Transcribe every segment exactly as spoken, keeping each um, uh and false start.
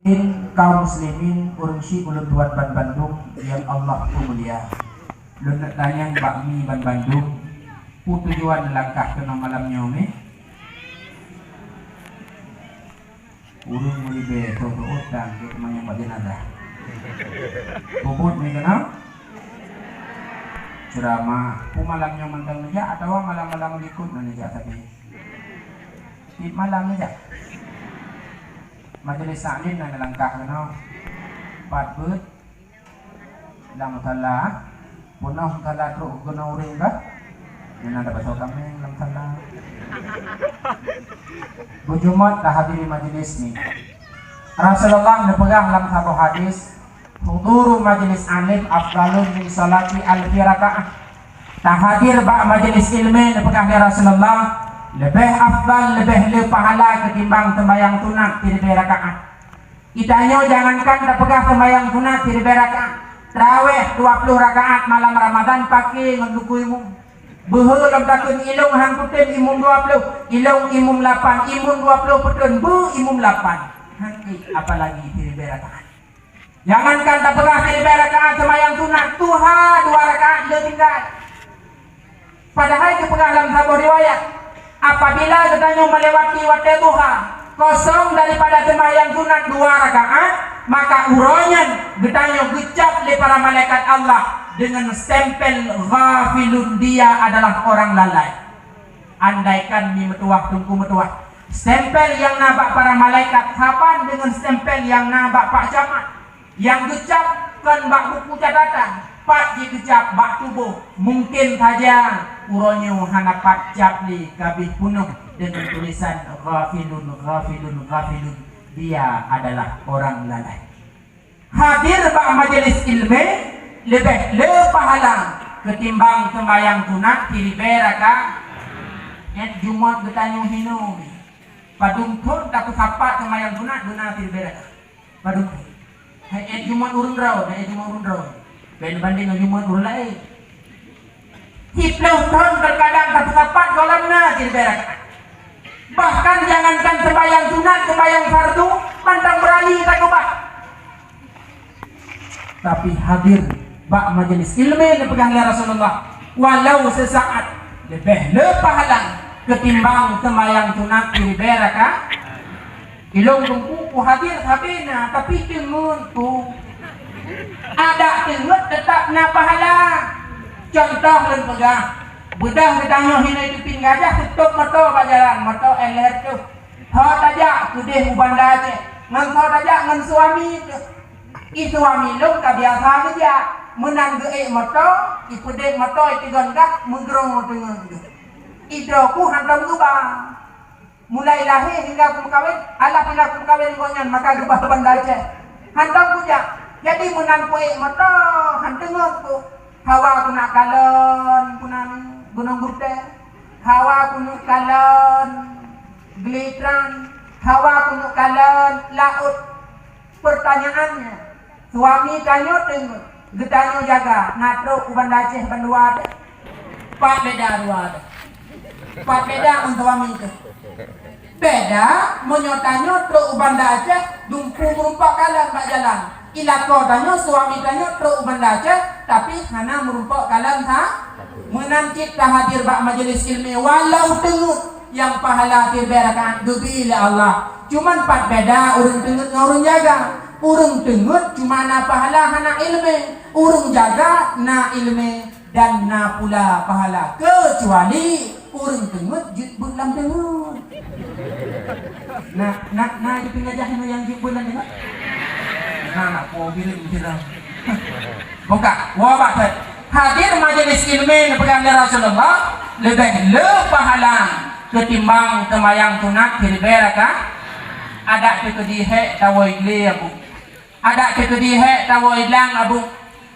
Kaum muslimin, ureuëng syiek ulôn tuan banbandum nyang Allah peumulia. Lôn neuk tanyong bak mi banbandum, peue tujuan langkah keunoe malam nyoe mi? Ureuëng meulibée tho-tho utang jeuet manyang bak jeunazah. Peubuet mi keunoe? Ceuramah. Peue malam nyoe mantong neujak atawa malam-malam likot na neujak sabe? Tiep malam neujak. Majelis taklim na neulangkah keunoe. Pat beuet. Lam musala, peunoh musala trok keunoe ureuëng ka? Nyang na dapat soe kaméng lam musala. Beujumôt tahadiri majelis ni. Rasulullah neupeugah lam saboh hadis, "Huduru majlis alim afdalun min salati alfi rakaah." Tahadir bak majelis ilmu neupeugah lé Rasulullah, leubeh afdal, leubeh le pahala ketimbang sembahyang sunat siribée rakaat. Geutanyoe jangankan tapeugah sembahyang sunat siribée rakaat, traweh dua ploh rakaat malam Ramadan paké ngon luku imum. Beuhe lom takheun ilong han kutem imum dua ploh, ilong imum lapan, imum dua ploh peuteun, beu imum lapan. Han ék apalagi siribée rakaat. Jangankan tapeugah siribée rakaat sembahyang sunat, duha dua rakaat le tinggai. Padahai geupeugah lam saboh riwayat, apabila geutanyoe melewati watée duha, kosong daripada sembahyang sunat dua rakaat, maka uroe nyan geutanyoe geucap lé para malaikat Allah dengan stempel ghafilun, dia adalah orang lalai. Andaikan mi meutuwah teungku meutuwah, stempel nyang na bak para malaikat saban dengan stempel nyang na bak pak camat. Nyang geucap kon bak buku catatan, pat jigeucap bak tuboh. Mungken saja uroe nyoe hana pat cap lé ka abéh peunoh deungon tulisan ghafilun, ghafilun, ghafilun. Dia adalah orang lalai. Hadir bak majelis ilmu leubeh le pahala ketimbang sembahyang sunat siribée rakaat. Ét Jumat geutanyoe hinoe. Padum thon tapeusapat sembahyang sunat beuna siribée rakaat. Padum thon. Hai ét Jumat ureuëng droe, hai ét Jumat ureuëng droe. Bèk bandeng ngon Jumat ureuëng laén. Siplôh thon teukadang tapeusapat gohlom na siribée rakaat. Bahkan jangankan sembahyang sunat, sembahyang fardu, mantong beurani takeubah. Tapi hadir bak majelis ilmu neupeugah lé Rasulullah, walau sesaat, leubeh le pahala ketimbang sembahyang sunat siribée rakaat. Ilong teungku ku hadir sabe na, tapi teungeut ku. Adak teungeut teutap na pahala. Contoh lôn peugah, beudah geutanyoe hinoe teupin gajah seutôb moto bak jalan, moto L R tu. Ho tajak keudeh u Banda Aceh, ngon ho tajak ngon suami teuh. I suami lôn ka biasa geujak, meunan geuék moto, ipeudeh moto, itigon gas, meugroe teungeut geuh. Idroe ku hántom geuba. Mulai lahé hingga kumeukawen, alah hingga kumeukawen gobnyan maka geuba Banda Aceh. Hántom kujak. Jadi meunan kuék moto, han teungeut ku. Hawa keuneuk kalon, keunan Gunong Gutèe. Hawa keuneuk kalon, Gleutran. Hawa keuneuk kalon, laôt. Pertanyaannya, suami tanyoe teungeut, geutanyoe jaga, na trok u Banda Aceh bandua teuh? Pat beda dua teuh? Pat beda ngon suami teuh? Beda, meunyoe tanyoe trok u Banda Aceh, dumpeue meurumpok kalon bak jalan. Ilako tanyoe, suami tanyoe trok u Banda Aceh, tapi hana meurumpok kalon sa-, meunan cit tahadir bak majelis ilmu, walau teungeut, nyang pahala siribée rakaat geubri lé Allah. Cuman pat beda ureuëng teungeut ngon ureuëng jaga. Ureuëng teungeut cuma na pahala hana ilmu, ureuëng jaga na ilmu dan na pula pahala, keucuali ureuëng teungeut jeuet beuet lam teungeut. Na, na, na di peungajah nyoe nyang jeuet beuet lam teungeut? Na, na, po birit meusidang. Buka, wabak that. Hadir majelis ilmu neupeugah lé Rasulullah leubeh le pahala ketimbang teumayang sunat siribée rakaat. Adak teukeudi hék tawoe glé, Abu. Adak teukeudi hék tawoe idlang, Abu.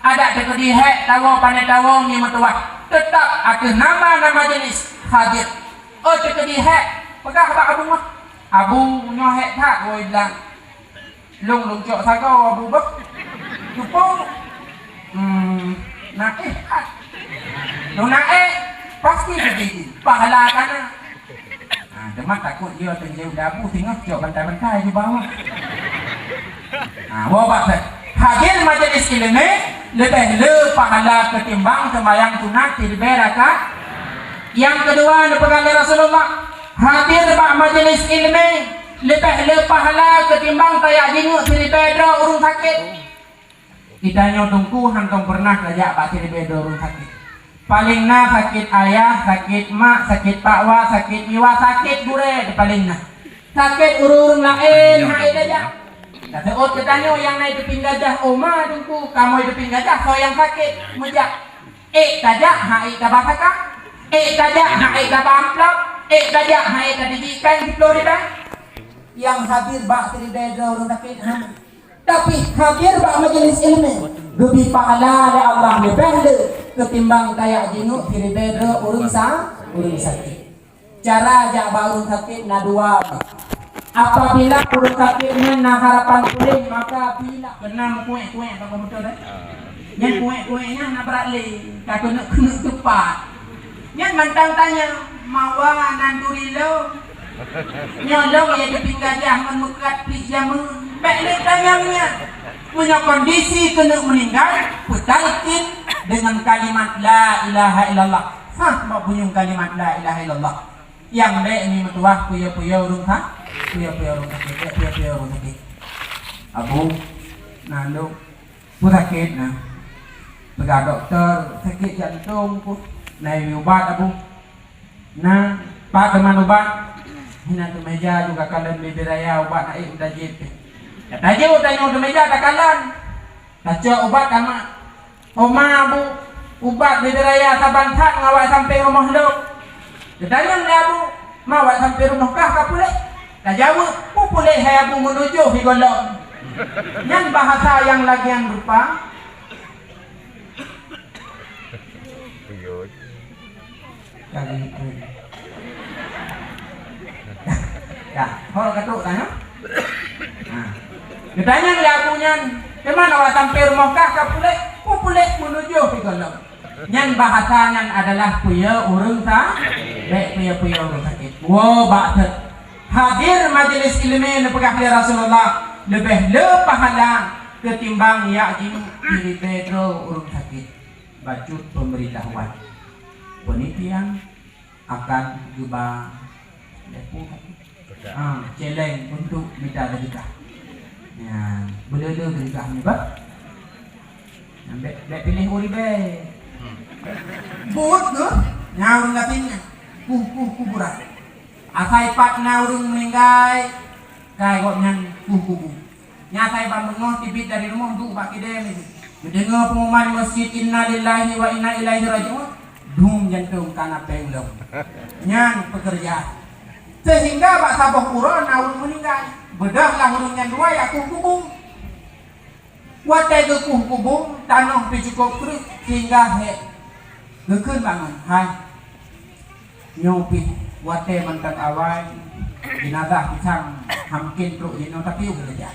Adak teukeudi hék tawoe pané tawoe mi meutuwah. Teutap ateueh nama-nama jeunèh hadir. Oh, teukeudi hék, peugah bak Abu mah. Abu, nyoe hék that woe idlang. Lôn, lôn cok sagoe Abu beuh. Cupo. Hmm, na éh that. Lôn na éh, pasti beujih. Pahala ka na. Ha, teuma takot jih teungoh lé Abu teungoh cok bantai-bantai di bawah. Nah, woe bak that. Hadir majelis ilmu leubeh le pahala ketimbang sembahyang sunat siribèe rakaat. Nyang keudua, neupeugah lé Rasulullah, hadir bak majelis ilmu leubeh le pahala ketimbang tajak jingeuk siribèe droe ureueng sakét. Geutanyoe teungku hántom peureunah tajak bak siribèe droe ureueng sakét. Paleng na sakét ayah, sakét mak, sakét pakwa, sakét miwa, sakét gurèe paleng na. Sakét ureueng laén han ék tajak. Taseuôt geutanyoe nyang na di teupin gajah, oma teungku, kamoe di teupin gajah soe nyang sakét, meujak. Ék tajak han ék taba saka, ék tajak han ék taba amplop, ék tajak han ék tadijik péng siploh ribèe. Nyang hadir bak siribèe droe ureueng sakét, ha. Tapi hadir bak majelis ilmu geubri pahala lé Allah leubeh le ketimbang tajak jingeuk siribèe droe ureueng sa-, ureueng sakét. Cara jak bak ureueng sakét na dua. Apabila ureueng sakét nyan na harapan puléh, maka bila keunan kuék-kuék bak komputer, eh? Nyan kuék-kuék nyan na brat lé, ka keuneuk-keuneuk teupat. Nyan mantong tanyong, "Mawa nan turi lôn?" Nyoe lôn nyang teupin gajah ngon meukat plik jameun. Bèk lé tanyong nyan. Meunyoe kondisi keuneuk meuninggai, peutalkin deungon kalimat la ilaha illallah. Sah bak bunyueng kalimat la ilaha illallah. Nyang bèk mimeutuwah puyoe-puyoe ureueng sa-, puyoe-puyoe ureueng sakét, bèk puyoe-puyoe ureueng sakét. "Abu, na lôn." "Peue sakét na?" Peugah dokto, "Sakét jantong, Pu." "Na ubat, Abu?" "Na." "Pat teuma ubat?" "Hinan teumeja juga kalon bibiraya ubat na ék meutajép." Ka tajak tanyoe teumeja takalon. Tacok ubat tamat. "Oma, Abu, ubat bibiraya saban that ngon awak sampéng rumoh lôn." Geutanyong lé Abu, "Ma awak sampéng rumoh kah ka puléh?" Tajaweueb, "Peue puléh hai Abu, meunujôh di gohlom." Nyan bahasa nyang lagèe nyan rupa. Kali itu. Dah, ho ka trok dah, ya? Ha. Geutanyong lé Abu nyan, "Teuma awak sampéng rumoh kah ka puléh?" "Peue puléh, meunujôh di gohlom." Nyan bahasa nyan adalah puyoe ureueng sa-, bèk puyoe-puyoe ureueng sakét. Woe bak that. Hadir majelis ilmu neupeugah lé Rasulullah leubeh le pahala ketimbang jak jingeuk siribèe droe ureueng sakét. Bacut pemberitahuan. Peunitian akan geuba leupah. Ah, celeng untuk mita teudeukah. Ya, beuleu-leu teudeukah nibak. Bèk, bèk piléh ureueng ribèe. Buet keuh, nyan ureueng gasien nyan. Kuh-kuh kuburan. Asai pat na ureueng meuninggai, kai gobnyan kuh kubu. Nyan asai ban beungoh teubiet dari rumoh duek bak kidée miseue. Geudeungoe peungumuman masjid, "Innalillahi wa inna ilaihi raji'un." Dum jantong ka na péng lom. Nyan peukeurjaan. Sehingga bak saboh uroe na ureueng meuninggai. Beudôh lah ureueng nyan dua jak kuh kubu. Watèe geukuh kubu, tanoh pih cukôp kreueh sehingga hék geukheun bangon, "Hai, nyoe pih watèe mantong awai, jeunazah pisang hamkén trok jinoe, tapi ukeue keujah.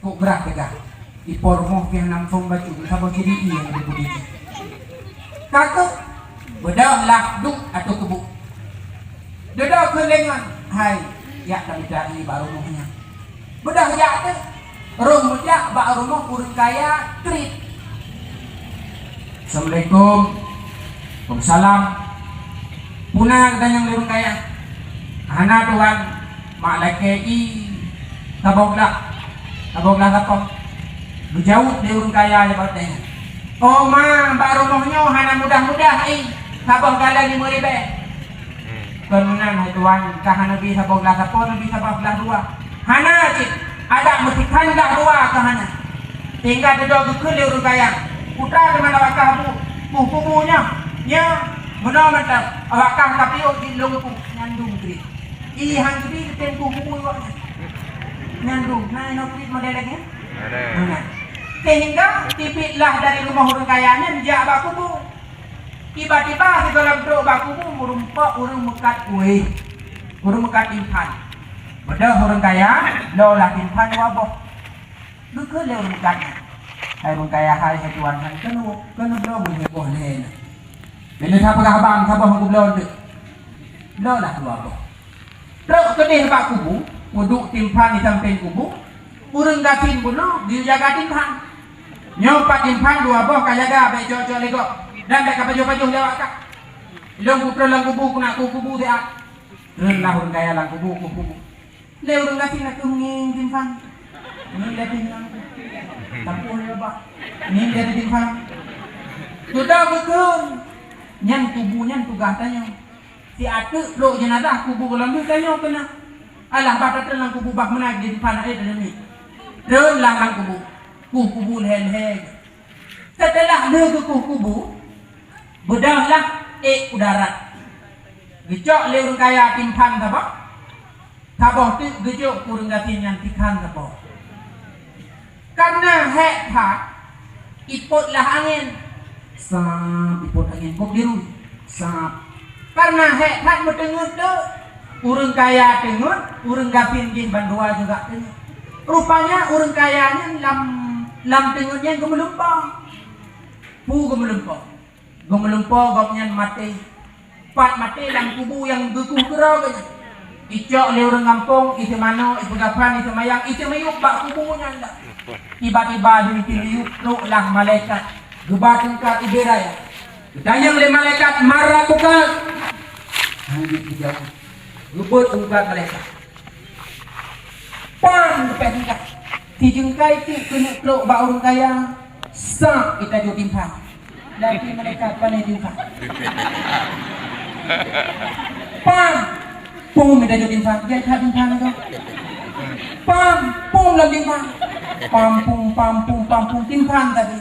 Kok grah teuga, ipo rumoh pih hana muphom bacut, saboh ciri ié nyang geupeubuet." Ka keuh, beudôh lah duek ateueh kubu. Dudoe keu lengan, hai, jak tamita ié bak rumoh nyan. Beudôh jak teuh, rhom meujak bak rumoh ureueng kaya treuk. "Assalamualaikum." "Waalaikumsalam." "Peue na?" geutanyong lé ureueng kaya. "Hana, Tuan, mak lakèe ié saboh glah, saboh glah sapoh." Geujaweueb lé ureueng kaya nyan bak watèe nyan, "Oh ma, bak rumoh nyoe hana mudah-mudah ié, saboh galon limong ribèe." "Kon meunan, hai Tuan, ka hana neubi saboh glah sapoh, neubi saboh glah dua." "Hana cit, adak meusikan glah dua ka hana." Sehingga dudoe geukheun lé ureueng kaya, "Peue teuma na awak kah bu-, kuh kubu nyoe?" "Nyoe, meunoe mantong, awak kah ka piôh jih lôn kuh." Nyan dum kriet. Ié han geubi geutem kuh kubu awak nyan. Nyan dum, na inoe kriet model lagèe nyan? Ada. Meunan. Sehingga teubiet lah dari rumoh ureueng kaya nyan jak bak kubu. Tiba-tiba sigohlom trok bak kubu, meurumpok ureueng meukat kuéh, ureueng meukat timphan. Beudôh ureueng kaya, lo lah timphan dua boh. Geukheun lé ureueng meukat nyan, "Hai ureueng kaya hai, hai Tuan, hai, keunoe, keunoe bloe boh lhèe boh lhèe nyan. Bèk lé tapeugah bang saboh keu bloe teuk. Bloe lah dua boh." Trok keudeh bak kubu, peuduek timphan di sampéng kubu, Ureuëng gasien bunoe geuyue jaga timphan. Nyoe pat timphan dua boh ka jaga, bék cok-cok lé gob, dan bék ka pajoh-pajoh lé awak kah. Lôn kutroh lam kubu, keuneuk ku kubu siat. Treun lah ureuëng kaya lam kubu, ku kubu. Lé ureuëng gasien na keuh ngieng timphan. Ngieng lé timphan. Tapoh lé babah. Ngieng lé timphan. Sudah beutôi. Nyan kubu nyan tugaih tanyoe. Siat teuk trok jeunazah kubu gohlom tanyoe keuneuk. Alah, bah tatreun lam kubu bah meunan di depan até teungoh. Treun lah lam kubu. Kuh kubu lhèe-lhèe. Seuteulah lheueh geukuh kubu, beudôh lah ék u darat. Geucok lé ureuëng kaya timphan saboh, saboh teuk geujok keu ureuëng gasien nyan tikhan saboh. Kareuna hék that, ipot lah angén. Sap, ipot angén, boh biru. Sap. Kareuna hék that meuteungeut teuk, ureuëng kaya teungeut, ureuëng gasien jih bandua juga teungeut. Rupanya ureuëng kaya nyan lam, lam teungeut nyan geumeulumpoe. Peue geumeulumpoe? Geumeulumpoe gobnyan maté. Pat maté lam kubu nyang geukuh keudroe geuh nyan. Icok lé ureuëng gampông, iseumanoe, ipeugaphan, iseumayang, iseumiyueb bak kubu nyan dah. Tiba-tiba di miyueb trok lah malaikat. Geuba tungkat ubé raya. Geutanyong lé malaikat, "Man rabbuka?" Hana jeuet geujaweueb. Geubeuet tungkat malaikat. Pam! Leupah tingkat. Sijeungkai teuk keuneuk trok bak ureuëng kaya, sap, itajok timphan. Lagi malaikat pandai timphan. Pam! Pum, itajok timphan. Jai that timphan tu. Pam! Pum lam timphan. Pam, pum, pam, pum, pam, pum, timphan tadi.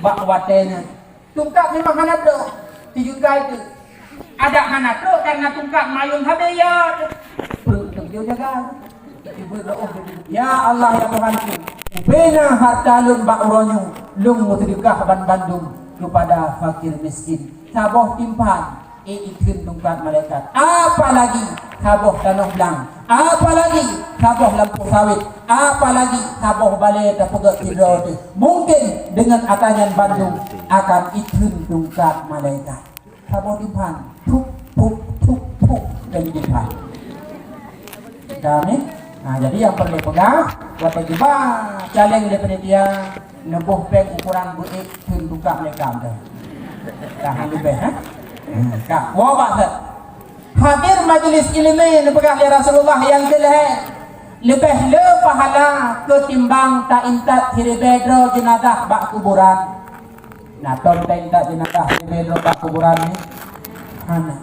Bak watée nyan, tungkat memang hana trok, sijeungkai teuk. Adak hana trok kareuna tungkat mayueng habéh ya. Peureuk teuk jih jaga. Tiba doa, "Ya Allah, ya Tuhanku, ubéna harta lôn bak uroe nyoe, lôn meuseudeukah ban bandum keupada fakir miskin." Saboh timphan, ék itheun tungkat malaikat. Apalagi saboh tanoh blang, apalagi saboh lampôh sawét, apalagi saboh balée tapeugét sidroe teuh. Mungkin deungon atra nyan bandum akan itheun tungkat malaikat. Saboh timphan, thuk, thuk, thuk, thuk, dan timphan. Kami, nah, jadi nyang peureulée peugah, watée geuba caleng lé panitia, neuboh péng ukuran beuék theun tungkat malaikat teuh. Tahan leubeh, eh? Hmm, ka. Woe bak that. Hadir majlis ileumé neupeugah lé Rasulullah nyang keu lhée, leubeh le pahala keutimbang ta-intat siribée droe jeunazah bak kuburan. Na tom ta-intat jeunazah siribée droe bak kuburan nyoe? Hana.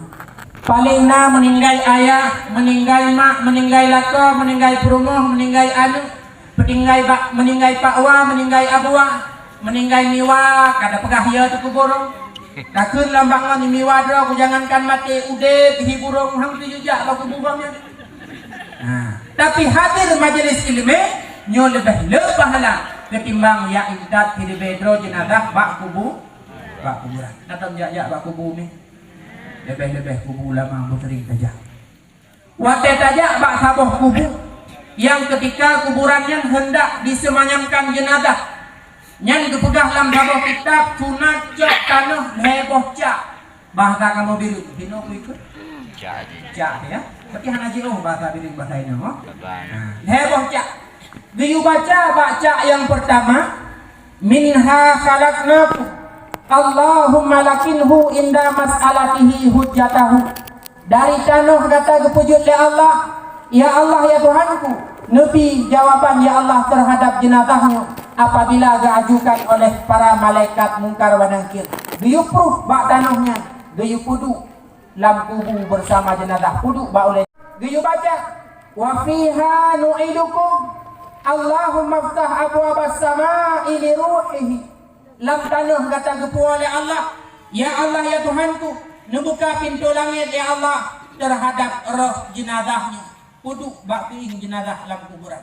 Paleng na meuninggai ayah, meuninggai mak, meuninggai lakoe, meuninggai peurumoh, meuninggai aneuk, peutinggai bak, meuninggai pakwa, meuninggai abuwa, meuninggai miwa, ka tapeugah ya teuh keu burông. Takheun lam bangon miwa droe, ku jangankan maté, udeb hi burông, hang teuh jijak bak kubu gobnyan. Nah, tapi hadir majlis ileumé nyoe leubeh le pahala keutimbang ya intat siribée droe jeunazah bak kubu, bak kuburan. Na tom jak-jak bak kubu mi? Leubeh-leubeh kubu ulama beuseuring tajak. Watée tajak bak saboh kubu, nyang keutika kuburan nyan hendak diseumanyamkan jeunazah, nyan geupeugah lam saboh kitab sunat cok tanoh lhée boh cak. Bahasa kamoe Bireuen, hinoe peue ikheun? Cak. Cak, ya. Tapi hana jiôh bahasa Bireuen bahasa inoe, ha? Saban. Ha, lhée boh cak. Geuyue baca bak cak nyang peurtama, "Minha khalaqnakum. Allahumma lakinhu inda mas'alatihi hujjatahu." Dari tanoh gata geupeujeuet lé Allah, "Ya Allah, ya Tuhanku, neubi jawaban, ya Allah, teuhadab jeunazah nyoe apabila geuajukan oleh para malaikat Mungkar wa Nakir." Geuyue pruh bak tanoh nyan, geuyue peuduek lam kubu beusama jeunazah, peuduek bak ulée. Geuyue baca, "Wa fiha nu'idukum, Allahumma ftah abwabas sama'i li ruhihi." Lam tanoh gata geupuwoe lé Allah, "Ya Allah, ya Tuhanku, neubuka pintoe langét, ya Allah, teuhadab roh jeunazah nyoe." Peuduek bak keuieng jeunazah lam kuburan.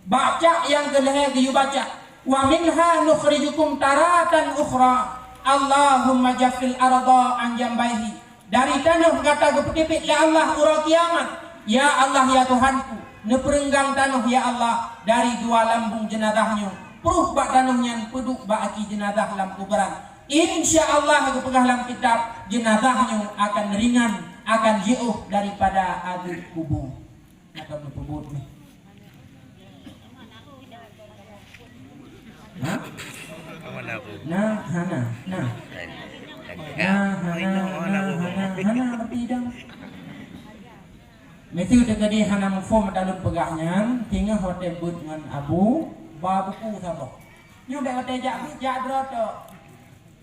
Bak cak nyang keu lhée geuyue baca, "Wa minha nukhrijukum taratan ukhra, Allahumma jaffil arda an jambaihi." Dari tanoh gata geupeuteubiet lé Allah uroe kiamat. Ya Allah, ya Tuhanku, neupeureunggang tanoh, ya Allah, dari dua lambung jeunazah nyoe. Pruh bak tanoh nyan peuduek bak aki jeunazah lam kuburan. Insya Allah, geupeugah lam kitab, jeunazah nyoe akan ringan, akan jiôh daripada azeueb kubu. Akan neupeubuet nyoe. Hana, nah. Nah, hana, hana, hana, hana, tapi dah. Miseue teukeudi hana muphom mata lôn peugah nyan, singoh watèe beuet ngon Abu, ba buku saboh. Nyoe bèk watèe jak beuet, jak droe tok.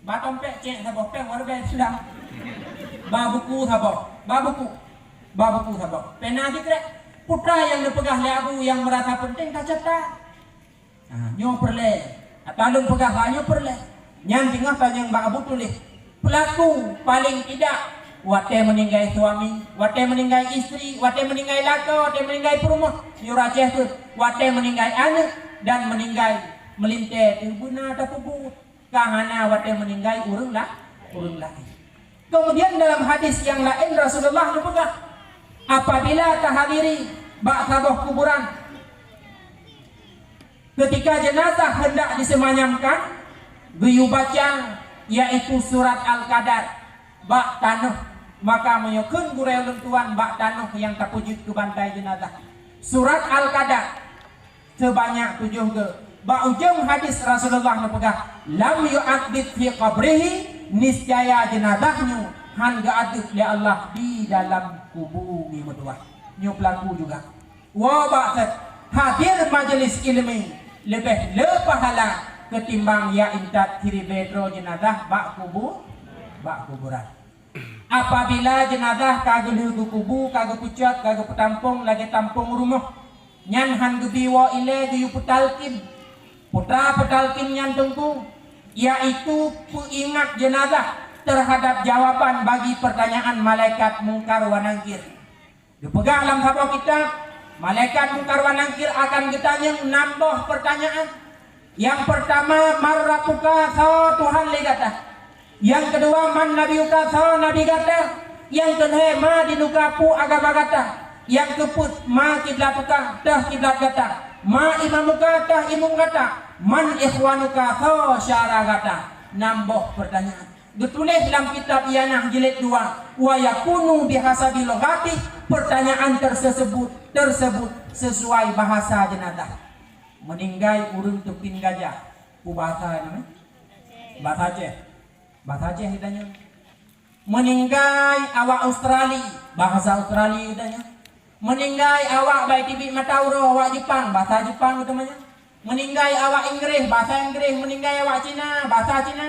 Ba tompék cék saboh, péng wareubèe sudah. Ba buku saboh, ba buku. Ba buku saboh. Pena sikrek. Peue nyang neupeugah lé Abu nyang meurasa peunteng tacatat. Ha, nyoe peureulèe. Ata lôn peugah ha nyoe peureulèe. Nyan teungoh tanyong bak Abu tuléh. Pelaku paling tidak watèe meuninggai suami, watèe meuninggai istri, watèe meuninggai lakoe, watèe meuninggai peurumoh. Nyoe racéh kheueh. Watèe meuninggai aneuk dan meuninggai meulintèe teuh beuna tapeubuet. Ka hana watèe meuninggai ureueng la-, ureueng laén. Kemudian dalam hadis yang lain Rasulullah neupeugah, apabila tahadiri bak saboh kuburan, ketika jenazah hendak disemayamkan, geuyue baca yaitu surat Al-Qadar bak tanoh, maka meunyoe kheun gurèe ulôn tuan bak tanoh nyang tapeujeuet keu bantai jenazah. Surat Al-Qadar seubanyak tujoh geu. Bak ujong hadis Rasulullah neupeugah, "Lam yu'adzib fi qabrihi," niscaya jeunazah nyoe han geuadeueb lé Allah di dalam kubu mi meutuwah. Nyoe peulaku juga. Woe bak that hadir majeulis ilmi leubeh le pahala keutimbang ya intat siribèe droe jeunazah bak kubu, bak kuburan. Apabila jeunazah ka geulheueh geukubu, ka geupeucot, ka geupeutamphong lagèe tamphong rumoh, nyan han geubi woe ilèe geuyue peutalkin. Peue peutalkin nyan Teungku, yaitu peuingat jeunazah terhadap jawaban bagi pertanyaan malaikat Mungkar wa Nakir. Geupeugah lam saboh kitab, malaikat Mungkar wa Nakir akan geutanyong nam boh peurtanyaan. Nyang peurtama, "Man rabbuka?" Soe Tuhan lé gata? Nyang keudua, "Man nabiyuka?" Soe nabi gata? Nyang keulhèe, "Ma dinuka?" Peue agama gata? Nyang keupeuet, "Ma kiblatuka?" Toh kiblat gata? "Ma imamuka?" Toh imum gata? "Man ikhwanuka?" Soe syara gata? Nam boh peurtanyaan. Geutuléh lam kitab Ianah jilid dua, "Wa yakunu bihasabi lughatih," peurtanyaan teurseubut, teurseubut sisuai bahasa jeunazah. Meuninggai ureueng teupin gajah, peue bahasa nyan? Bahasa Aceh. Bahasa Aceh geutanyoe. Meuninggai awak Australia, bahasa Australia geutanyoe. Meuninggai awak bai tibi mata uroe, awak Jepang, bahasa Jepang geutanyoe. Meuninggai awak Inggréh, bahasa Inggréh. Meuninggai awak Cina, bahasa Cina.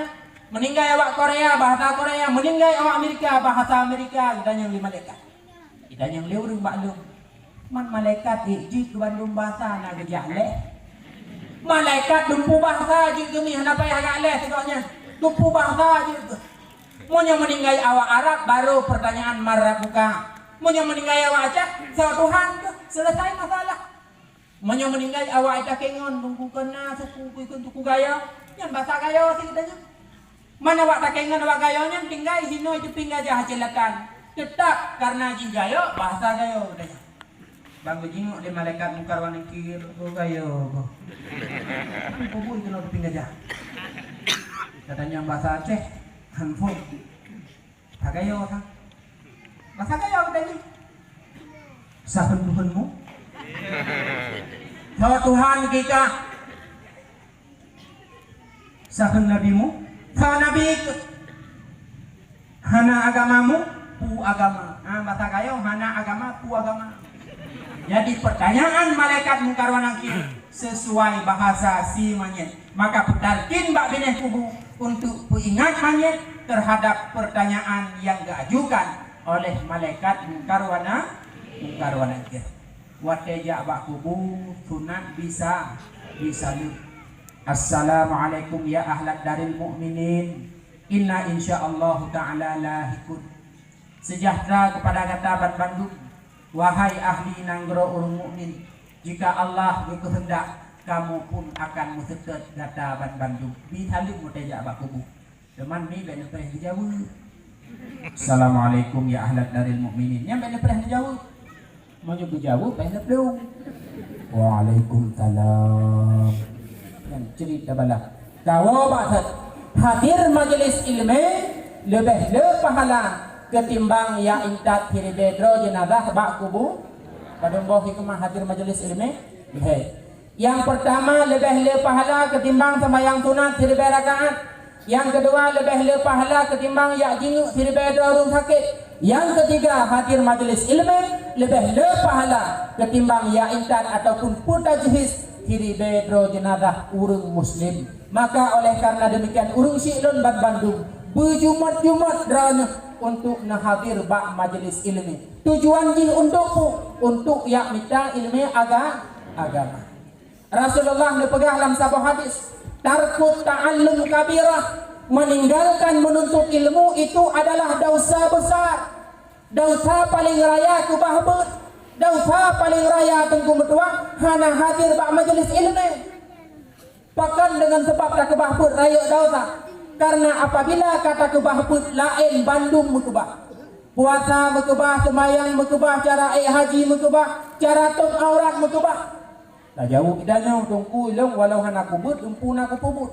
Meuninggai awak Korea, bahasa Korea. Meuninggai awak Amerika, bahasa Amerika. Geutanyoe lé malaikat. Geutanyoe lé ureueng bak lôn. Man malaikat ék jeuet keu bandum bahasa na geujak lé. Malaikat dumpeue bahasa jeuet keu mi hana payah jak lé sigoe nyan. Dumpeue bahasa jeuet keu. Meunyoe meuninggai awak Arab, baru peurtanyaan man rabbuka. Meunyoe meuninggai awak Aceh, soe Tuhan keuh, selesai masalah. Meunyoe meuninggai awak Takengon, Teungku, keu na suku, keu suku Gayo, nyan basa Gayo sit geutanyoe. Man awak Takengon, awak Gayo nyan tinggai hinoe teupin gajah Aceh Selatan. Teutap kareuna jih Gayo, basa Gayo geutanyoe. Ban geujingok lé malaikat Mungkar wa Nakir, "Oh Gayo, boh." Peue buet keunoe teupin gajah? Geutanyoe basa Aceh, han phôn. Basa Gayo sa. Basa Gayo geutanyoe. Sapeue Tuhanmu? Soe Tuhan geuh? Sapeue nabimu? Soe nabi geuh? Hana agamamu? Peue agama? Ha, basa Gayo hana agama, peue agama? Jadi peurtanyaan malaikat Mungkar wa Nakir sesuai bahasa si manyét. Maka peutalkin bak binéh kubu untuk peuingat manyét terhadap peurtanyaan nyang geuajukan oleh malaikat Mungkar wa Na-, Mungkar wa Nakir. Watée jak bak kubu, sunat bisa, bisa leueb. Assalamualaikum ya ahlat daril mukminin. Inna insyaallahu ta'ala lahiqun. Sejahtera kepada gata banmandum, wahai ahli nanggroe ureuëng mukmin. Jika Allah geukeuheundak, kamoe pun akan meuseutôt gata banmandum. Bi saleuem watée jak bak kubu. Teuma mi bék neupreh geujaweueb. Assalamualaikum ya ahlat daril mukminin. Nyan bék neupreh geujaweueb. Meunyoe geujaweueb, bék neuplueng. Waalaikumsalam. Nyan cerita bala. Kawoe bak that hadir majlis ilmu leubeh le pahala ketimbang ya intat siribée droe jeunazah bak kubu. Padum boh hikmah hadir majlis ilmu? Lhée. Nyang peurtama leubeh le pahala ketimbang seumayang sunat siribée rakaat. Nyang keudua, leubeh le pahala keutimbang jak jingeuk siribée droe ureuëng sakét. Nyang keutiga, hadir majelis iéleumé leubeh le pahala keutimbang jak intat ataupun peutajhiz siribée droe jeunazah ureuëng muslim. Maka oleh karena demikian, ureuëng syiek lôn banbandum, beujumôt-jumôt droeneuh untuk neuhadir bak majelis iéleumé. Tujuan jih untuk peue? Untuk jak mita iéleumé aga-, agama. Rasulullah neupeugah lam saboh hadis, "Tarkut ta'allum kabirah," meninggalkan menuntut ilmu itu adalah dosa besar. Dosa paling raya keubah beuet. Dosa paling raya teungku meutuwah hana hadir bak majelis iéleumé. Pakon deungon sabab takeubah beuet rayeuk dosa? Karena apabila ka takeubah beuet, laén bandum meukeubah. Puasa meukeubah, seumayang meukeubah, cara ék haji meukeubah, cara tôb aurat meukeubah. Tajaweueb geutanyoe, teungku ilong walau hana kubuet, lumpu na kupeubuet.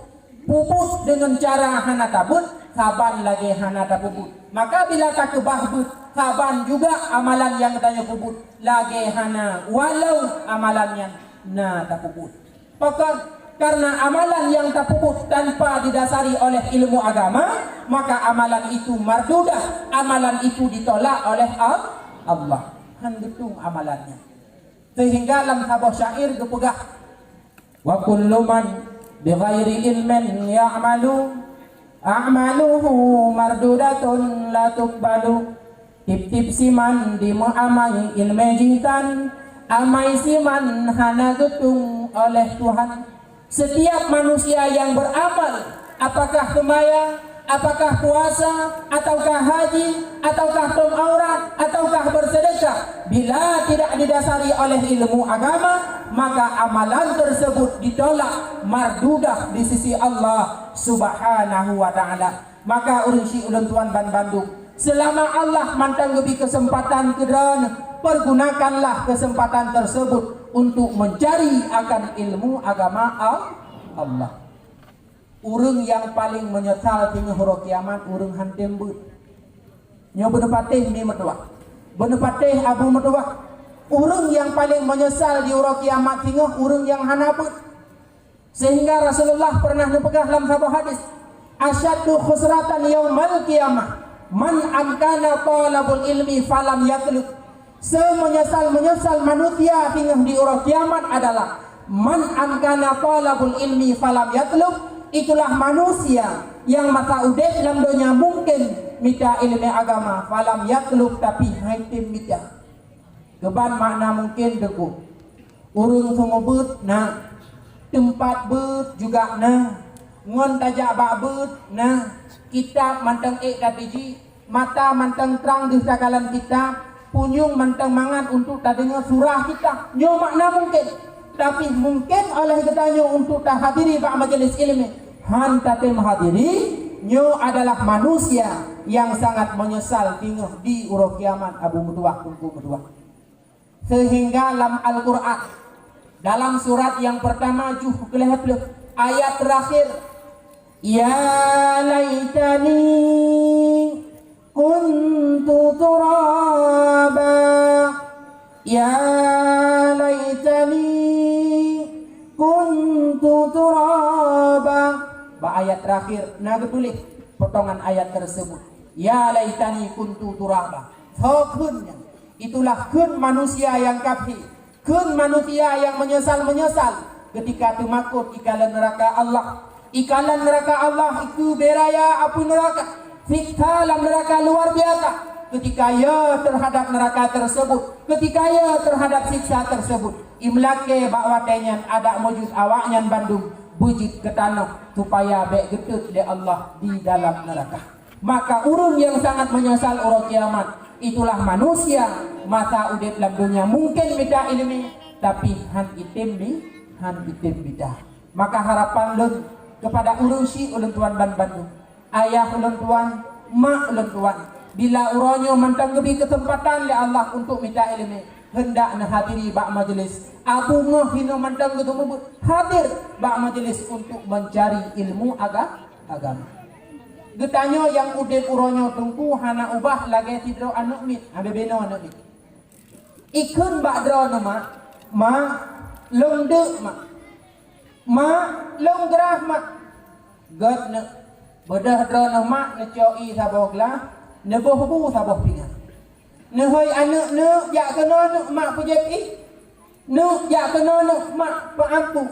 Peubuet deungon cara hana tabeuet, saban lagée hana tapeubuet. Maka bila takeubah beuet, saban juga amalan nyang geutanyoe peubuet lagée hana, walau amalan nyan na tapeubuet. Pakon? Karena amalan nyang tapeubuet tanpa didasari oleh ilmu agama, maka amalan itu mardudah, amalan itu ditolak oleh Al-, Allah. Han geutueng amalan nyan. Sehingga lam saboh syair geupeugah, "Wa kullu man bighairi ilmin ya'malu, a'maluhu mardudatun la tuqbalu." Tiep-tiep siman dimeuamai iéleumé jih tan, amai siman hana geutueng oleh Tuhan. Setiap manusia yang beramal, apakah seumayang, apakah puasa, ataukah haji, ataukah tôb aurat, ataukah bersedekah, bila tidak didasari oleh ilmu agama, maka amalan tersebut ditolak, mardudah di sisi Allah Subhanahu wa Ta'ala. Maka ureuëng syiek ulôn tuan banbandum, selama Allah mantong geubri keuseumpatan keu droeneuh, pergunakanlah keuseumpatan tersebut untuk mencari akan ilmu agama Al-, Allah. Ureuëng nyang paleng meunyeusal singoh uroe kiamat ureuëng han tem beuet. Nyoe beuneupatéh mi meutuwah. Beuneupatéh abu meutuwah. Ureuëng nyang paleng meunyeusal di uroe kiamat singoh ureuëng nyang hana beuet. Sehingga Rasulullah pernah neupeugah lam saboh hadis, "Asyaddu khusratan yaumal qiyamah man amkana talabul ilmi falam yatlub." Seumeunyeusal-meunyeusal manusia singoh di uroe kiamat adalah man amkana talabul ilmi falam yatlub, itulah manusia nyang masa udeb lam donya mungken mita iéleumé agama, falam yatlub, tapi han tem mita. Keuban makna mungken teungku. Ureuëng seumeubeuet na, teumpat beuet juga na, ngon tajak bak beuet na, kitab mantong ék tateuji, mata mantong trang deuh takalon kitab, punyueng mantong mangat untuk tadeungoe surah kitab. Nyoe makna mungken. Tapi mungken oleh geutanyoe untuk tahadiri bak majelis iéleumé, han tatem hadiri, nyoe adalah manusia nyang sangat meunyeusal singoh di uroe kiamat, abu meutuwah, teungku meutuwah. Sehingga lam Al-Quran, dalam surat nyang peurtama juh keulhée plôh, ayat teurakhir, "Ya laitani kuntu turaba, ya laitani kuntu turaba." Bak ayat teurakhir na geutuléh potongan ayat tersebut, "Ya laitani kuntu turaba." Soe kheun nyan? Itulah kheun manusia nyang kafé, kheun manusia nyang meunyeusal-meunyeusal keutika teumakot ikalon neuraka Allah. Ikalon neuraka Allah ikeue bée raya apui neuraka, siksa lam neuraka luar biasa. Keutika yo teuhadab neuraka teusebut, keutika yo teuhadab siksa teusebut, imeulakée bak watée nyan adak meujeuet awaknyan bandum beujeuet keu tanoh, supaya bék geutot lé Allah di dalam neuraka. Maka ureuëng nyang sangat meunyeusal uroe kiamat, itulah manusia masa udeb lam donya mungken mita iéleumé, tapi han item mi-, han item mita. Maka harapan lôn keupada ureuëng syiek ulôn tuan banbandum, ayah ulôn tuan, mak ulôn tuan, bila uroe nyoe mantong geubri keuseumpatan lé Allah untuk mita iéleumé, hendak neuhadiri bak majelis. Abu ngeh hinoe mantong geuteumeubeuet hadir bak majelis untuk mencari ilmu aga-, agama. Geutanyoe nyang udeb uroe nyoe teungku hana ubah lagée sidroe aneuëk miet, habéh binoe aneuëk miet. Ikheun bak droeneuh, "Mak, mak, lôn deuk, Mak. Mak, lôn grah, Mak." Gét neuk. Peudeuh droeneuh mak neucok ie saboh glah, neuboh bu saboh pingan. Neuhôi aneuk, "Neuk, jak keunoe neuk, mak peujép ie. Neuk, jak keunoe neuk, mak peuampu."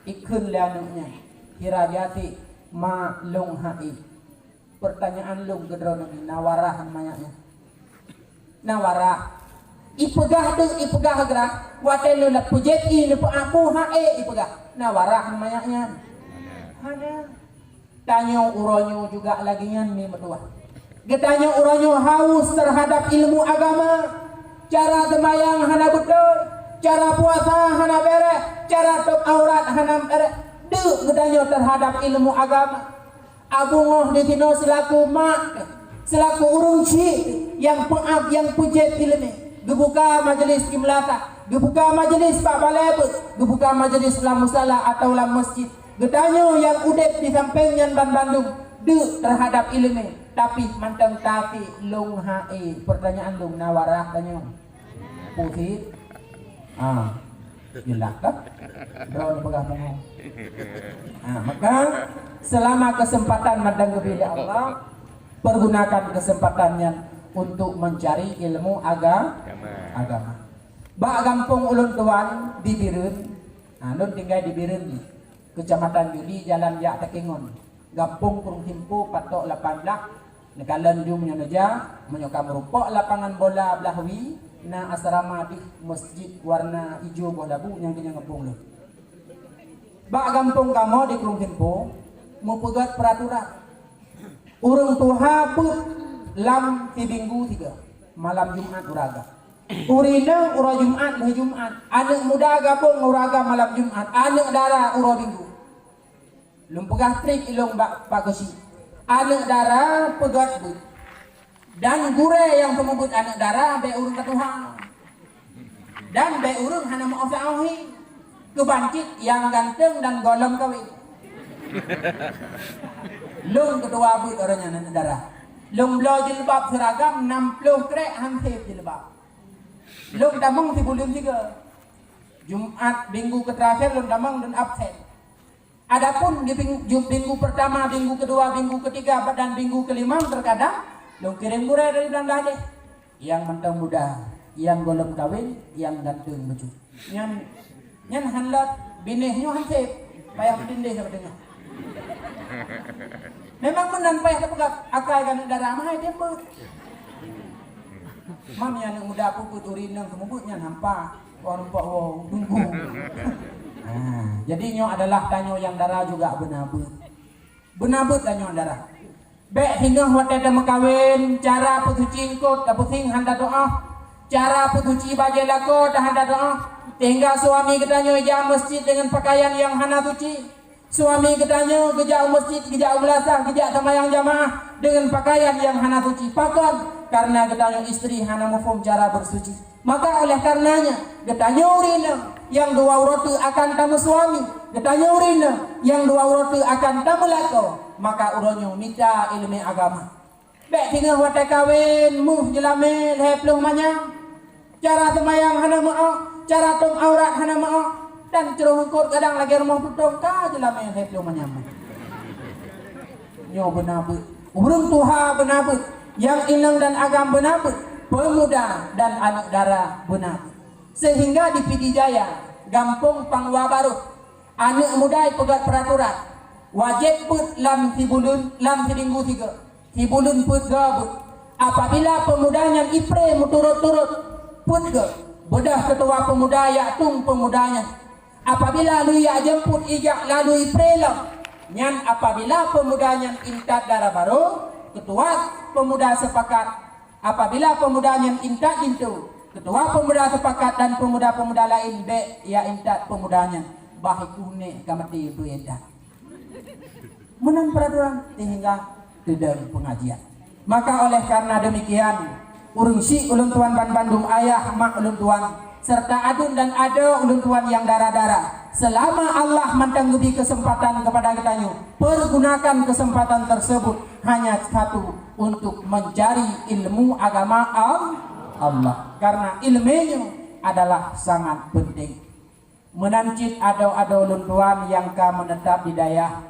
Ikheun lé aneuk nyan, "Sira jiasék, mak, lôn hase." Peurtanyaan lôn keu droeneuh, na warah manyak nyan? Na warah. Ipeugah deuk, ipeugah grah, watée neupeujép ie, neupeuampu, hase ipeugah. Na warah manyak nyan? Hana. Tanyoe uroe nyoe juga lagée nyan, mi meutuah. Geutanyoe uroe nyoe haus terhadap ilmu agama. Cara seumayang hana beutôi, cara puasa hana béreh, cara tôb aurat hana béreh. Deuk geutanyoe terhadap ilmu agama. Abu Ngoh di sinoe selaku mak, selaku ureuëng chik nyang peuab, nyang peujép iéleumé, geubuka majelis di meulasah, geubuka majelis bak balée beuet, geubuka majelis lam musala atawa lam masjid. Geutanyoe nyang udeb di sampéng nyan banmandum deuk teuhadab iéleumé, tapi mantong tapi lôn hase. Peurtanyaan lôn, na warah tanyoe? Peue sit? Ah, jeulaih kan? Droeneuh peugah pungo. Ah, maka, seulama keuseumpatan mantong geubri lé Allah, pergunakan keuseumpatan nyan untuk mencari ilmu aga-, agama. Bak gampông ulôn tuan di Bireuen, ah, lôn tinggai di Bireuen, Keucamatan Juli, jalan jak Takengon. Gampông Krueng Simpo patok lapan blah, neukalon ju meunyoe neuja, meunyoe ka meurumpok lapangan bola blah wie, na asrama deuh, masjid warna ijo boh labu nyang keunong gampông lôn. Bak gampông kamoe di Krueng Simpo, meupeugét peuraturan. Ureuëng tuha beuet lam sibinggu sigoe, malam Jumat uroe agam. Ureuëng inong uroe Jumat lheueh Jumat, aneuëk muda gabong uroe agam malam Jumat, aneuëk dara uroe Minggu. Lôn peugah treb ilôn bak, bak keuchik. Aneuëk dara peugét beuet. Dan gurée nyang seumeubeuet aneuëk dara bék ureuëng ka tuha. Dan bék ureuëng hana meu-ôh saôh hi. Keuban cit nyang ganteng dan gohlom kawén. Lôn keutuha beuet uroe nyan aneuëk dara. Lôn bloe jilbab seuragam nam ploh krék han sép jilbab. Lôn tamong sibuleuen sigoe. Jumat, minggu keuteurakhier lôn tamong lôn absen. Adapun di bing-, ju-, minggu pertama, minggu kedua, minggu ketiga, dan minggu kelima terkadang lôn kirém gurée dari Belanda deh. Nyang mantong muda, nyang gohlom kawén, nyang ganteng bacut. Nyan, nyan han lôt, binéh nyoe han sép, payah meutindéh sabe teungoh. Memang meunan payah teupeugah, akai keuneuk dara mahai teupeue. Mami aneuëk muda peubuet ureuëng inong seumeubeuet nyan hampa. Wah, rumpok wow, tunggu. Ha, jadi nyoe adalah tanyoe nyang dara juga beuna beuet. Beuna beuet tanyoe nyang dara. Bék singoh watée tameukawen, cara peusuci eungkôt tapeusieng han tatu'oh, cara peusuci bajée lakoe ta han tatu'oh, sehingga suami geutanyoe ija masjid deungon pakaian nyang hana suci. Suami geutanyoe geujak u masjid, geujak u meulasah, geujak seumayang jamaah deungon pakaian nyang hana suci. Pakon? Kareuna geutanyoe istri hana muphom cara beusuci. Maka oleh kareunanya, geutanyoe ureuëng inong nyang dua uroe teuk akan tameusuami, geutanyoe ureuëng inong nyang dua uroe teuk akan tameulakoe, maka uroe nyoe mita iéleumé agama. Bék singoh watée kawen, muh jeulamé lhée ploh manyam. Cara seumayang hana meu'oh, cara tom aurat hana meu'oh, dan ceuroh eungkôt gadang lagée rumoh tutong ka jeulamé lhée ploh manyam. Nyoe beuna beuet. Ureuëng tuha beuna beuet, nyang inong dan agam beuna beuet, peumuda dan aneuëk dara beuna beuet. Sehingga di Pidie Jaya, gampông Pangwa Barôh, aneuëk muda ipeugét peuraturan, wajéb beuet lam sibuleuen, lam siminggu sigoe. Sibuleuen peuet goe beuet. Apabila peumuda nyan ipré meuturot-turot peuet goe, beudôh keutuwa peumuda jak tueng peumuda nyan. Apabila lheueh jak jeumput ijak lalu ipré lom, nyan apabila peumuda nyan intat dara barô, keutuwa peumuda seupakat. Apabila peumuda nyan intat linto, keutuwa peumuda seupakat dan peumuda-peumuda laén bék jak intat peumuda nyan, bah ikuh nék ka maté beue intat. Meunan peuraturan sehingga teudong peungajian. Maka oleh karena demikian, ureuëng syik ulôn tuan banmandum, ayah mak ulôn tuan, serta aduen dan adoe ulôn tuan nyang dara-dara, selama Allah mantong geubri keuseumpatan keupada geutanyoe, pergunakan keuseumpatan tersebut hanya satu, untuk mencari ilmu agama Al-, Allah. Karena ilmu nyoe adalah sangat penting. Meunan cit adoe-adoe lôn tuan nyang ka meuneutap di dayah,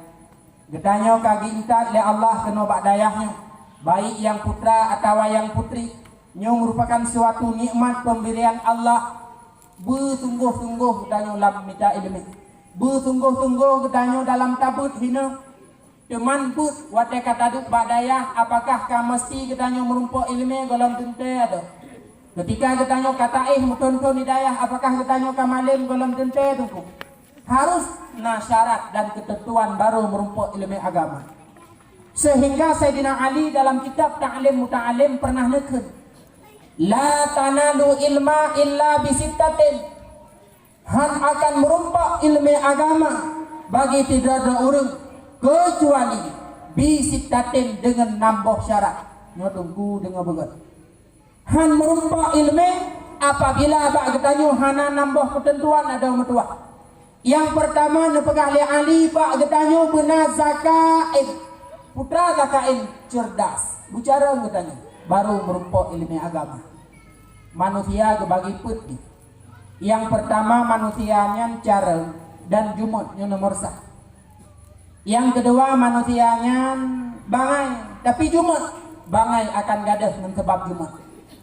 Geutanyoe ka geuintat lé Allah keunoe bak dayah nyoe, baik nyang putra atawa nyang putri. Nyoe meurupakan suatu nikmat pemberian Allah. Beusunggoh-sunggoh geutanyoe lam mita iéleumé. Beusunggoh-sunggoh geutanyoe dalam tabeuet hinoe. Teuma beuet watée ka taduek bak dayah, apakah ka meusti geutanyoe meurumpok iéleumé gohlom teuntée adoe? Keutika geutanyoe ka taéh meuthon-thon di dayah, apakah geutanyoe ka malém gohlom teuntée teungku? Harus na syarat dan keuteuntuan barô meurumpok iéleumé agama. Seuhingga Saidina Ali dalam kitab Ta'lim Muta'allim pernah neukheun, "La tanalu ilma illa bisittatin." Han akan meurumpok iéleumé agama bagi sidroe-droe ureuëng keucuali bisittatin, deungon nam boh syarat. Nyoe teungku deungoe beugét. Han meurumpok iéleumé apabila bak geutanyoe hana nam boh keuteuntuan adoe meutuwah. Nyang peurtama neupeugah lé Ali bak geutanyoe beuna zakain. Putra zakain cerdas. Beucarông geutanyoe, barô meurumpok iéleumé agama. Manusia geubagi peuet jih. Nyang peurtama manusia nyan carông dan jumôt, nyoe nomor sa. Nyang keudua manusia nyan bangai, tapi jumôt, bangai akan gadôh ngon sabab jumôt.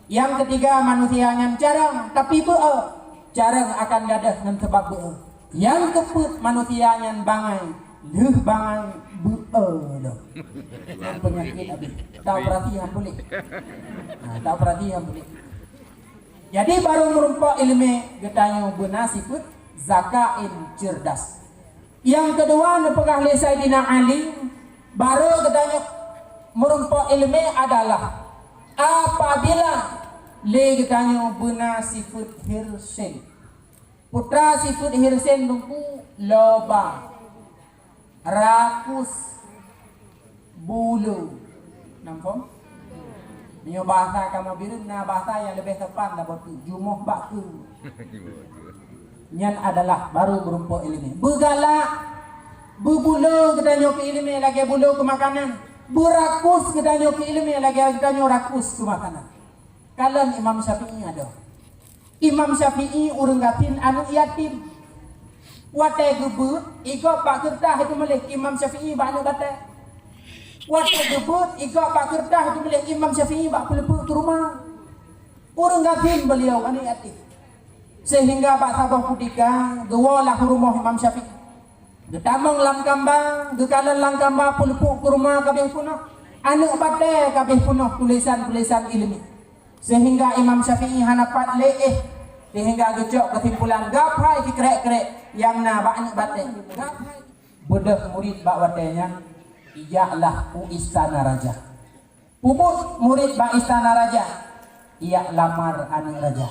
Nyang keutiga manusia nyan carông, tapi beu-e, carông akan gadôh ngon sabab beu-e. Nyang keupeuet manusia nyan bangai, lheueh bangai beu-e lom. Nyan peunyakét abéh. Taoperasi han puléh. Ha, taoperasi han puléh. Jadi barô meurumpok iéleumé geutanyoe beuna sifeuet zakain cerdas. Nyang keudua neupeugah lé Saidina Ali, barô geutanyoe meurumpok iéleumé adalah apabila lé geutanyoe beuna sifeuet hirsin. Putra sifeuet hirsin teungku loba, rakus, bulo. Nampak? Nyoe bahasa kamoe Bireuen na bahasa nyang leubeh sopan saboh teuk, jumoh bak keue. Nyan adalah barô meurumpok iéleumé. Beugalak, beubulo geutanyoe keu iéleumé lagée bulo keu makanan. Beurakus geutanyoe keu iéleumé lagée geutanyoe rakus keu makanan. Kalon Imam Syafi'i adoe. Imam Syafi'i ureuëng gasien aneuëk yatim. Watée geubeuet, igob bak keureutah geumeuleh Imam Syafi'i bak aneuëk batée. Watée geubeuet, igob bak keureutah geumeuleh Imam Syafi'i bak peuleupeuk keu rumoh. Ureuëng gasien beuliau aneuëk yatim. Seuhingga bak saboh kutika geuwoe lah u rumoh Imam Syafi'i. Geutamong lam kamba, geukalon lam kamba peuleupeuk keu rumoh ka abéh peunoh. Aneuëk batée ka abéh peunoh tulésan-tulésan iéleumé. Seuhingga Imam Syafi'i hana pat lé éh, seuhingga geucok keusimpulan gabhai sikrek-krek nyang na bak aneuëk batée. Gabhai. Beudôh murit bak watée nyan, ijaklah u istana raja. Peubuet murit bak istana raja, ijak lamar aneuëk raja.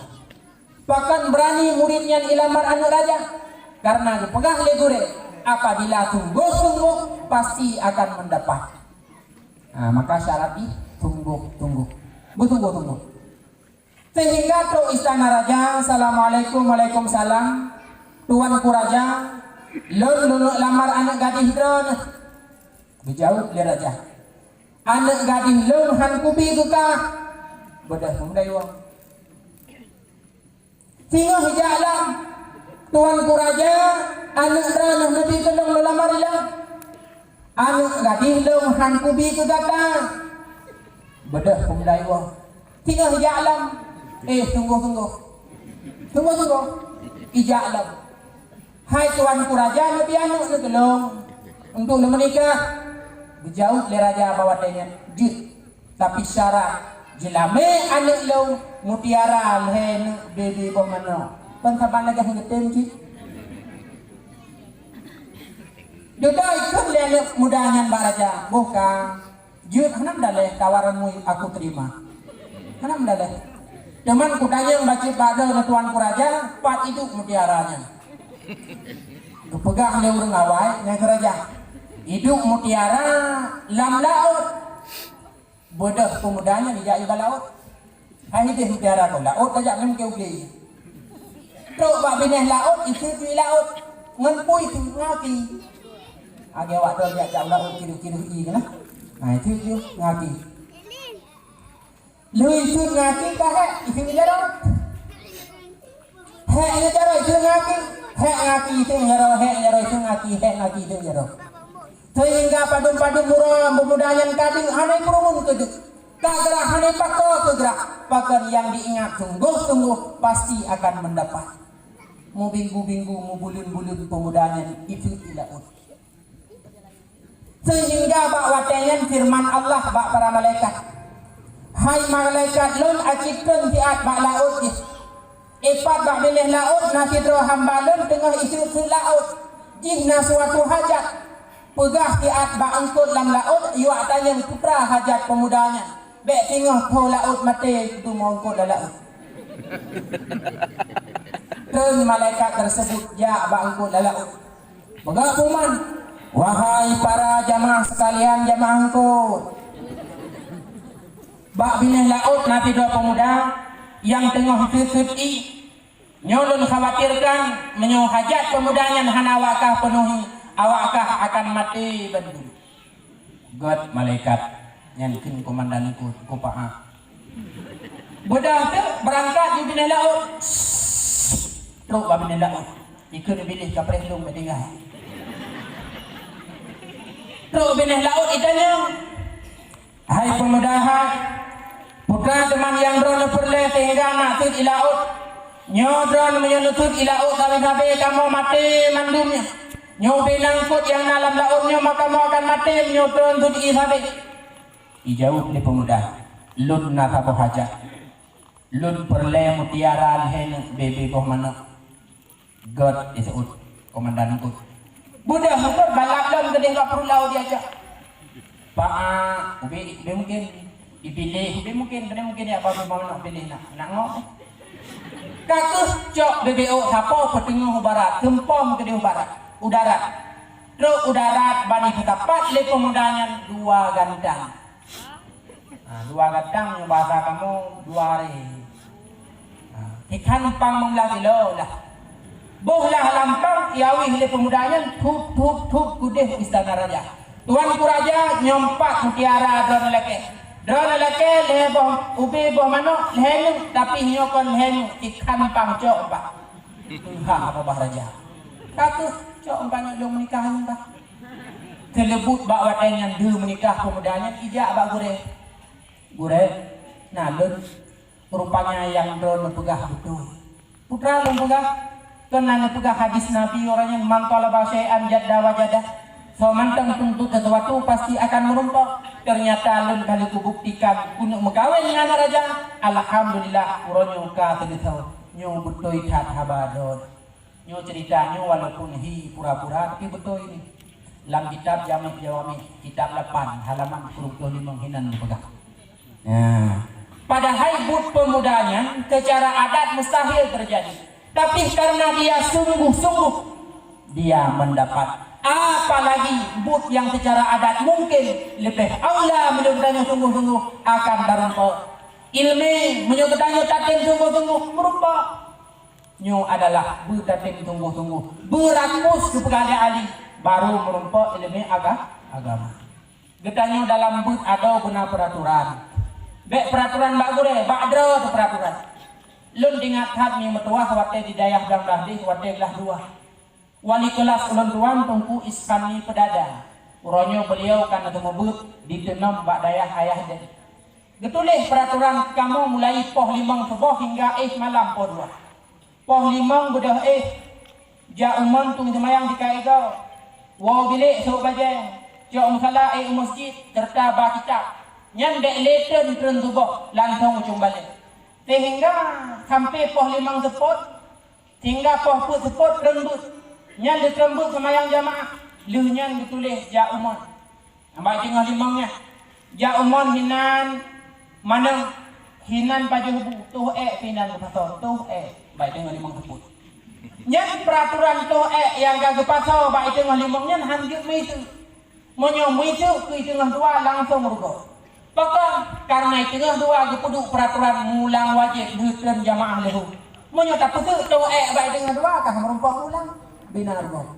Pakon beurani murit nyan ilamar aneuëk raja? Kareuna geupeugah lé gurée, apabila sunggoh-sunggoh, pasti akan mendapat. Ha, maka syarat jih sunggoh-sunggoh. Beusunggoh-sunggoh. Seuhingga trok istana raja, "Assalamualaikum." "Waalaikumsalam. Tuanku raja, lôn lôn lamar aneuëk gadih droeneuh." Geujaweueb lé raja, "Aneuëk gadih lôn han kubi keu kah." Beudôh peumudayue. Singoh jak lom, "Tuanku raja, aneuëk droeneuh neubi keu lôn lôn lamar ilôn." "Aneuëk gadih lôn han kubi keu gata." Beudôh peumudayue. Singoh jak lom, "Eh, sunggoh-sunggoh. Sunggoh-sunggoh." Ijak lom. "Hai tuanku raja, neubi aneuëk neuh keu lôn untuk lôn meunikah." Geujaweueb lé raja bak watée nyan, "Jeuet, tapi syarat jeulamé aneuëk lôn mutiara lhée neuk bebe boh manok." Kon saban lagée nyang geutem cit. Dudoe ikheun lé aneuëk muda nyan bak raja, "Boh ka, jeuet hana meudaléh tawaranmu aku terima. Hana meudaléh. Teuma kutanyong bacut bak droeneuh tuanku raja, pat iduek mutiara nyan?" Geupeugah lé ureuëng awai nyan keu raja, "Iduek mutiara lam laôt." Beudôh peumuda nyan ijak iba laôt. Hai ideh mutiara keu laôt, tajak ngon keu glé. Trok bak binéh laôt, iseut ié laôt. Ngon peue iseut? Ngon aki. Lagée awak droe jak-jak laôt, kiru-kiru ié keunan. Nah, iseut ié ngon aki. Lheueh iseut ngon aki ka hék, iseut ngon jaroe. Hék ngon jaroe, iseut ngon aki. Hék ngon aki, iseut ngon jaroe, hék ngon jaroe, iseut ngon aki, hék ngon aki, iseut ngon jaroe. Sehingga padum-padum uroe peumuda nyan ka deuek hana peurumun keu deuek, ka grah hana pakoe keu grah. Pakon nyang diingat sunggoh-sunggoh pasti akan mendapat. Mubinggu-binggu, mubuleuen-buleuen peumuda nyan itu di laôt. Sehingga bak watée nyan feureuman Allah bak para malaikat, "Hai malaikat lôn, aci treun siat bak laôt jih. Ipat bak binéh laôt na sidroe hamba lôn teungoh iseut-seut laôt. Jih na suatu hajat. Peugah siat bak eungkôt lam laôt, yuak tanyong peue hajat peumuda nyan. Bék singoh tho laôt maté, teuma eungkôt lam laôt." Treun malaikat teuseubut jak bak eungkôt lam laôt. Peugah peuman, "Wahai para jamaah sekalian, jamaah eungkôt, bak binéh laôt na sidroe peumuda nyang teungoh seut-seut ié. Nyoe lôn khawatirkan, meunyoe hajat peumuda nyan hana awak kah peunuhi, awak kah akan maté bandum." Gét malaikat nyan kheun komandan eungkôt, "Kupaah." Beudôh teuk beurangkat di binéh laôt. Trok bak binéh laôt. Ikheun binéh ka preh lom bak tinggai. Trok binéh laôt itanyong, "Hai peumuda hai, peue teuma nyang droeneuh peureulée sehingga na seut i laôt? Nyoe droeneuh meunyoe neuseut i laôt sabe-sabe kamoe maté mandum nyoe. Nyoe ubé na eungkôt nyang na lam laôt nyoe, maka kamoe akan maté meunyoe droeneuh seut ié sabe." Ijaweueb lé peumuda, "Lôn na saboh hajat. Lôn peureulée mutiara lhée neuk bée-bée boh manok." Gét iseuôt komandan eungkôt. Beudôh eungkôt balap lom keudeh bak prulau diajak. Paah, ubé, ubé mungken ipiléh, ubé mungken, ubé mungken ya baru manok piléh nak, nak ngok. Ka keuh cok bée-bée ôk sapo peuteungoh u barat, seumpom keudeh u barat, u darat. Trok u darat bani teutapat lé peumuda nyan dua gantang. Ha, dua gantang nyoe bahasa kamoe dua hari. Ha, tikhan pang meublah kilo lah. Boh lah lampang iawih lé peumuda nyan thup, thup, thup keudeh istana raja. Tuanku raja, nyoe pat mutiara droeneuh lakée. Droeneuh lakée lhée boh ubé boh manok lhée neuk, tapi nyoe kon lhée neuk, tikhan pang cok pat. Tuha babah raja. Ka keuh cok pat nyoe lôn meunikah nyoe bah. Teuleubut bak watée nyan deuh meunikah peumuda nyan ijak bak gurée. "Gurée, na lôn, rupanya nyang droeneuh peugah beutôi. Peue teuma lôn peugah, kon na neupeugah hadis Nabi, ureuëng nyang man thalaba syai'an jadda wajadah. Soe mantong tuntut sesuatu pasti akan meurumpok. Teunyata lôn ka lheueh kubuktikan keuneuk meukawen ngon aneuk raja. Alhamdulillah, uroe nyoe ka seuleusoe. Nyoe beutôi that haba droeneuh." Nyoe ceurita nyoe walaupun hi pura-pura, tapi beutôi nyoe. Lam kitab Jami' Jawami', kitab lapan, halaman sikureueng ploh limong hinan geupeugah. Nah, padahai buet peumuda nyan seucara adat mustahil teujadi. Tapi karena dia sungguh-sungguh, dia mendapat. Apalagi buet nyang seucara adat mungkin leubeh aula meunyoe tanyoe sungguh-sungguh akan tarumpok. Ileumé meunyoe geutanyoe tatem sungguh-sungguh meurumpok. Nyoe adalah beutatem sunggoh-sunggoh, beurakus geupeugah lé Ali, barô meurumpok iéleumé aga-, agama. Geutanyoe dalam beuet adoe beuna peuratoran. Bék peuratoran bak gurée, bak droe teuh peuratoran. Lôn teuingat that mimeutuwah watée di dayah Blang Blahdeh watée glah dua. Wali keulas ulôn tuan Teungku Iskandi Peudada. Uroe nyoe beuliau ka na teumeubeuet di Teunom bak dayah ayah deh. Geutuléh peuratoran kamoe mulai poh limong suboh hingga éh malam poh dua. Poh limong beudôh éh, jak u mon tueng seumayang sikai igoe, woe bilék sôk bajée, cok musala éh u meuseujid, seureuta ba kitab. Nyan bék lé teun treun suboh langsong u cong balée. Seuhingga sampoe poh limong seupôt, seuhingga poh peuet seupôt treun beuet. Nyan lheueh treun beuet seumayang jamaah, lheueh nyan geutuléh jak u mon. Bak teungoh limong nyan, jak u mon hinan manök, hinan pajoh bu, toh ék pih hinan geupasoe, toh ék, bak teungoh limong seupôt. Nyan peuratoran toh ék nyang ka geupasoe bak teungoh limong nyan han jeuet meuiseuk. Meunyoe meuiseuk keu teungoh dua langsong rugoe. Pakon? Kareuna teungoh dua geupeuduek peuratoran mulang wajéb lheueh treun jamaah leuhô. Meunyoe tapeuseuk toh ék bak teungoh dua ka meurumpok mulang, bina rugoe.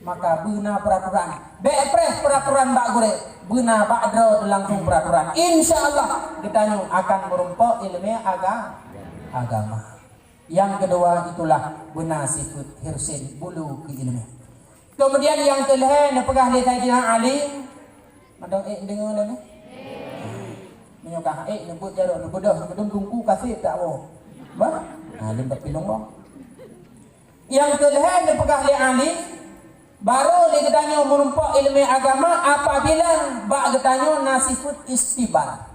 Maka beuna peuratoran. Bék preh peuratoran bak gurée, beuna bak droe teuh langsong peuratoran. Insya Allah geutanyoe akan meurumpok iéleumé aga-, agama. Nyang keudua itulah beuna sifeuet hirsin, bulu keu iéleumé. Kemudian nyang keulhèe neupeugah lé Saidina Ali, mantong ék deungoe lé nyoe. Meunyoe ka ék neubeuet jaroe, neubeudoh, neubeudoh tungku kaseb tak woe. Bah, ha, lôn bak pilong bang. Nyang keulhèe neupeugah lé Ali, barô lé geutanyoe meurumpok ileumèe agama apabila bak geutanyoe na sifeuet istibar,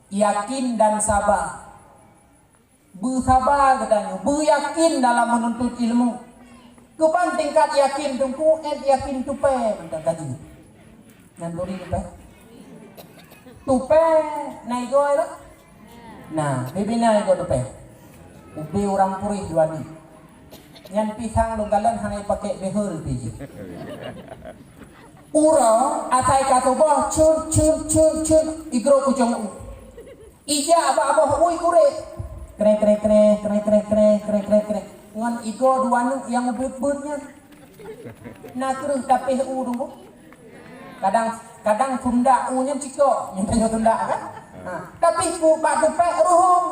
yakin dan saba. Beusaba geutanyoe, beuyakin dalam meununtut ilmu. Keuban tingkat yakin teungku, ék yakin tupèe mantong kaji. Nyan turi tupèe. Tupèe na igoe lah. Nah, bibi na igoe tupèe. Ubé urang Quraisy dua ni. Nyan pisang lôn kalon hana ipakék behel pih jih. Uroe asai ka suboh, cut, cut, cut, cut, igrôp ujong u. Ijak bak boh u igurek. Krek, krek, krek, krek, krek, krek, krek, krek, krek. Ngon igoe dua neuk nyang ubit-ubit nyan. Na kreueh tapéh u dum. Kadang, kadang sundak u nyan cikok, nyan tanyoe sundak kan? Ha. Tapi ku bak tupèe ruhueng.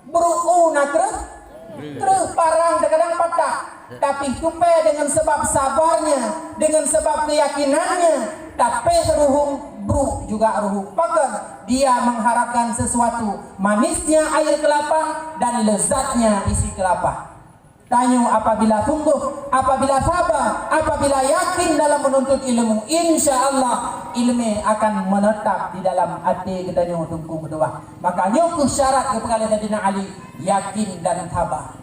Brôk u na kreueh, kreueh parang kadang patah. Tapi tupèe dengan sebab sabarnya, dengan sebab keyakinannya, tapéh ruhueng, brôk juga ruhueng. Pakon? Dia mengharapkan sesuatu, manisnya air kelapa dan lezatnya isi kelapa. Tanyoe apabila sungguh, apabila saba, apabila yakin dalam menuntut ilmu, insya Allah ileumèe akan menetap di dalam até geutanyoe teungku meutuwah. Maka nyoe keuh syarat geupeugah lé Saidina Ali, yakin dan saba.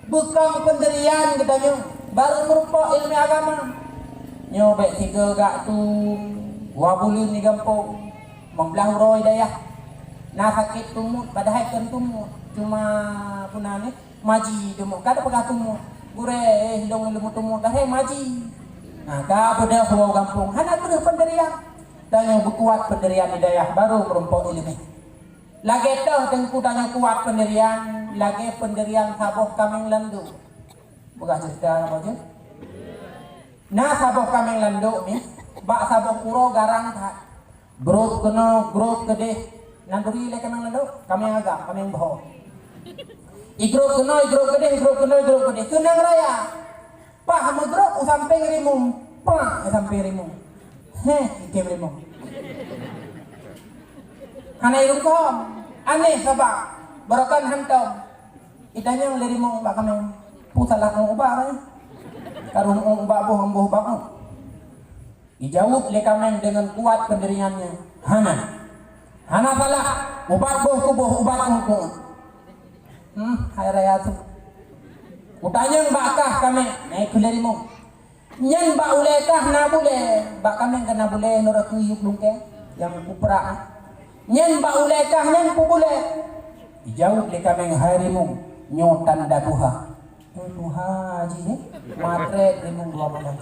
Bukon peundirian geutanyoe barô meurumpok ileumèe agama. Nyoe bèk sigoe gak tu, dua buleuen di gampông, limong blaih uroe di dayah. Na sakét tumut, padahai kon tumut, cuma peue nan nyan, maji tumut. Ka tapeugah tumut, gurèe, eh, lôn ilmu tumut, padahai maji. Na ka beudôh u gampông, hana kreueh peundirian. Tanyoe beukuat peundirian di dayah, barô meurumpok ileumèe. Lagèe toh teungku tanyoe kuat peundirian, lagèe peundirian saboh kaméng landô. Peugah ceurita apa jeuet? Na saboh kaméng landô nyan, bak saboh uroe garang that. Grôp keunoe, grôp keudeh, nan turi lé kaméng landô, kaméng agam, kaméng boh. Igrôp keunoe, igrôp keudeh, igrôp keunoe, igrôp keudeh, keunong raya. Paih meugrôp u sampéng rimueng, paih u sampéng rimueng. Heh, item rimueng. Hana irungkông, aneh sabab, barokon hantom. Itanyong lé rimueng bak kaméng, peue salah ngon ubat nyoe? Ka rhom ubat boh, boh ubat nyoe. Ijaweueb lé kaméng deungon kuat peundiriannya, "Hana. Hana salah, ubat boh kuboh ubat ngon kuéh." Hmm, hai raya tu. Kutanyong bak kah kaméng, na ikheun lé rimueng. Nyan bak ulèe kah na bulèe, bak kaméng ka na bulèe nurot kuyup lungkée nyang kuprak. Nyan bak ulèe kah nyan peue bulèe? Ijaweueb lé kaméng, "Hai rimueng, nyoe tanda tuha." Tuha jih, eh? Matrét rimueng dua buleuen.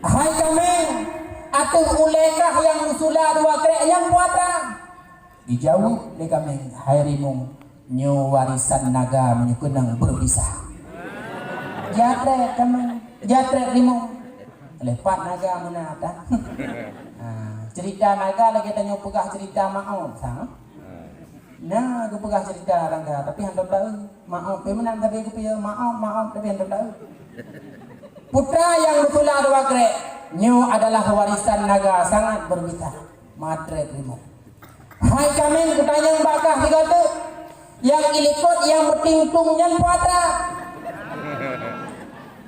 "Hai kaméng, ateueh ulèe kah nyang sula dua krek nyan peue atra?" Ijaweueb lé kaméng, "Hai rimueng, nyoe warisan naga meunyoe keunong beubisa." Jatrét kaméng, jatrét rimueng. Leupah naga meunan atra. Ha, ceurita naga lagèe tanyoe peugah ceurita maôt, sang. Na geupeugah ceurita naga, tapi hantom taeu. Maôt, pih meunan tapi geupeugah maôt, maôt, tapi hantom taeu. Putra nyang beusula dua krek, nyoe adalah warisan naga sangat berbisa. Matrét rimueng. "Hai kaméng, kutanyong bak kah sigoe teuk, nyang ilikot nyang meutingtung nyan peue atra?"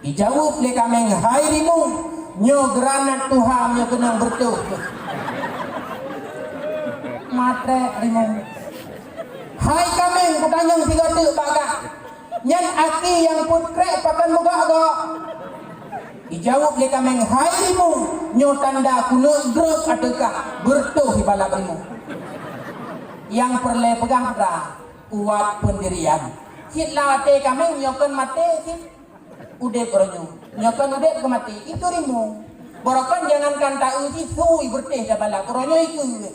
Ijaweueb lé kaméng, "Hai rimueng, nyoe granat tuha meunyoe keunong beureutoh." Matrét rimueng. "Hai kaméng, kutanyong sigoe teuk bak kah, nyan aki nyang peuet krek pakon meugok-gok?" Ijaweueb lé kaméng, "Hai rimueng, nyoe tanda keuneuk grôp ateueh kah, beureutoh ibalap rimueng." Nyang peureulèe peugah atra, kuat peundirian. Cit lam até kaméng nyoe kon maté cit. Udép uroe nyoe. Nyoe kon udép keu maté, ikeu rimueng. Barokon jangankan taeu cit, su ibeureutoh tabalap, uroe nyoe ikeu.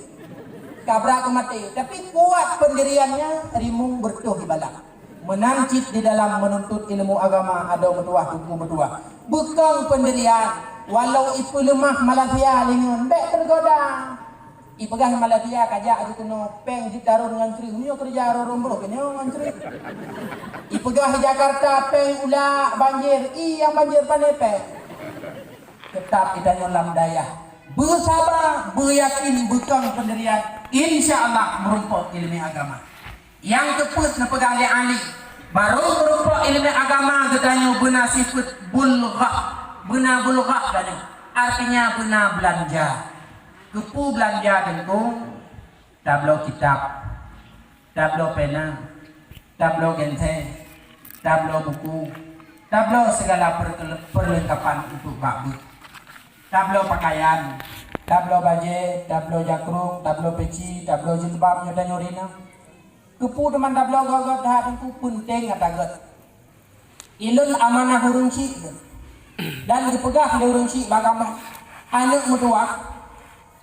Ka brat keu maté, tapi kuat peundiriannya, rimueng beureutoh ibalap. Meunan cit di dalam meununtut ilmu agama, adoe meutuwah, teungku meutuwah. Bukon peundirian, walau ipeuleumah Malaysia lé nyoe, bèk teugoda. Ipeugah Malaysia ka jak jikeunoe péng jitaron ngon creueh, meunyoe keureuja rot-rot brôk nyoe ngon creueh. Ipeugah Jakarta péng ulak banjir, i nyang banjir pané péng. Teutap geutanyoe lam dayah, beusaba, beuyakin, beukong peundirian, insya Allah meurumpok ileumèe agama. Nyang keupeuet neupeugah lé Ali, barô meurumpok ileumèe agama geutanyoe beuna sifeuet bulghah, beuna bulghah tanyoe, artinya beuna beulanja. Keupeue beulanja teungku? Tabloe kitab, tabloe pena, tabloe genteng, tabloe buku, tabloe sigala perke-, perlengkapan untuk bak beuet. Tabloe pakaian, tabloe bajèe, tabloe jakrong, tabloe peci, tabloe jilbab nyoe tanyoe rineueng. Keupeue teuma tabloe göt-göt that teungku? Peunteng ata göt. Ilôn amanah ureueng chik lôn. Dan geupeugah lé ureueng chik bak kamoe, "Aneuk meutuwah,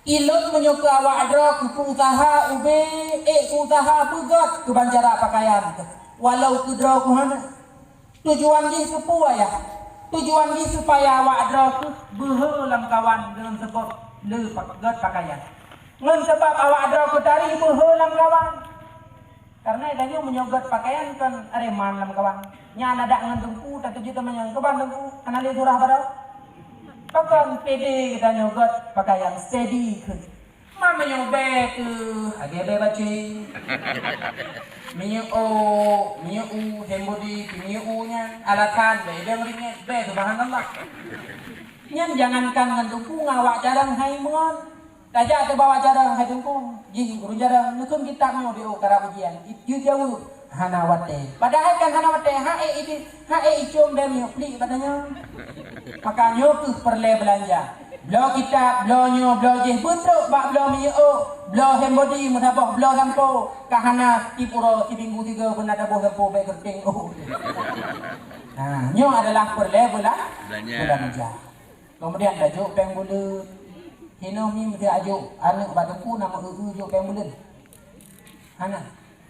ilôn meunyoe keu awak droe keu peuusaha ubé, ék peuusaha beugöt keu ban cara pakaian keuh, walau keu droe keuh hana." Tujuan jih keupeue, Ayah? Tujuan jih supaya awak droe keuh beuhe lamkawan deungon sabab le pak-, göt pakaian. Ngon sabab awak droe keuh tari beuhe lamkawan. Karena tanyoe meunyoe göt pakaian kon areman lamkawan. Nyan adak ngon teungku, tatuju teumanyong, "Keuban teungku, hana lé surah baroe?" Pakon pede geutanyoe göt pakaian steady kheun. Ma meunyoe bèe keuh, lagèe bèe bacé. Meunyoe ôk, meunyoe u, hand body, meunyoe u nyan, alatan, bèe idong ringèt, bèe subhanallah. Nyan jangankan ngon teungku, ngon awak jarang hai mon. Tajak teubawa jarang hai teungku, jih ureueng jarang, neukheun kitab nyoe di ôk karab ujian, jijaweueb hana watèe. Padahai kan hana watèe, ha ék idi-, ha ék icôm bèe miyueb pliek bak tanyoe. Maka nyoe keuh peureulèe beulanja. Bloe kitab, bloe nyoe, bloe jih, beutrok bak bloe miyueb ôk, bloe hand body meusaboh, bloe sampo, ka hana tiep uroe, siminggu sigoe beuna taboh sampo bèe geureuteng ôk. Ha, nyoe adalah peureulèe beula-, Beulanja. beulanja. Keumudian tajok péng buleuen. Hinoe mi meusti ajok aneuk bak teungku na meu-eu-eu jok péng buleuen. Hana.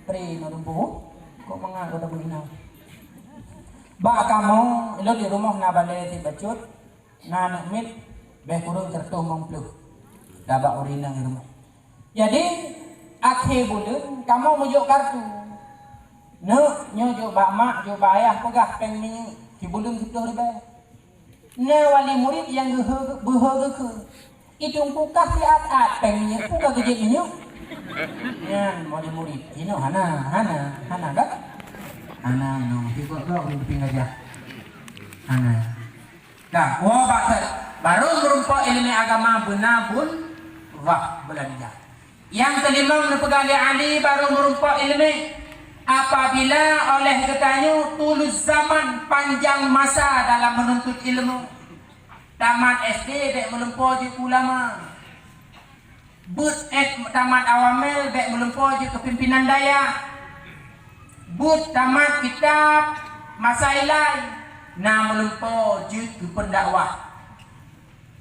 Pri ngon teungku. Kok mangat gata meuhina. Bak kamoe, lôn di rumoh na balèe sit bacut, na aneuk miet, bèe kureueng siratoh limong ploh. Tabak ureueng inong di rumoh. Jadi, akhé buleuen kamoe meujok kartu. Neuk, nyoe jok bak mak, jok bak ayah, peugah péng minyeuk sibuleuen siplôh ribèe. Na wali murit nyang geuhe-, beuhe geukheun, "Itong pukah siat-at péng minyeuk, pukah geujép minyeuk." Nyan wali murit. Inoe hana, hana, hana kan? Hana, no, tiba-tiba ureueng geupieng gajah. Hana. Ka, woe bak that, barô meurumpok ileumèe agama beuna bun, wah, beulanja. Nyang keulimong neupeugah lé Ali barô meurumpok ileumèe, apabila oleh geutanyoe tulus zaman panjang masa dalam meununtut ilmu. Tamat S D bèk meulumpo jeuet keu ulama. Beuet S-, tamat awamèl bèk meulumpo jeuet keu pimpinan dayah. Beuet tamat kitab masa ilai na meulumpo jeuet keu peundakwah.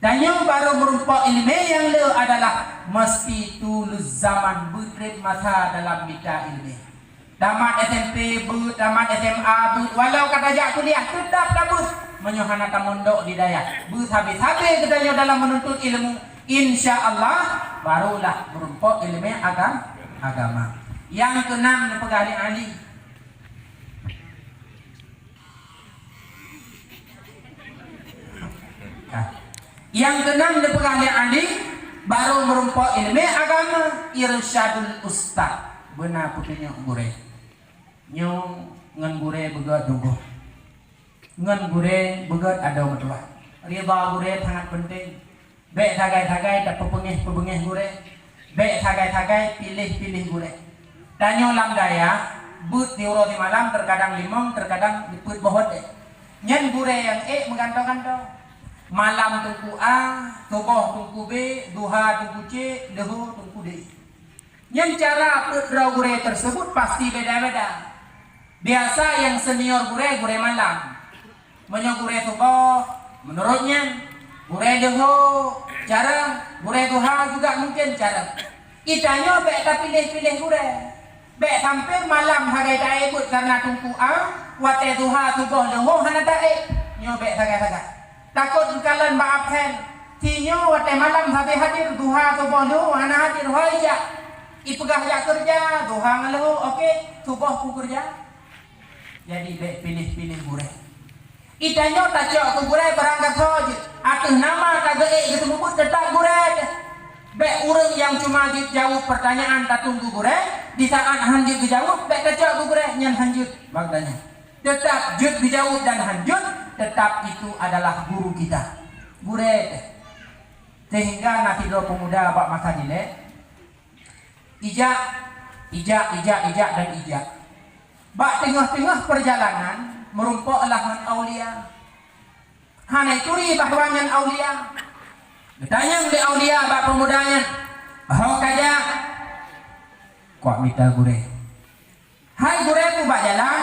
Tanyoe barô meurumpok ileumèe nyang le adalah meusti tulus zaman beutrép masa dalam mita ileumèe. Tamat S M P beuet, tamat S M A beuet, walau ka tajak kuliah teutap tabeuet. Meunyoe hana tamondok di dayah, beuet sabe-sabe geutanyoe dalam meununtut ilmu, insya Allah barolah meurumpok ileumèe agam-, agama. Nyang keunam neupeugah lé Ali. Nyang keunam neupeugah lé Ali, barô meurumpok ileumèe agama, irsyadul ustaz, beuna peutunyok gurèe. Nyoe ngon gurèe beugèt tuboh. Ngon gurèe beugèt adoe meutuah. Ridha gurèe sangat peunteng. Bèk sagai-sagai tapeubeungèh-peubeungèh gurèe. Bèk sagai-sagai piléh-piléh gurèe. Tanyoe lam dayah, beuet siuroe simalam, teukadang limong, teukadang peuet boh watèe. Nyan gurèe nyang ék meugantoe-gantoe. Malam teungku A, suboh teungku B, duha teungku C, leuhô teungku D. Nyan cara peuet droe gurèe teuseubut pasti beda-beda. Biasa nyang senior gurèe, gurèe malam. Meunyoe gurèe suboh, meunurot nyan, gurèe leuhô carông, gurèe duha juga mungken carông. Geutanyoe bèk tapiléh-piléh gurèe. Bèk sampoe malam sagai taék beuet kareuna teungku A, watèe duha suboh leuhô hana taék. Nyoe bèk sagai-sagai. Takot geukalon bak absen. Sinyoe watèe malam sabe hadir, duha suboh leuhô hana hadir, hôi jak. Ipeugah jak keureuja, duha ngon leuhô, oke, suboh ku keureuja. Jadi bèk piléh-piléh gurèe. Geutanyoe tacok keu gurée barang gasoe jeuet, ateueh nama ka geuék geuseumeubeuet teutab gurée teuh. Bék ureuëng nyang cuma jeuet jaweueb peurtanyaan tatung keu gurée, di saát han jeuet geujaweueb bék tacok keu gurée, nyan han jeuet bak geutanyoe. Teutab jeuet geujaweueb dan han jeuet, teutab itu adalah guru kita, gurée teuh. Sehingga na sidroe peumuda bak masa dilée, ijak, ijak, ijak, ijak dan ijak. Bak teungoh-teungoh peurjalanan, meurumpok lah ngon aulia. Hana ituri bahwa nyan aulia. Geutanyong lé aulia bak peumuda nyan, "Ho ka jak?" "Kuak mita gurée." "Hai gurée, peue bak jalan?"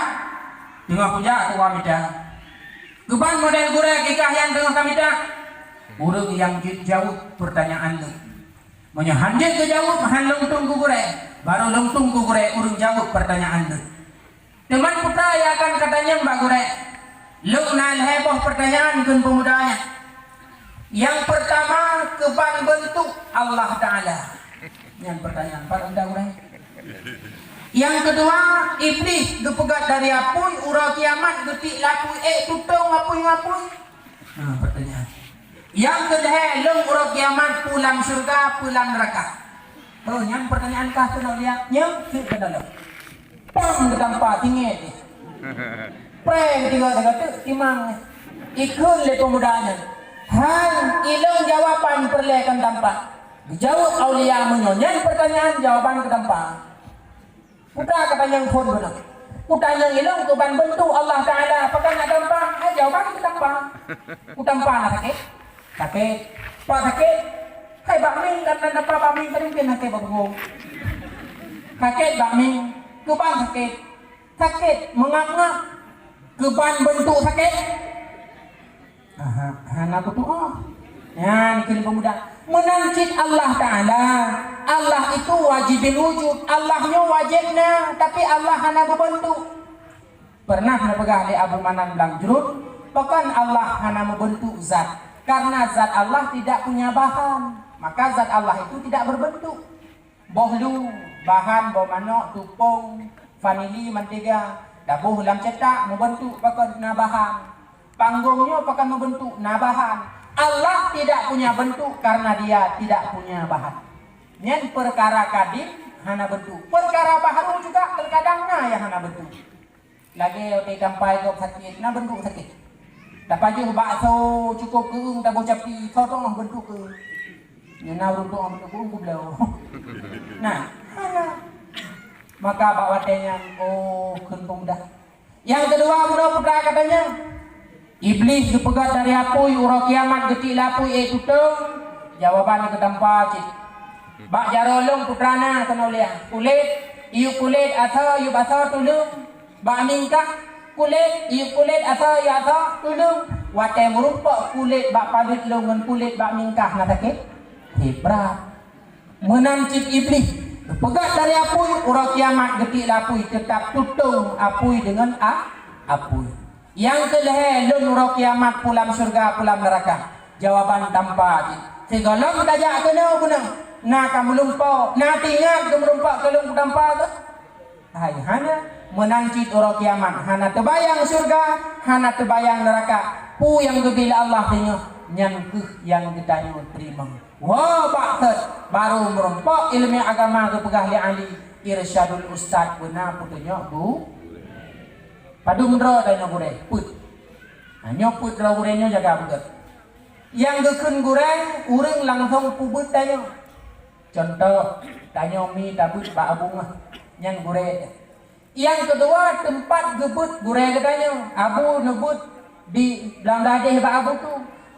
"Teungoh kujak, kuak mita." "Keuban model gurée kikah nyan teungoh ka mita?" "Ureuëng nyang jeuet jaweueb peurtanyaan lôn. Meunyoe han jeuet geujaweueb, han lôn tung keu gurée, barô lôn tung keu gurée ureuëng jaweueb peurtanyaan lôn." Teuma peue nyang akan katanyong bak gurée? "Lôn na lhée boh peurtanyaan," kheun peumuda nyan. "Nyang peurtama, keuban beuntuk Allah Taala?" Nyan peurtanyaan paléng mudah gurée. "Nyang keudua, Iblih geupeugét dari apui, uroe kiamat geutiek lapui ék tutong apui ngon apui?" Nah, peurtanyaan. "Nyang keulhée, lôn uroe kiamat peue lam syeuruga, peue lam neuraka?" Oh, nyan peurtanyaan kah keunoe liak? Nyan keuh keunoe lom. Pang geutampa tinggai jih. Preh geutinggai deungon teuk timang. Ikheun lé peumuda nyan, "Han, ilôn jawaban peureulée kon tampa." Geujaweueb aulia, "Meunyoe nyan peurtanyaan, jawaban keutampa." Peue ka tanyong phon beuna. Kutanyong ilôn keuban beuntuk Allah Taala, pakon na tampa? Hai, jawaban keutampa. Kutampa na sakét? Sakét. Pak sakét? Hai, bak mieng, karena tampa bak mieng tadi mungkin sakét bak punggong. Sakét bak mieng. Keuban sakét? Sakét, meungab-ngab. Keuban beuntuk sakét? Aha, hana kutu'oh. Nyan keuneuk peumuda. Meunan cit Allah Taala. Allah itu wajibul wujud. Allah nyoe wajéb na, tapi Allah hana beubeuntuk. Pernah neupeugah lé Abu Manan Blang Jrut, "Pakon Allah hana meubeuntuk zat? Karena zat Allah tidak punya bahan, maka zat Allah itu tidak berbentuk." Boh lu, bahan, boh manok, tupông, vanili, mantega, taboh lam ceutak, meubeuntuk pakon na bahan. Panggong nyoe pakon meubeuntuk na bahan. Allah tidak punya bentuk karena Dia tidak punya bahan. Nyan peukara kadim hana beuntuk. Peukara baharu juga teukadang na nyang hana beuntuk. Lagée watée tampa gob sakét, na beuntuk sakét. Tapajoh bakso cukôp keueung, taboh capi, soe teungoh beuntuk keueung. Nyan na ureuëng teungoh beuntuk keueung, kubloe. Nah, hana. Maka bak watée nyan, oh, kheun peumuda. Nyang keudua, bunoe peue ka tanyong, Iblih geupeugét dari apui, uroe kiamat geutiek lapui ék tutong? Jawaban keutampa cit. Bak jaroe lôn peue na keunoe liak? Kulét, iyup kulét, asoe, iyup asoe, tuleueng. Bak mieng kah kulét, iyup kulét, asoe, iyup asoe, tuleueng. Watée meurumpok kulét bak paleuet lôn ngon kulét bak mieng kah na sakét? Hé brat. Meunan cit Iblih, geupeugét dari apui, uroe kiamat geutiek lapui, teutab tutong apui deungon a-, apui. Nyang keulhée lôn uroe kiamat peue lam syeuruga, peue lam neuraka? Jawaban tampa cit. Sigohlom tajak keunoe beunang, na ka meulumpo, na teuingat keu meulumpo keu lôn tampa keuh? Hai hana, meunan cit uroe kiamat hana teubayang syeuruga, hana teubayang neuraka. Peue nyang geubri lé Allah singoh, nyan keuh nyang geutanyoe teurimong. Woe bak thot, barô meurumpok iéleumé agama geupeugah lé Ali, Irsyadul Ustaz beuna peutunyok bu. Padum droe tanyoe gurée, peuet. Nah, nyoe peuet droe gurée nyoe jaga beugét. Nyang geukheun gurée, ureuëng langsong peubeuet tanyoe. Cuntoh, tanyoe mi tabeuet bak Abu Ngeh, nyan gurée teuh. Nyang keudua, teumpat geubeuet gurée geutanyoe. Abu neubeuet di Blang Gadeh bak Abu Tu.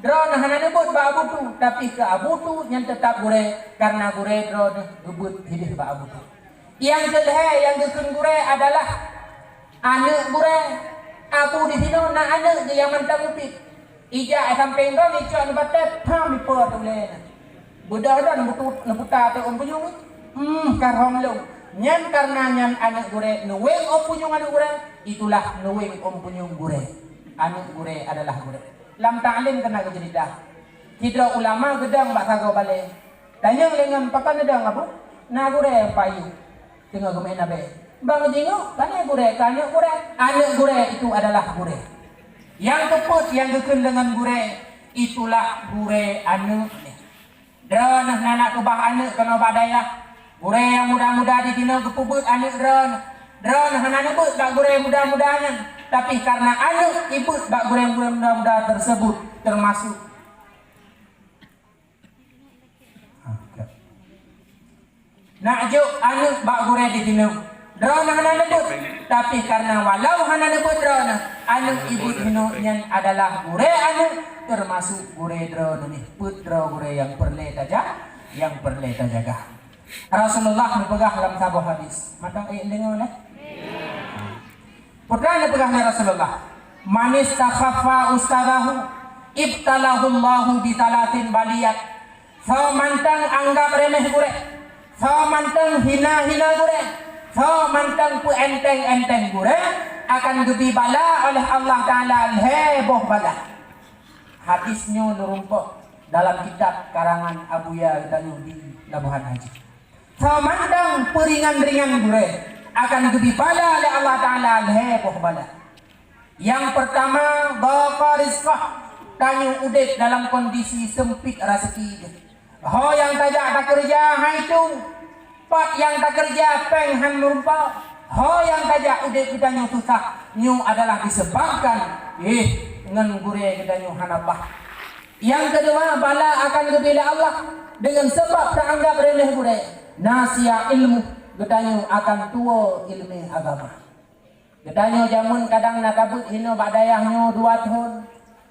Droeneuh hana neubeuet bak Abu Tu, tapi keu Abu Tu nyan teutab gurée, kareuna gurée droeneuh geubeuet hideh bak Abu Tu. Nyang keulhée nyang geukheun gurée adalah aneuëk gurée. Abu di sinoe na aneuëk geuh nyang mantong muphét. Ijak sampéng droe icok nibak batée, pham ipo teuh ulée na. Beudôh droe neuputa teuh ôn punyueng, hmm, ka rhom lom. Nyan kareuna nyan aneuëk gurée neuwéng ôn punyueng aneuëk gurée, itulah neuwéng ôn punyueng gurée. Aneuëk gurée adalah gurée. Lam taklim keunan geuceurita. Sidroe ulama geudong bak sagoe balée. Tanyong lé ngon, "Pakon neudong, Abu?" "Na gurée payu teungoh geumeu'en abée." Bang jingok, "Pane gurée?" "Keu aneuëk gurée." Aneuëk gurée itu adalah gurée. Nyang keupeuet nyang geukheun deungon gurée, itulah gurée aneuëk nyan. Droeneuh na keubah aneuëk keunoe bak dayah. Gurée nyang muda-muda di sinoe geupeubuet aneuëk droeneuh. Droeneuh hana neubeuet bak gurée muda-muda nyan, tapi karena aneuëk ibeuet bak gurée muda-muda tersebut, termasuk nak jok aneuëk bak gurée di sinoe. Droeneuh hana neubeuet, tapi karena walau hana neubeuet droeneuh, aneuëk ibeuet hinoe nyan adalah gurée aneuëk, termasuk gurée droeneuh nih. Peuet droe gurée nyang peureulée taja-, nyang peureulée tajaga. Rasulullah geupeugah lam saboh hadis, mantong ék deungoe lé. Peue geupeugah lé Rasulullah, "Man istakhaffa ustadzahu, ibtalahullahu bi thalatsin baliyat." Soe mantong anggap remeh gurée, soe mantong hina-hina gurée, soe mantong peuenteng-enteng gurée, akan geubri bala oleh Allah Taala lhée boh bala. Hadis nyoe neurumpok dalam kitab karangan Abuya geutanyoe di Labuhan Haji. Soe mantong peuringan-ringan gurée akan geubri bala lé Allah Taala lhée boh bala. Nyang peurtama, dhaqa rizqah, tanyoe udeb dalam kondisi seumpit raseuki geuh. Ho nyang tajak takeureuja hai tu, pat nyang takeureuja péng han meurumpok. Ho nyang tajak udeb geutanyoe susah, nyoe adalah disebabkan, eh, ngon gurée geutanyoe hana bah. Nyang keudua, bala akan geubri lé Allah deungon sabab taanggab remeh gurée. Nasiya ilmu, geutanyoe akan tuwoe ileumé agama. Geutanyoe jameun kadang na tabeuet hinoe bak dayah nyoe dua thon,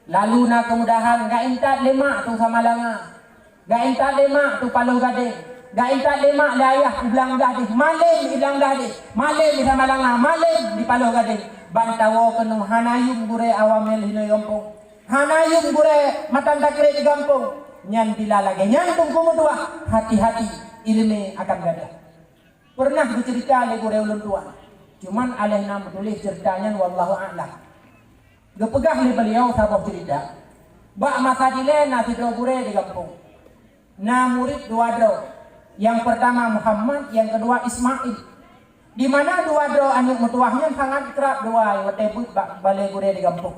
lalu na keumudahan, gak intat lé mak tu Samalanga, gak intat lé mak tu Paloh Gadeng, gak intat lé mak lé ayah u Blang Gahdeh, malem di Blang Gahdeh, malem di Samalanga, malem di Paloh Gadeng. Ban tawoe keunoe hana yum gurée awamel hinoe gampông. Hana yum gurée matan takrit di gampông. Nyan bila lagée nyan teungku meutuah, hati-hati, ileumé akan gadôh. Peureunah geuceurita lé gurée ulôn tuan, cuman aléh na meutuléh ceurita nyan, wallahu a'lam. Geupeugah lé beuliau saboh ceurita, bak masa dilée na sidroe gurée di gampông. Na murit dua droe, nyang peurtama Muhammad, nyang keudua Ismail. Di mana dua droe aneuëk meutuwah nyan sangat krab dua watée beuet bak balée gurée di gampông.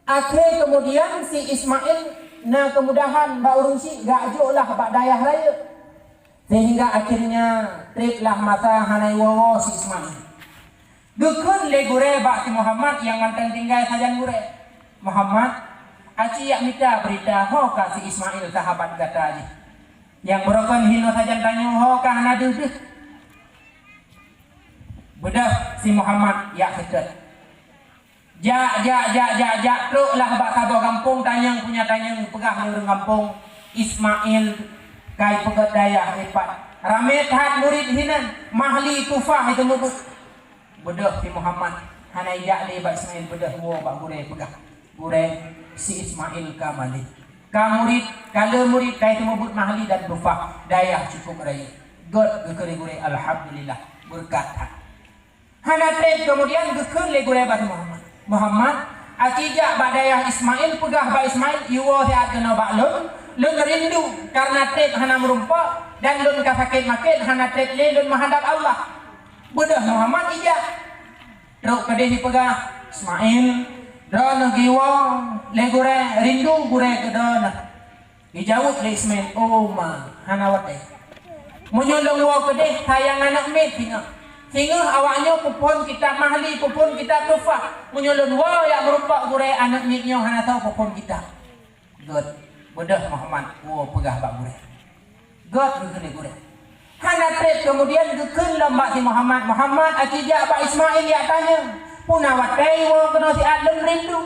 Akhé keumudian si Ismail na keumudahan bak ureuëng syiek geujok lah bak dayah rayeuk, seuhingga akhirnya treb lah masa hana iwoe-woe si Ismail. Geukheun lé gurée bak si Muhammad nyang mantong tinggai sajan gurée, "Muhammad, aci jak mita beurita ho ka si Ismail sahabat gata jih. Nyang beurokon hinoe sajan tanyoe ho ka hana deuh-deuh." Beudôh si Muhammad jak seutôt. Jak, jak, jak, jak, jak, trok lah bak saboh gampông tanyong, punya tanyong peugah lé ureuëng gampông, Ismail kai peugét dayah ipat. Ramé that murit hinan, Mahli Tufah itu mubuet. Beudôh si Muhammad hana ijak lé bak Ismail, beudôh woe bak gurée peugah, "Gurée, si Ismail ka malée. Ka murit, ka le murit kai teumubuet Mahli dan Tufah, dayah cukup rayeuk." Gét geukheun lé gurée, "Alhamdulillah, beureukat that." Hana treb keumudian geukheun lé gurée bak Muhammad, "Muhammad, aci jak bak dayah Ismail, peugah bak Ismail, iwoe siat keunoe bak lôn, lôn rindu, kareuna treb hana meurumpok, dan lôn ka sakét maké hana treb lé lôn meuhadab Allah." Beudôh Muhammad ijak. Trok keudeh ipeugah, "Ismail, droeneuh geuwoe lé gurée, rindu gurée keu droeneuh." Geujaweueb lé Ismail, "Oh ma, hana watée. Meunyoe lôn woe keudeh, sayang aneuk miet singoh. Singoh awaknyoe peuphon kitab Mahli, peuphon kitab Tufah. Meunyoe lôn woe jak meurumpok gurée, aneuk miet nyoe hana soe peuphon kitab." Gét, beudôh Muhammad woe peugah bak gurée. Gét geukheun lé gurée. Hana treb keumudian geukheun lom bak si Muhammad, "Muhammad, aci jak bak Ismail jak tanyong, peue na watée iwoe keunoe siat, lôn rindu."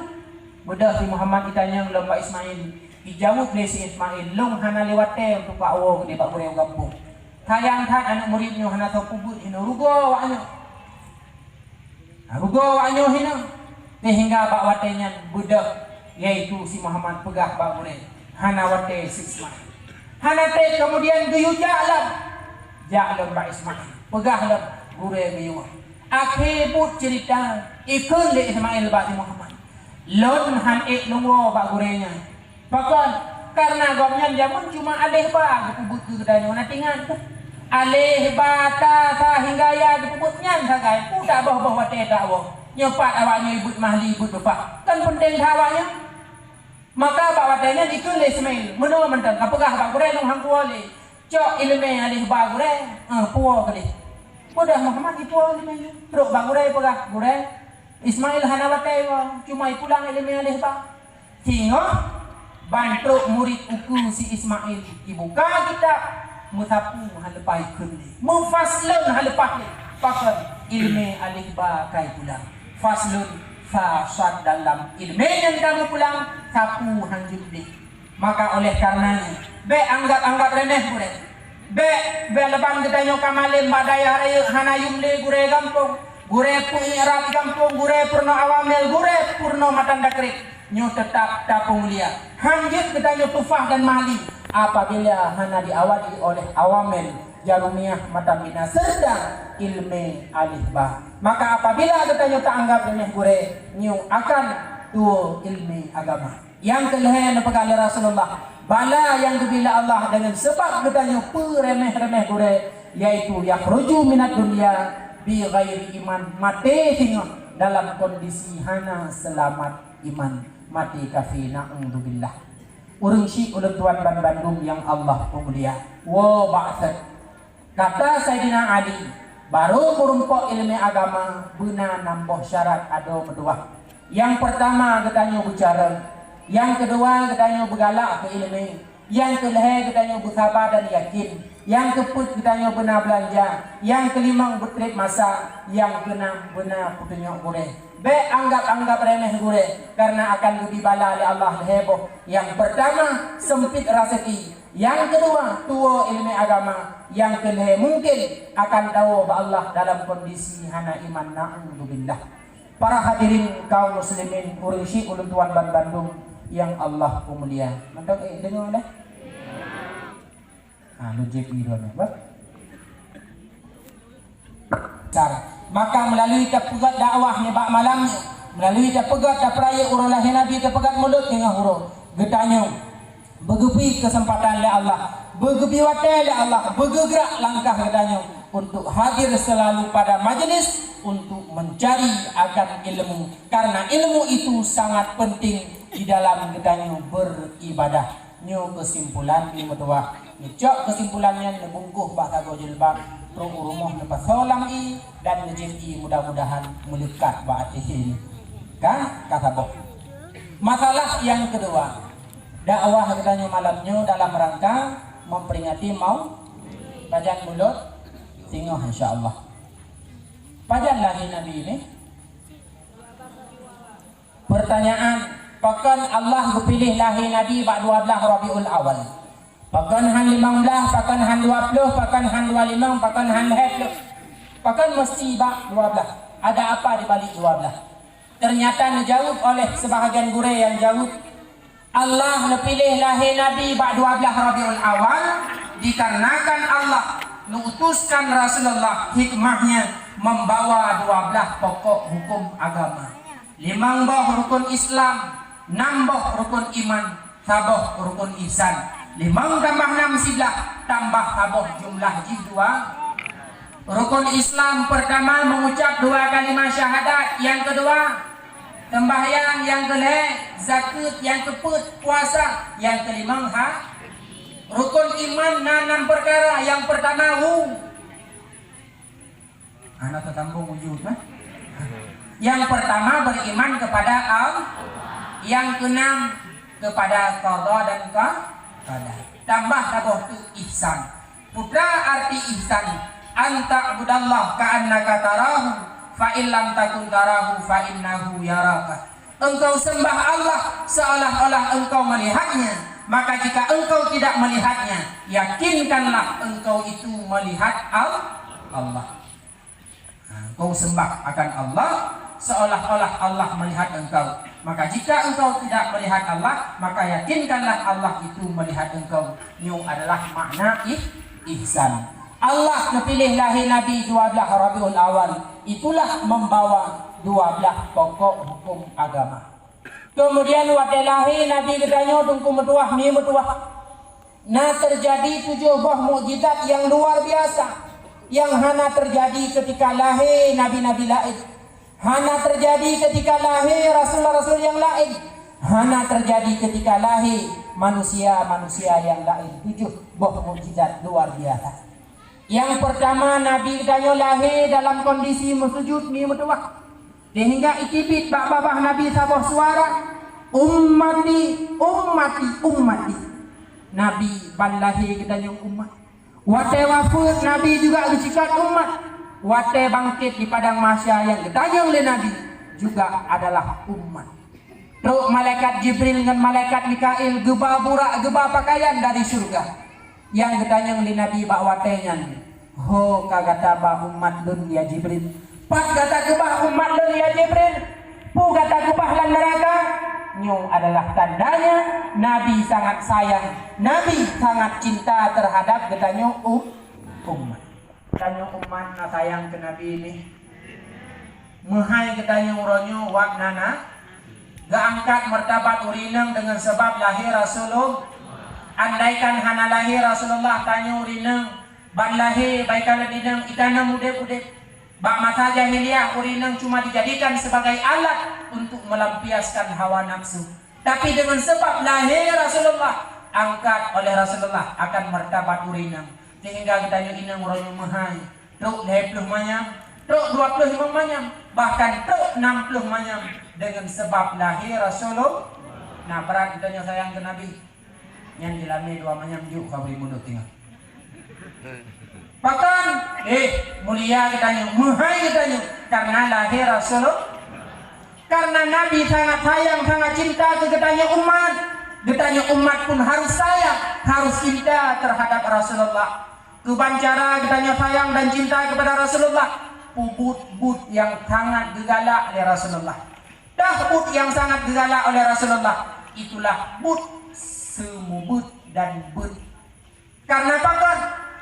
Beudôh si Muhammad itanyong lom bak Ismail, ijaweueb lé si Ismail, "Lôn hana lé watée untuk bak woe keudeh bak gurée u gampông. Sayang that aneuk murit nyoe hana soe peubuet hinoe, rugoe awaknyoe." Rugoe awaknyoe hinoe, seuhingga bak watée nyan beudôh, yaitu si Muhammad peugah bak gurée, "Hana watée si Ismail." Hana treb keumudian geuyue jak lom. Jak lom bak Ismail, peugah lom gurée geuyue. Akhé buet ceurita, ikheun lé Ismail bak si Muhammad, "Lôn han ék lôn woe bak gurée nyan." Pakon? Kareuna gobnyan jameun cuma aléh ba geupeubuet keu geutanyoe, na teuingat teuh? Aléh ba ta sahingga ya geupeubuet nyan sagai, peue taboh-boh watée tawoe. Nyoe pat awaknyoe ibeuet mahli, ibeuet tufah. Kan peunteng that awaknyoe. Maka bak watée nyan dikeue lé Ismail, meunoe mantong ka peugah bak gurée lôn hang kuwoe lé. Cok ileumé aléh ba gurée, eh, puwoe keudeh. Peugah Muhammad jipuwoe ileumé nyan. Trok bak gurée peugah, "Gurée, Ismail hana watée woe, cuma ipulang ileumé aléh ba." Singoh ban trok murit ukeue si Ismail jibuka kitab, meusapeue han leupah ikheun lé, meufaslon han leupah lé, pakon ileumé aléh ba ka ipulang. Faslon, fasad dalam ileumé nyang ka meupulang, sapeue han jeuet lé. Maka oleh karenanya, bék anggab-anggab remeh gurée. Bék, bék leubang geutanyoe ka malém bak dayah rayeuk hana yum lé gurée gampông, gurée peuikrab gampông, gurée peurunoe awamel, gurée peurunoe matan dakrit. Nyoe teutap tapeumulia. Han jeuet geutanyoe tufah dan mahli apabila hana diawali oleh awamel, jarumiah, matan bina, serta ileumé aléh ba. Maka apabila geutanyoe taanggab remeh gurée, nyoe akan tuwoe ileumé agama. Nyang keulhée neupeugah lé Rasulullah, bala nyang geubri lé Allah deungon sabab geutanyoe peuremeh-remeh gurée, yaitu yakhruju minad dunya bi ghairi iman, maté singoh dalam kondisi hana seulamat iman, maté kafé, na'udzubillah. Ureuëng syiek ulôn tuan ban bandum nyang Allah peumulia, woe bak sét. Kata Saidina Ali, barô meurumpok ileumé agama beuna nam boh syarat adoe meutuwah. Nyang peurtama geutanyoe beucarông, nyang keudua geutanyoe beugalak keu ileumé, nyang keulhée geutanyoe beusaba dan yakin, nyang keupeuet geutanyoe beuna beulanja, nyang keulimong beutreb masa, nyang keunam beuna peutunyok gurée. Bék anggab-anggab remeh gurée, kareuna akan geubri bala lé Allah lhée boh. Nyang peurtama seumpit raseuki, nyang keudua tuwoe ileumé agama, nyang keulhée mungken akan tawoe bak Allah dalam kondisi hana iman, na'udzubillah. Para hadirin kaum muslimin, ureuëng syiek ulôn tuan ban bandum nyang Allah peumulia. Mantong ék deungoe lé? Ha, lôn jép i droeneuh, bah. Cara. Maka meulalu tapeugét dakwah nibak malam nyoe, meulalu tapeugét tapeurayeuk uroe lahé Nabi, tapeugét mulod teungoh uroe, geutanyoe beugeubri keuseumpatan lé Allah, beugeubri watée lé Allah, beugeugrak langkah geutanyoe untuk hadir seulalu pada majlis untuk mencari akan ilmu, karena ilmu itu sangat penting di dalam geutanyoe beribadah. Nyoe keusimpulan nyang meutuwah. Neucok keusimpulan nyan neubungkôh bak sagoe jilbab, trok u rumoh neupasoe lam ié dan neujép ié, mudah-mudahan meuleukat bak até ié. Ka? Ka saboh. Masalah nyang keudua, dakwah geutanyoe malam nyoe dalam rangka memperingati mau-, pajan mulod singoh, insya Allah. Pajan lahé Nabi nyoe? Peurtanyaan, pakon Allah geupiléh lahé Nabi bak dua blaih Rabiul Awal? Pakon han limong blaih, pakon han dua ploh, pakon han dua limong, pakon han lhée ploh? Pakon meusti bak dua blaih? Ada apa di balik dua blaih? Ternyata neujaweueb oleh seubahagian gurée nyang jaweueb, Allah neupiléh lahé Nabi bak dua blaih Rabiul Awal, dikarenakan Allah neuutuskan Rasulullah, hikmahnya membawa dua blaih pokok hukum agama. Limong boh rukun Islam, nam boh rukun iman, saboh rukun ihsan. Limong tambah nam siblaih, tambah saboh jumlah jih dua. Rukun Islam peurtama mengucap dua kalimah syahadat, nyang keudua sembahyang, nyang keulhée zakeuet, nyang keupeuet puasa, nyang keulimong ha-, rukun iman na nam peukara, nyang peurtama wu-, Hana teusambong wujud, eh? Yang pertama beriman kepada Allah, yang keenam kepada qada dan qa-, qadar. Tambah saboh tu ihsan. Peue arti ihsan? An ta'budallaha ka'annaka tarahu, fa in lam takun tarahu fa innahu yaraka. Engkau sembah Allah seolah-olah engkau melihatnya, maka jika engkau tidak melihatnya, yakinkanlah engkau itu melihat Al-, Allah. Ha, engkau sembah akan Allah seolah-olah Allah melihat engkau. Maka jika engkau tidak melihat Allah, maka yakinkanlah Allah itu melihat engkau. Nyoe adalah makna ih-, ihsan. Allah neupiléh lahé Nabi dua blaih Rabiul Awal, itulah membawa dua blaih pokok hukum agama. Kemudian watée lahé Nabi geutanyoe Teungku meutuwah, mi meutuwah, na terjadi tujoh boh mukjizat nyang luar biasa nyang hana terjadi ketika lahé nabi-nabi laén. Hana terjadi ketika lahé rasul-rasul nyang laén. Hana terjadi ketika lahé manusia-manusia nyang laén. Tujoh boh mukjizat luar biasa. Nyang peurtama, Nabi geutanyoe lahé dalam kondisi meusujut mi meutuwah. Sehingga iteubiet bak babah Nabi saboh suara, "Ummati, ummati, ummati." Nabi ban lahé geutanyoe umat. Watée wafeuet, Nabi juga geuceukat umat. Watée bangkét di padang mahsyar, nyang geutanyong lé Nabi juga adalah umat. Trok malaikat Jibril ngon malaikat Mikail geuba burak, geuba peukayan dari syeuruga. Nyang geutanyong lé Nabi bak watée nyan, "Ho ka gata ba umat lôn, ya Jibril?" "Pat gata keubah umat lôn, ya Jibril? Peue gata keubah lam neuraka?" Nyoe adalah tandanya Nabi sangat sayang, Nabi sangat cinta terhadap geutanyoe u-, umat. Geutanyoe umat na sayang keu Nabi nyoe. Meuhai geutanyoe uroe nyoe wak nana, geuangkat martabat ureueng inong deungon sabab lahé Rasulullah. Andaikan hana lahé Rasulullah, tanyoe ureueng inong ban lahé, baik ka lheueh inong, itanom udeb-udeb. Bak masa jahiliyah, ureueng inong cuma dijadikan sebagai alat untuk melampiaskan hawa nafsu. Tapi deungon sabab lahé Rasulullah, angkat oleh Rasulullah akan martabat ureueng inong. Sehingga geutanyoe inong uroe nyoe meuhai, trok lhée ploh manyam, trok dua ploh limong manyam, bahkan trok nam ploh manyam deungon sabab lahé Rasulullah. Nah, brat geutanyoe sayang keu Nabi. Nyan jeulamé dua manyam jok ka bri mulod teungoh. Pakon? Eh, mulia geutanyoe, meuhai geutanyoe, karena lahé Rasulullah. Karena Nabi sangat sayang, sangat cinta keu geutanyoe umat. Geutanyoe umat pun harus sayang, harus cinta terhadap Rasulullah. Keuban cara geutanyoe sayang dan cinta kepada Rasulullah, peubuet buet nyang sangat geugalak lé Rasulullah. Dah buet nyang sangat geugalak oleh Rasulullah, itulah buet seumeubeuet dan beuet. Karena pakon?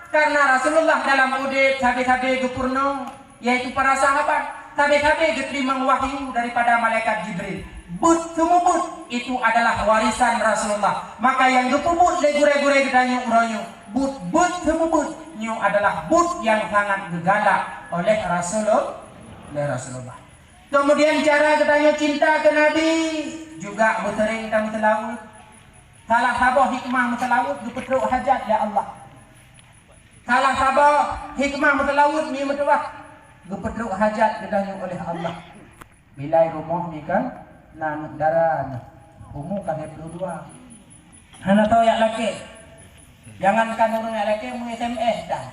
Karena Rasulullah dalam udeb sabe-sabe geupeurunoe, yaitu para sahabat, sabe-sabe geuteurimong wahyu daripada malaikat Jibril. Beuet seumeubeuet itu adalah warisan Rasulullah. Maka nyang geupeubuet lé gurée-gurée geutanyoe uroe nyoe, buet-buet seumeubeuet nyoe adalah buet nyang sangat geugalak oleh Rasulul-, oleh Rasulullah. Kemudian cara geutanyoe cinta keu Nabi juga beuseuring tameuseulaweuet. Salah saboh hikmah meuseulaweuet geupeutrok hajat lé Allah. Salah saboh hikmah meuseulaweuet mi meutuwah geupeutrok hajat geutanyoe oleh Allah. Bilai rumoh mi kan na aneuk dara nyoe, umu ka lhée ploh dua. Hana tho jak lakée. Jangankan ureuëng jak lakée, meu-S M S dah.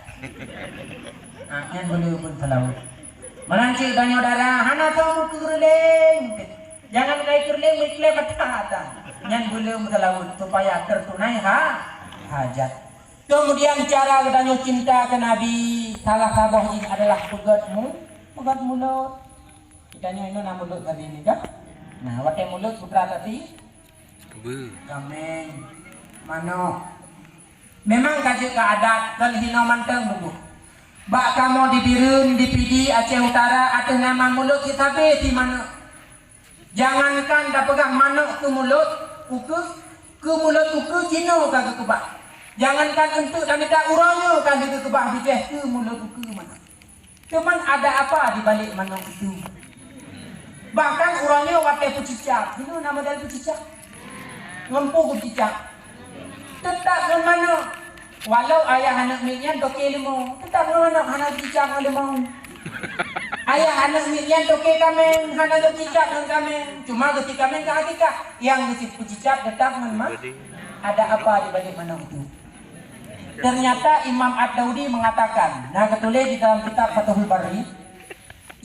Ah, nyan beuleue pun seulaweuet. Meunan cit tanyoe dara, hana tho meukeureuléng. Jangan kai keureuléng, meuiklém mata dah. Nyan beuleue meuseulaweuet supaya tertunai ha-, hajat. Kemudian cara geutanyoe cinta keu Nabi, salah saboh jih adalah peugét mu-, peugét mulod. Geutanyoe inoe na mulod tadi ni kan? Nah, watée mulod putra tadi, Keubeue. Kaméng, manok. Memang ka jeuet keu adat, kon hinoe mantong bubuet. Bak kamoe di Bireuen, di Pidie, Aceh Utara, ateueh nama mulod cit sabe si manok. Jangankan tapeugah manok keu mulod ukeue, keu mulod ukeue jinoe ka geukeubah. Jangankan eunteuk tamita uroe nyoe ka lheueh geukeubah bijéh keu mulod ukeue manok. Cuman ada apa di balik manok itu? Bahkan uroe nyoe watée peucicak, hinoe na model peucicak. Ngon peue geucicak? Teutap ngon manok. Walau ayah aneuk miet nyan toke leumô, teutap ngon manok hana geucicak ngon leumô. Ayah aneuk miet nyan toke kaméng, hana geucicak ngon kaméng. Cuma geucit kaméng keu hakikah, nyang geucit peucicak teutap ngon ma-, ada apa di balik manok itu? Ternyata Imam Ad-Daudi mengatakan, na geutuléh di dalam kitab Fathul Bari,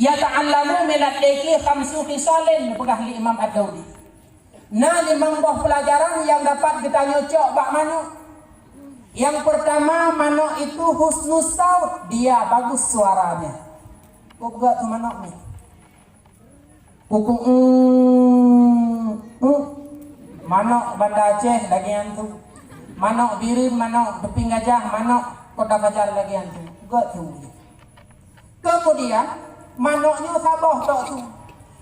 "Yata'allamu minad daiki khamsu khisalin," geupeugah lé Imam Ad-Daudi. Na limong boh peulajaran nyang dapat geutanyoe cok bak manok. Nyang peurtama, manok itu husnus saut, dia bagus suaranya. Peugah tu manok ni. Kuku, mm, mm. Manok Banda Aceh lagée nyan tu. Manok Bireuen, manok Teupin Gajah, manok Kota Fajar lagée nyan tu. Gét tu. Kemudian, manok nyoe saboh tok tu.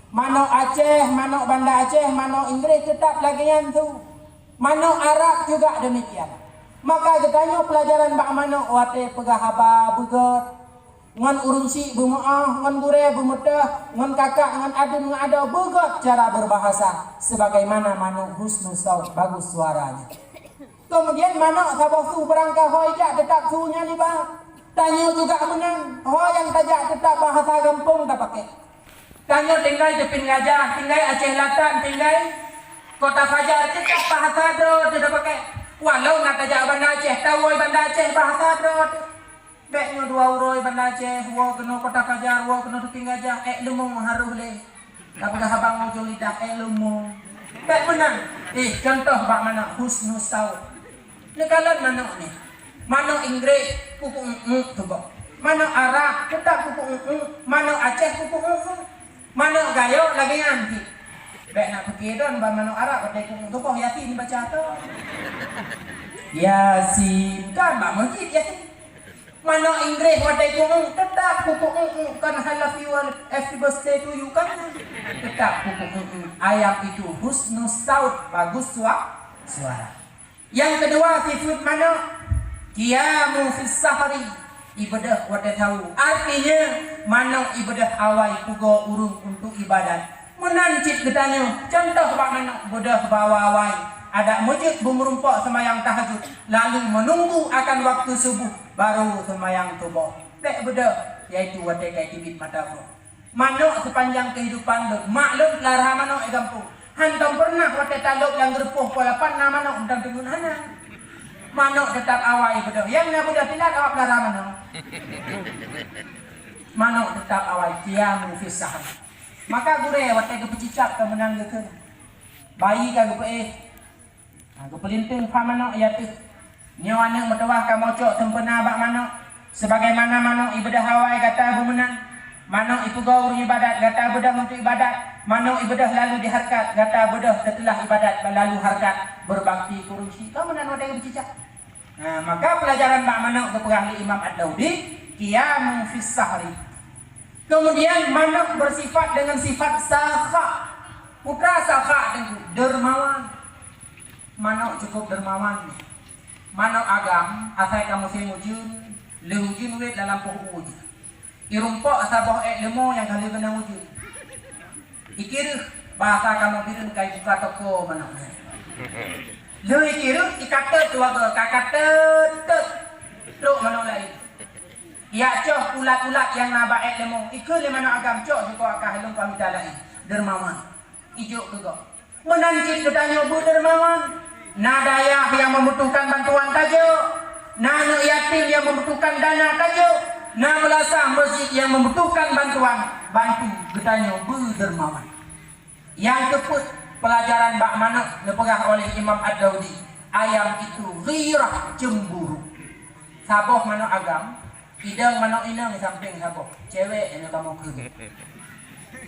Manok Aceh, manok Banda Aceh, manok Inggris teutap lagée nyan tu. Manok Arab juga demikian. Maka geutanyoe peulajaran bak manok watée peugah haba beugét. Ngon ureuëng syik beumeuáh, ngon gurée beumeuteuh, ngon kakak, ngon aduen, ngon adoe beugét cara beubahasa, sebagaimana manok husnus saut, bagus suaranya. Keumudian manok saboh su beurangkaho ijak, teutap su nyan iba. Tanyoe juga meunan, ho nyang tajak teutap bahasa gampông tapaké. Tanyoe tinggai di Pin Gajah, tinggai Aceh Selatan, tinggai Kota Fajar, teutap bahasa droe teuh tapaké. Walau na tajak Banda Aceh, tawoe Banda Aceh, bahasa droe teuh. Bék nyoe dua uroe Banda Aceh, woe keunoe Kota Fajar, woe keunoe Teupieng Gajah, ék leumo harôh lé. Tapeugah haba ngon ujong lidah, ék leumo. Bék meunan. Eh, contoh bak manok husnus saut. Neukalon manok nyoe. Manok Inggréh, kuku uk-uk teuboh. Manok Arab, teutap kuku uk-uk. Manok Aceh, kuku uk-uk. Manok Gayo lagée nyan cit. Bék na peuké don bak manok Arab watée kuku uk teuboh, Yasin baca tu. Yasin, kan bak meuseujid Yasin. Manok Inggréh watée kuku uk, teutap kuku uk-uk, kan I love you, happy birthday to you, kan? Teutap kuku uk-uk. Ayam itu husnus saut, bagus sua-, suara. Nyang keudua, sifeuet manok, qiyamu fis sahri, ibadah watée sahu. Artinya, manok ibadah awai pugoe ureuëng untuk ibadat. Meunan cit geutanyoe, contoh bak manok, beudôh bak awai-awai, adak meujeuet beumeurumpok seumayang tahajud, lalu menunggu akan waktu subuh, baru seumayang suboh. Bék beudôh, yaitu watée ka teubiet mata uroe. Manok seupanjang keuhidupan lôn, mak lôn peulara manok di gampông. Hantom peureunah watée talop lam geurupoh poh lapan na manok, mantong teungeut hana. Manok teutap awai beudôh. Nyang na beudôh pilat awak peulara manok. Manok teutap awai, qiyamu fis sahri. Maka gurée watée geupeucicak ka meunan geukheun. Bayi ka geupeuéh. Ha, geupeulinteung pha manok i ateueh. Nyoe aneuëk meutuwah kamoe cok seumpeuena bak manok. Sebagaimana manok ibadah awai gata beumeunan. Manok ipugoe ureuëng ibadat, gata beudôh untuk ibadat. Manok ibadah lalu diharkat, gata beudôh seuteulah ibadat lalu harkat, beubakti keu ureuëng syik. Ka meunan watée geupeucicak. Nah, maka peulajaran bak manok geupeugah lé Imam Ad-Daudi, qiyamu fis sahri. Kemudian manok bersifat dengan sifat sakha. Putra sakha teungku, dermawan. Manok cukup dermawan. Manok agam, asai ka musém ujeuen, lheueh ujeuen wét lam lampôh u jih. Irumpok saboh ék leumo nyang ka lheueh geunang ujeuen. Ikireuh, bahasa kamoe Bireuen ka ibuka toko manok nyan. Lheueh ikireuh, ikateut dua goe, ka kateut-teut. Trok manok laén. Iyak coh ulat-ulat nyang na bak ék leumo, ikheun lé manok agam, cok jukok akah lôn ka mita laén. Dermawan. Ijok keu gob. Meunan cit geutanyoe beudermawan. Na dayah nyang membutuhkan bantuan tajok, na aneuëk yatim nyang membutuhkan dana tajok, na meulasah meuseujid nyang membutuhkan bantuan, bantu geutanyoe beudermawan. Nyang keupeuet, peulajaran bak manok neupeugah oleh Imam Ad-Daudi, ayam itu ghirah, cemburu. Saboh manok agam, idong manok inong sampéng saboh, cewek nyang kamoe kheun.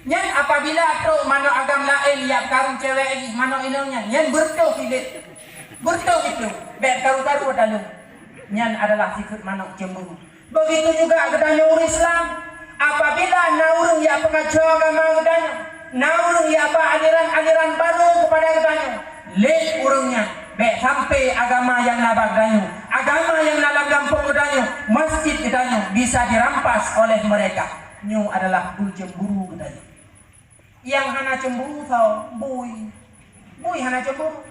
Nyan apabila trok manok agam laén yak karung cewek jih manok inong nyan, nyan beureutoh ilét. Beureutoh itu, bék karu-karu taleueng. Nyan adalah sifeuet manok cemburu. Begitu juga geutanyoe ureuëng Islam, apabila na ureuëng yak peungaco agama geutanyoe, na ureuëng yak ba aliran-aliran baru kepada geutanyoe, lé ureuëng nyan, bék sampai agama nyang na bak geutanyoe, agama nyang na lam gampông geutanyoe, masjid geutanyoe bisa dirampas oleh mereka. Nyoe adalah beucemburu geutanyoe. Nyang hana cemburu tho, bui. Bui hana cemburu.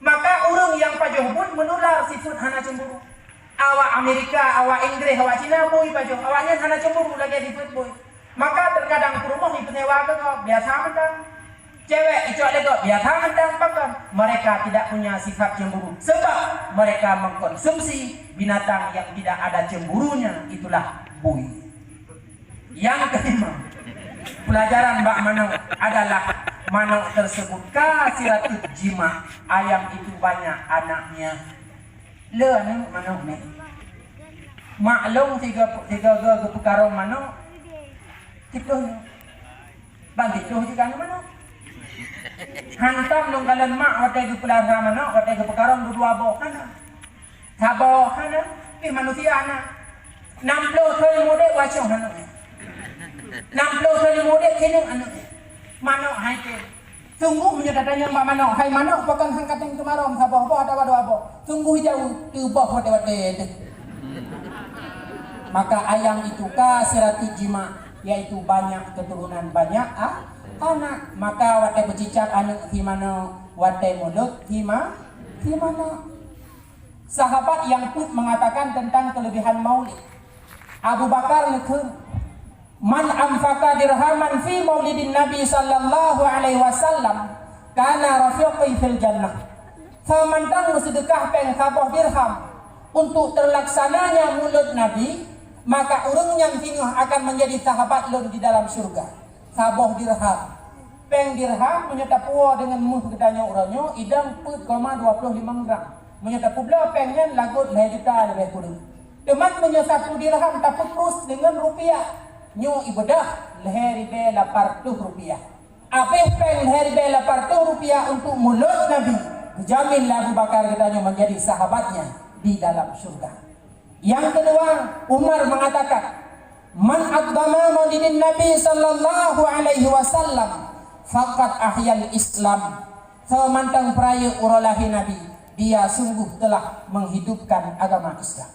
Maka ureuëng nyang pajoh bui menular sifeuet hana cemburu. Awak Amerika, awak Inggréh, awak Cina bui pajoh. Awaknyan hana cemburu lagée sifeuet bui. Maka terkadang peurumoh ipeusewa keu gob, biasa mantong. Cewek icok lé gob, biasa mantong. Pakon? Mereka tidak punya sifat cemburu. Sebab mereka mengkonsumsi binatang yang tidak ada cemburunya, itulah bui. Nyang kelima, pelajaran bak manok adalah manok tersebut kasiratut jima', ayam itu banyak anaknya. Le aneuëk manok nyoe. Mak lôn tiga, tiga go geupeukarong manok, siploh nyoe. Ban siploh jih ka aneuëk manok. Hantom lôn kalon mak watée geupeulara manok, watée geupeukarong dua-dua boh, hana. Saboh hana, pih manusia hana. Nam ploh thon udeb wacoh aneuëk nyan. Nam ploh thon udeb keuneuk aneuëk nyan. Manok hai teuh. Sungguh meunyoe tatanyong bak manok, hai manok, pakon han katong teumarong saboh boh atawa dua boh? Sungguh jaweueb, teuboh watée-watée teuh. Maka ayam itu kasiratujjima', yaitu banyak keturunan, banyak a-, anak. Maka watée beucicak aneuk himanoe, watée mulod hima-, himanoe. Sahabat nyang peuet mengatakan tentang kelebihan maulid. Abu Bakar neukheun, "Man anfaqa dirhaman fi maulidin Nabi sallallahu alaihi wasallam, kana rafiqi fil jannah." Soe mantong meuseudeukah péng saboh dirham untuk terlaksananya mulod Nabi, maka ureuëng nyan singoh akan menjadi sahabat lôn di dalam syurga. Saboh dirham. Péng dirham meunyoe tapuwoe deungon méuh geutanyoe uroe nyoe, idang peuet koma dua ploh limong gram. Meunyoe tapeubloe péng nyan lagot lhée juta leubeh kureueng. Teuma meunyoe sapeue dirham tapeukrus deungon rupiah, nyoe ibeudoh lhée ribée lapan reutôh rupiah. Abéh péng lhée ribée lapan reutôh rupiah untuk mulod Nabi, geujamin lé Abu Bakar geutanyoe menjadi sahabatnya di dalam syurga. Nyang keudua, Umar mengatakan, "Man aqdama maulidin Nabi sallallahu alaihi wasallam, faqad ahyal Islam." Soe mantong peurayeuk uroe lahé Nabi, dia sungguh telah menghidupkan agama Islam.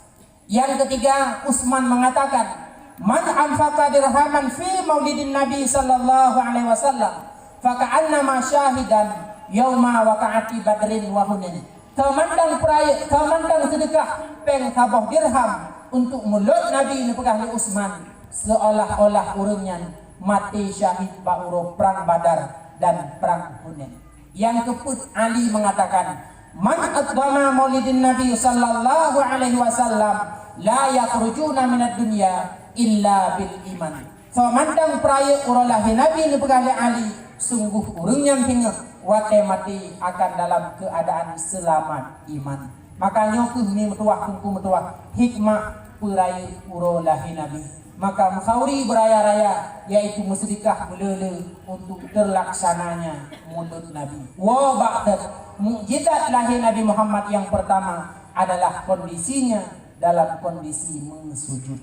Nyang keutiga, Utsman mengatakan, "Man anfaqa dirhaman fi maulidin Nabi sallallahu alaihi wasallam, faka'annama syahidan yauma waqa'ati Badrin wa Hunain." Soe mantong peurayeuk, soe mantong seudeukah péng saboh dirham untuk mulod Nabi, neupeugah lé Utsman, seolah-olah ureuëng nyan maté syahid bak uroe prang Badar dan prang Hunain. Nyang keupeuet, Ali mengatakan, "Man aqdama maulidin Nabi sallallahu alaihi wasallam la yakhrujuna minad dunya illa bil iman." Soe mantong peurayeuk uroe lahé Nabi, neupeugah lé Ali, sungguh ureuëng nyan singoh watée maté akan dalam keuadaan seulamat iman. Maka nyoe kheueh mi meutuwah, teungku meutuwah, hikmah peurayeuk uroe lahé Nabi. Maka meusauri beuraya-raya, yaitu meuseudeukah meulé-lé untuk terlaksananya mulod Nabi. Woe bak that, mukjizat lahé Nabi Muhammad nyang pertama adalah kondisinya dalam kondisi meusujud.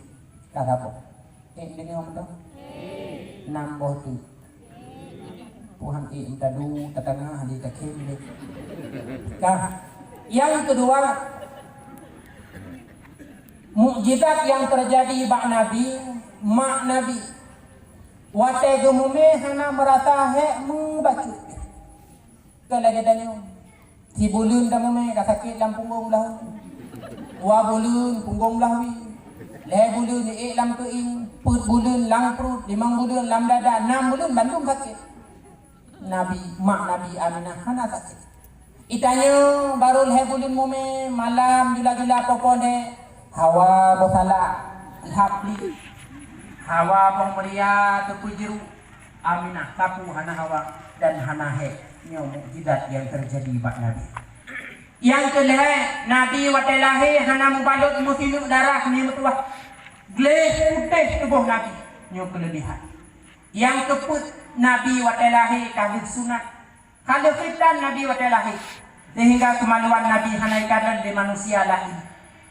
Ka saboh. Eh, deungoe mantong? Nam boh teuk. Tuhan, eh, meuta du, tatangah, di takhém, di. Ka. Nyang keudua, mukjizat nyang teujadi bak Nabi, mak Nabi. Watée geumumé hana meurasa hék meubacut. Kon lagée tanyoe. Sibuleuen tamumé ka sakét lam punggong blah ueh. Dua buleuen punggong blah wie. Lhée buleuen ék lam keuieng, peuet buleuen lam pruet, limong buleuen lam dada, nam buleuen bandum sakét. Nabi, mak Nabi Aminah hana sakét. Itanyoe barô lhée buleuen mumé, malam jula-jula poh phon, hawa boh salak, lhab li. Hawa boh meuria teupeu jru. Aminah sapeue hana hawa dan hana hék. Nyoe mukjizat nyang teujadi bak Nabi. Nyang keulhée, Nabi watée lahé hana mubalot meusineuk darah, mi meutuwah. Gleh putéh tuboh Nabi. Nyoe keuleubihan. Nyang keupeuet, Nabi watée lahé ka lheueh sunat. Ka lheueh khitan Nabi watée lahé, sehingga keumaluan Nabi hana ikalon lé manusia laén.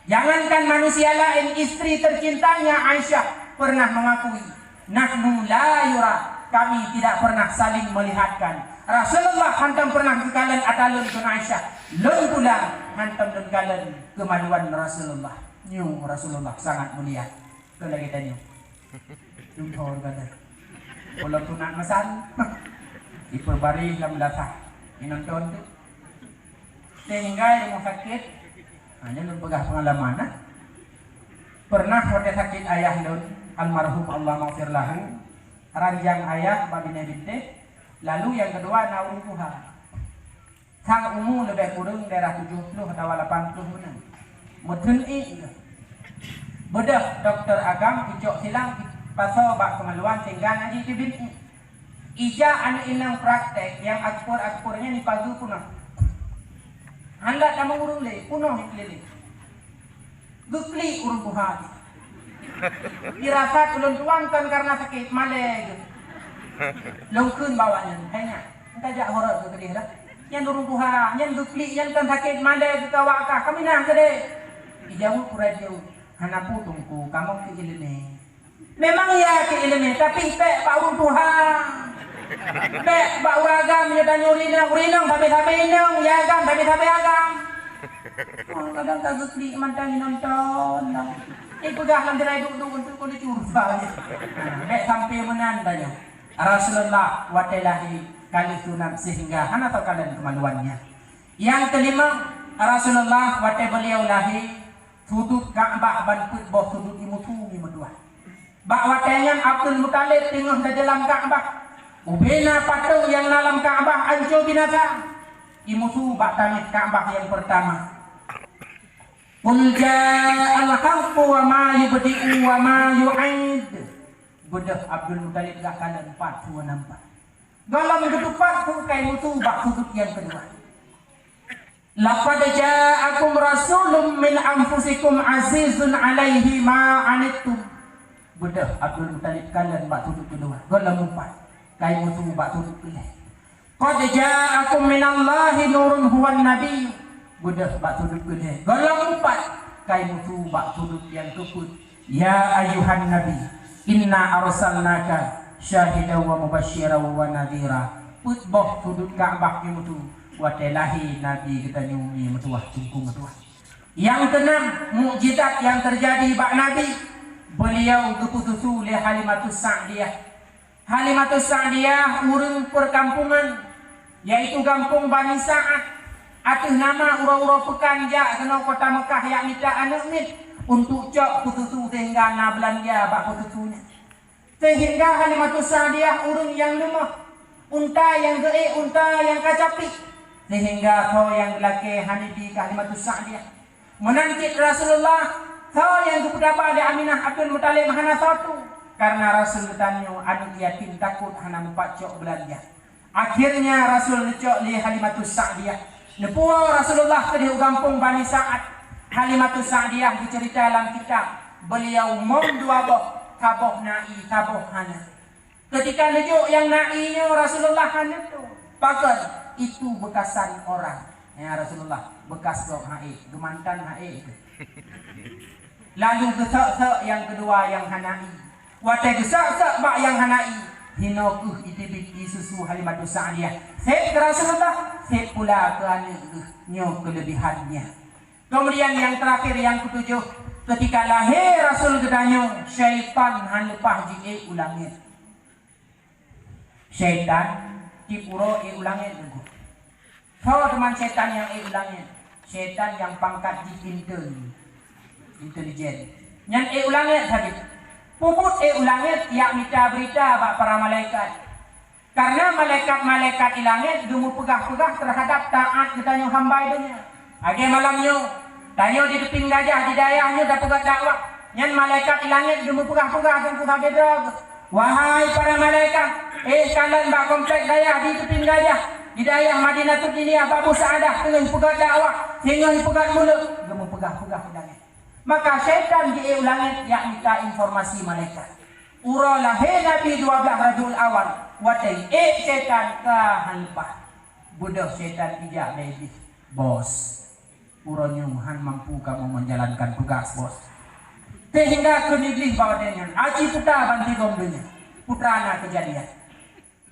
Jangankan manusia laén, istri tercintanya Aisyah pernah mengakui, "Nahnu la yura, kami tidak pernah saling melihatkan." Rasulullah hantom pernah geukalon ata lôn kheun Aisyah, lôn pula hantom lôn kalon keumaluan Rasulullah. Nyoe Rasulullah sangat mulia. Keu lagée tanyoe. Contoh ibadah. Walaupun nak mesan, ipeubari lam dasar. Inonton tu. Sehingga di rumah sakit, hanya lôn peugah pengalaman, nah. Pernah watée sakét ayah lôn, almarhum Allah maghfir lahu, ranjang ayah bak binéh bintéh, lalu nyang keudua na ureuëng tuha. Sang umu leubeh kureueng daerah tujoh ploh atawa lapan ploh meunan. Meutheun ék geuh. Beudôh dokto agam icok silang ipasoe bak keumaluan sehingga na jiteubiet ék. Ija aneuk inong praktek nyang akpor-akpor nyan ipageue peunoh. Handak tamong ureuëng lé, peunoh ié keuliléng. Geuklik ureuëng tuha jih. Dirasa ulôn tuan kon karena sakét, malée geuh. Lôn kheun bak awak nyan, "Hai nyan, ka jak horot geuh keudeh dah. Nyan ureuëng tuha, nyan geuklik, nyan kon sakét, malée geuh keu awak kah, kaminah keudeh." Ijaweueb ureuëng nyan, "Hana peue Teungku, kamoe keu iéleumé." Memang ya keu iéleumé, tapi bék bak ureuëng tuha. Bék bak ureuëng agam, nyoe tanyoe ureuëng inong, ureuëng inong sabe-sabe inong, ya agam sabe-sabe agam. Oh, kadang ka geuklik mantong nonton. Eh, peugah lam gerai duek-duek untuk keuneuk curba je. Ha, bèk sampai meunan tanyoe. Rasulullah watèe lahé ka lheueh sunat sehingga hana teukalon keumaluan nyan. Nyang keulima, Rasulullah watèe beliau lahé, sudut Ka'bah ban peuet boh sudut imusu meutuah. Bak watèe nyan Abdul Muthalib teungoh na dalam Ka'bah. Ubena patong nyang na lam Ka'bah anco binasa. Imusu bak tangét Ka'bah nyang peurtama. "Qul ja'al haqqu wa ma yubdi'u wa ma yu'id." Beudôh Abdul Muthalib geukalon pat sua nampak. Gohlom geutupat keu kaimusu bak sudut nyang keudua. "Laqad ja'akum rasulun min anfusikum azizun 'alaihi ma 'anittum." Beudôh Abdul Muthalib kalon bak sudut keudua. Gohlom mupat kaimusu bak sudut keulhèe. "Qad ja'akum minallahi nurun huwan nabi." Beudôh bak sudut keulhèe. Gohlom mupat kaimusu bak sudut nyang keupeuet. "Ya ayyuhan nabi, inna arsalnaka syahidan wa mubasyiran wa nadhira." Peuet boh sudut Ka'bah imusu watèe lahé Nabi geutanyoe meutuah, teungku meutuah. Nyang keunam, mukjizat nyang teujadi bak Nabi, beliau geupeususu lé Halimatus Sa'diyah. Halimatus Sa'diyah ureuëng peukampungan, yaitu gampông Bani Sa'ad, ateueh nama uroe-uroe peukan jak keunoe kota Meukah jak mita aneuëk miet untuk cok peususu sehingga na beulanja bak peususu nyan. Sehingga Halimatus Sa'diyah ureuëng nyang leumoh, unta nyang geuék, unta nyang ka capit, sehingga soe nyang geulakée hana di keu Halimatus Sa'diyah. Meunan cit Rasulullah, soe nyang geupeudaba lé Aminah Abdul Muthalib hana soe tu, karena Rasul geutanyoe aneuëk yatim takot hana mupat cok beulanja. Akhirnya Rasul neucok lé Halimatus Sa'diyah. Neupuwoe Rasulullah keudeh u gampông Bani Sa'ad. Halimatus Sa'diyah geuceurita lam kitab, beliau mom dua boh, saboh na ié, saboh hana. Ketika neujok nyang na ié nyoe Rasulullah hana teuh. Pakon? Itu bekasan orang. Ya Rasulullah, bekas gob hai, geumantan hai. Lalu geusok-sok nyang keudua nyang hana ié. Watée geusok-sok bak nyang hana ié, hinoe kheueh jiteubiet ié susu Halimatus Sa'diyah. Sép keu Rasulullah, sép pula keu aneuëk geuh, nyoe keuleubihannya. Keumudian nyang teurakhir nyang keutujoh, keutika lahé Rasul geutanyoe, syaitan han leupah jiék u langét. Syaitan tiep uroe ék u langét teungku. Soe teuma syaitan nyang ék u langét? Syaitan nyang pangkat jih intern, intelijen. Nyan ék u langét sabe. Peue buet ék u langét? Jak mita beurita bak para malaikat. Karena malaikat-malaikat di langét geumeupeugah-peugah teuhadab taát geutanyoe hamba donya. Lagée malam nyoe, tanyoe di Teupin Gajah di dayah nyoe tapeugét dakwah. Nyan malaikat di langét geumeupeugah-peugah teungku sabe droe. Wahai para malaikat, éh kalon bak komplek dayah di Teupin Gajah, di dayah Madinatul Ilmiah Babu Sa'adah teungoh peugét dakwah, teungoh peugét mulod, geumeupeugah-peugah di langét. Maka syaitan jiék u langét jak mita informasi malaikat. Uroe lahé Nabi dua blaih Rabiul Awal, watée ék syaitan ka han leupah. Beudôh syaitan ijak lé Iblih, "Bos, uroe nyoe han mampu kamoe menjalankan tugas, Bos." Sehingga kheun Iblih bak watée nyan, "Aci puta ban sigom donya." Putra na keujadian.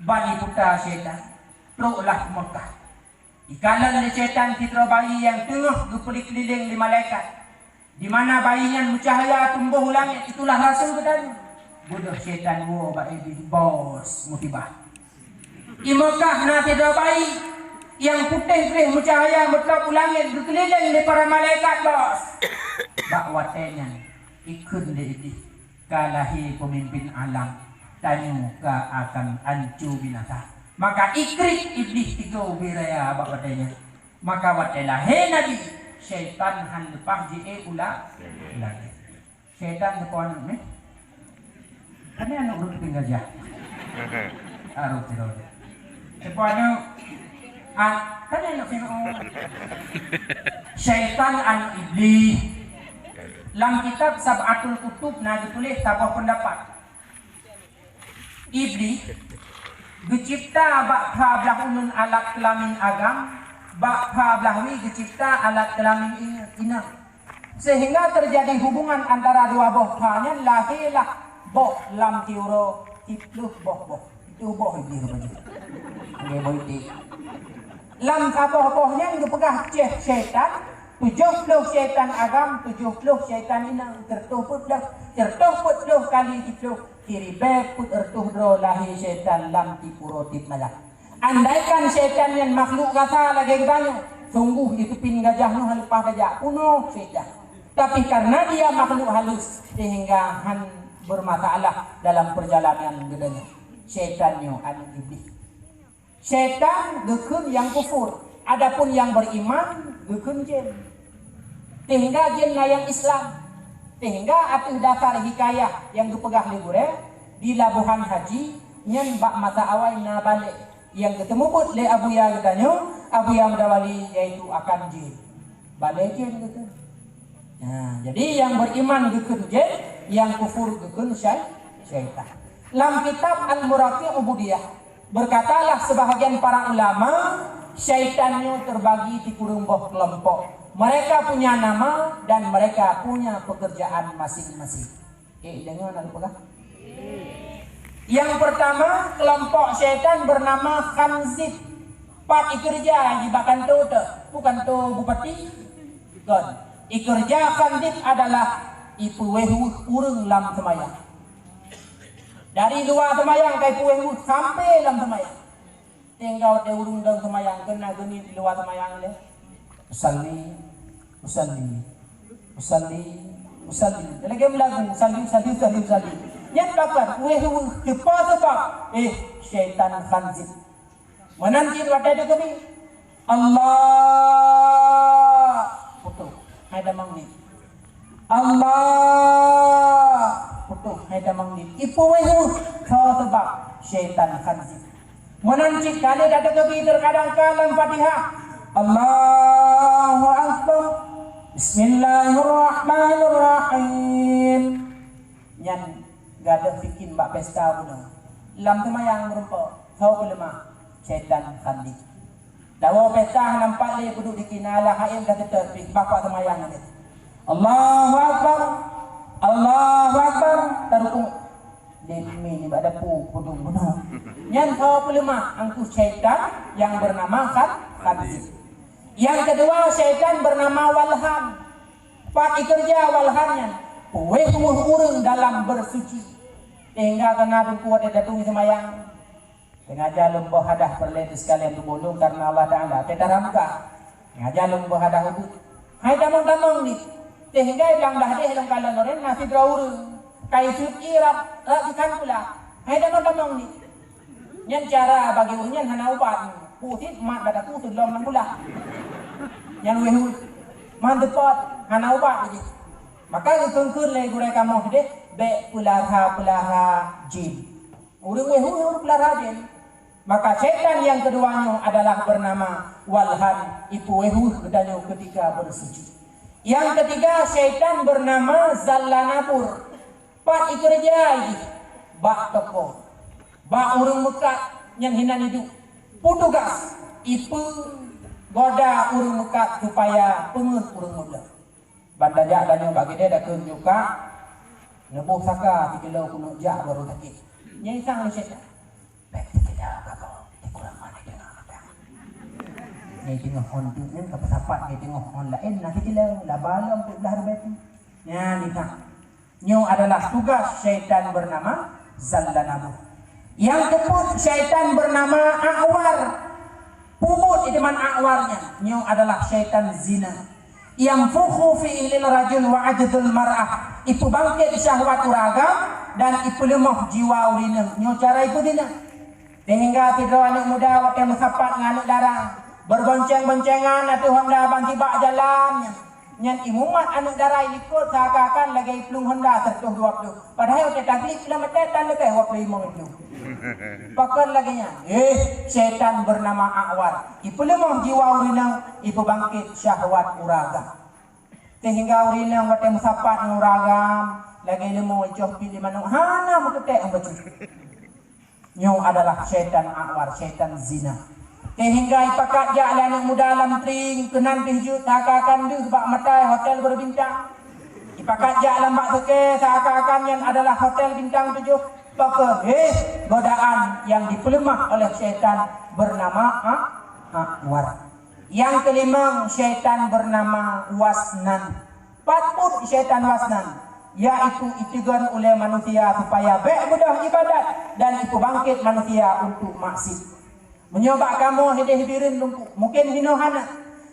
Ban iputa syaitan, troklah u Meukah. Ikalon lé syaitan sidroe bayi nyang teungoh geupeukeulileng lé malaikat. Di mana bayi nyan meucahya tumbôh u langét, itulah rasul geutanyoe. Beudôh syaitan woe bak Iblih, "Bos, musibah. Di Meukah na sidroe bayi nyang putéh gleh meucahya meutôb u langét geukeuliléng lé para malaikat, Bos." Bak watée nyan, ikheun lé Iblih, "Ka lahé peumimpin alam, tanyoe ka akan anco binasa." Maka ikrit Iblih tiga ubé raya bak watée nyan. Maka watée lahé Nabi, syaitan han leupah jiék u la-, langét. Syaitan teupeue aneuëk nyoe? Kan aneuëk ureuëng Teupin Gajah. Arok sidroe. Teupeue aneuëk, ah, kan aneuëk Fir'aun. Syaitan aneuëk Iblih. Lam kitab Sab'atul Kutub na geutuléh saboh peundapat. Iblih geucipta bak pha blaih uneuen alat keulamin agam, bak pha blaih wie geucipta alat keulamin inong. Sehingga teujadi hubungan antara dua boh pha nyan, lahé lah boh lam tiuroe siplôh boh-boh. Itu boh Iblih rupanya. Lagée boh iték. Lam saboh boh nyan geupeugah céh syaitan, Tujoh ploh syaitan agam, tujoh ploh syaitan inong, sireutoh peuet ploh, sireutoh peuet ploh kali siploh, siribèe peuet reutôh droe lahé syaitan lam tipu roe tiep malam. Andaikan syaitan nyan makhluk gasa lagèe geutanyoe, sungguh di teupin gajah nyoe leupah tajak, peunoh syaitan. Tapi karena dia makhluk halus, sehingga han bermasalah dalam perjalanan geutanyoe. Syaitan nyoe aneuk Iblih. Syaitan geukheun nyang kufur, adapun nyang beriman geukheun jén. Sehingga jén na nyang Islam. Sehingga ateueh dasar hikayah nyang geupeugah lé gurèe, di Labuhan Haji, nyan bak masa awai na balèe nyang geuteumeubeuet lé Abuya geutanyoe, Abuya Mudawali, yaitu akan jén. Balèe jén geukheun. Nah, jadi nyang beriman geukheun jén, nyang kufur geukheun syai-, syaitan. Lam kitab Al-Maraqi'ul Ubudiyah, berkatalah sebahagian para ulama, syaitan nyoe terbagi sikureueng boh kelompok. Mereka punya nama dan mereka punya pekerjaan masing-masing. Eh, deungoe na lôn peugah. Yang pertama, kelompok syaitan bernama Khanzib. Pat ikeureuja di bak kantô teuh, bukan kantô bupati. Kon. Ikeureuja Khanzib adalah ipeuweh-weh ureueng lam seumayang. Dari luwa seumayang ka ipeuweh-weh sampai lam seumayang. Tinggai watèe ureueng dong seumayang, keunan geuniet di luwa seumayang lé. Usalli, usalli, usalli, usalli. Lagèe meulagu, usalli, usalli, usalli, usalli. Nyan pakon, wéh, wéh, teupa sabab. Eh, syaitan Khanzib. Meunan cit watèe teukeubit. Allah. Putôh. Hai damang ni. Allah. Putôh. Hai damang ni. Ipeuwéh, wéh. Teupa sabab. Syaitan Khanzib. Meunan cit ka lheueh tateukeubit teukadang ka lam Fatihah. Allahu Akbar. Bismillahirrahmanirrahim. Nyan gadôh bikin bak pesta bunoe. Lam seumayang meureumpok, soe peuleumah? Syaitan Khanzib. Dawa pesta nampak lé peuduek di kina lah haém ka teuteuet pih bak seumayang nyan. Allahu Akbar. Allahu Akbar. Tarukuk. Demi nibak dapu pudong bunoe. Nyan soe peuleumah? Angku syaitan yang bernama Khan-, Khanzib. Yang kedua, syaitan bernama Walhan. Pat ikeureuja Walhan nyan? Wéh-wéh ureueng dalam bersuci. Sehingga keunan teungku watèe datang seumayang. Sengaja lôn boh hadah peureulèe teuh sekalian tuboh lôn karena Allah Taala. Teuka ramka. Sengaja lôn boh hadah ubit. Hai tamong-tamong nit. Teuh hinggai blang dah deh lôn kalon ureueng na sidroe ureueng. Kai sut i rab, rab ikan pula. Hai tamong-tamong nit. Nyan cara bagi ureueng nyan hana ubat. Pusit mat bak aku seulom lam pula. Nyan wéh-wéh. Man teupot hana ubat lagi. Maka geukheun-kheun lé gurèe kamoe deh, bèk peulara-peulara jin. Ureueng wéh-wéh ureueng peulara jin. Maka syaitan yang kedua nyoe adalah bernama Walhan, ipeuwéh-wéh geutanyoe ketika bersuci. Yang ketiga, syaitan bernama Zallanabur. Pat ikeureuja jih? Bak toko. Bak ureueng meukat nyang hinan iduek. Petugas ipeugoda ureueng meukat supaya peungeuh ureueng meukat. Ban tajak tanyoe bak keudè takheun jukak, neuboh saka sikilo keuneuk jak bak rumoh sakét. Nyan isang lé syaitan. Bèk sikilo kamoe, sikureueng meunan teungoh datang. Nyan teungoh hon teuk nyan ka peusapat, nyan teungoh hon laén na sikilo, laba lom peuet blah ribèe teuk. Nyan isang. Nyoe adalah tugas syaitan bernama Zallanabur. Yang keupeuet syaitan bernama A'war. Peubuet iman A'war nyan, nyoe adalah syaitan zina. Yanfukhu fi ihlil rajul wa ajdul mar'ah. Ipeubangkét syahwat ureueng agam dan ipeuleumah jiwa ureueng inong. Nyoe cara ipeuzina. Sehingga sidroe aneuk muda watèe meusapat ngon aneuk dara, beubonceng-boncengan ateueh honda ban sibak jalan nyan. Nyan imumat aneuk dara ilikot seakan-akan lagèe iplueng honda seratus dua puluh. Padahai watèe taglib kilometer tan leubeh dua puluh lima ribu. Pakon lagèe nyan? Eh, syaitan bernama A'war. Ipeuleumah jiwa ureueng inong, ipeubangkét syahwat ureueng agam. Sehingga ureueng inong watèe meusapat ngon ureueng agam, lagèe leumô icoh piléh manok, hana meukeutek bacut. Nyoe adalah syaitan A'war, syaitan zina. Sehingga ipakat jak lé aneuk muda lam tring, keunan pih jeuet seakan-akan deuh bak matai hotel berbintang. Ipakat jak lam bak seuke seakan-akan nyan adalah hotel bintang tujoh. Pakon? Eh, godaan yang dipeuleumah oleh syaitan bernama A-, A'war. Nyang keulimong, syaitan beunama Wasnan. Pat buet syaitan Wasnan, yaitu itegon ulée manusia supaya bék beudôh iébadat dan ipeubangkét manusia untuk maksiet. Meunyoe bak kamoe hideh Bireuen Teungku, mungken hinoe hana.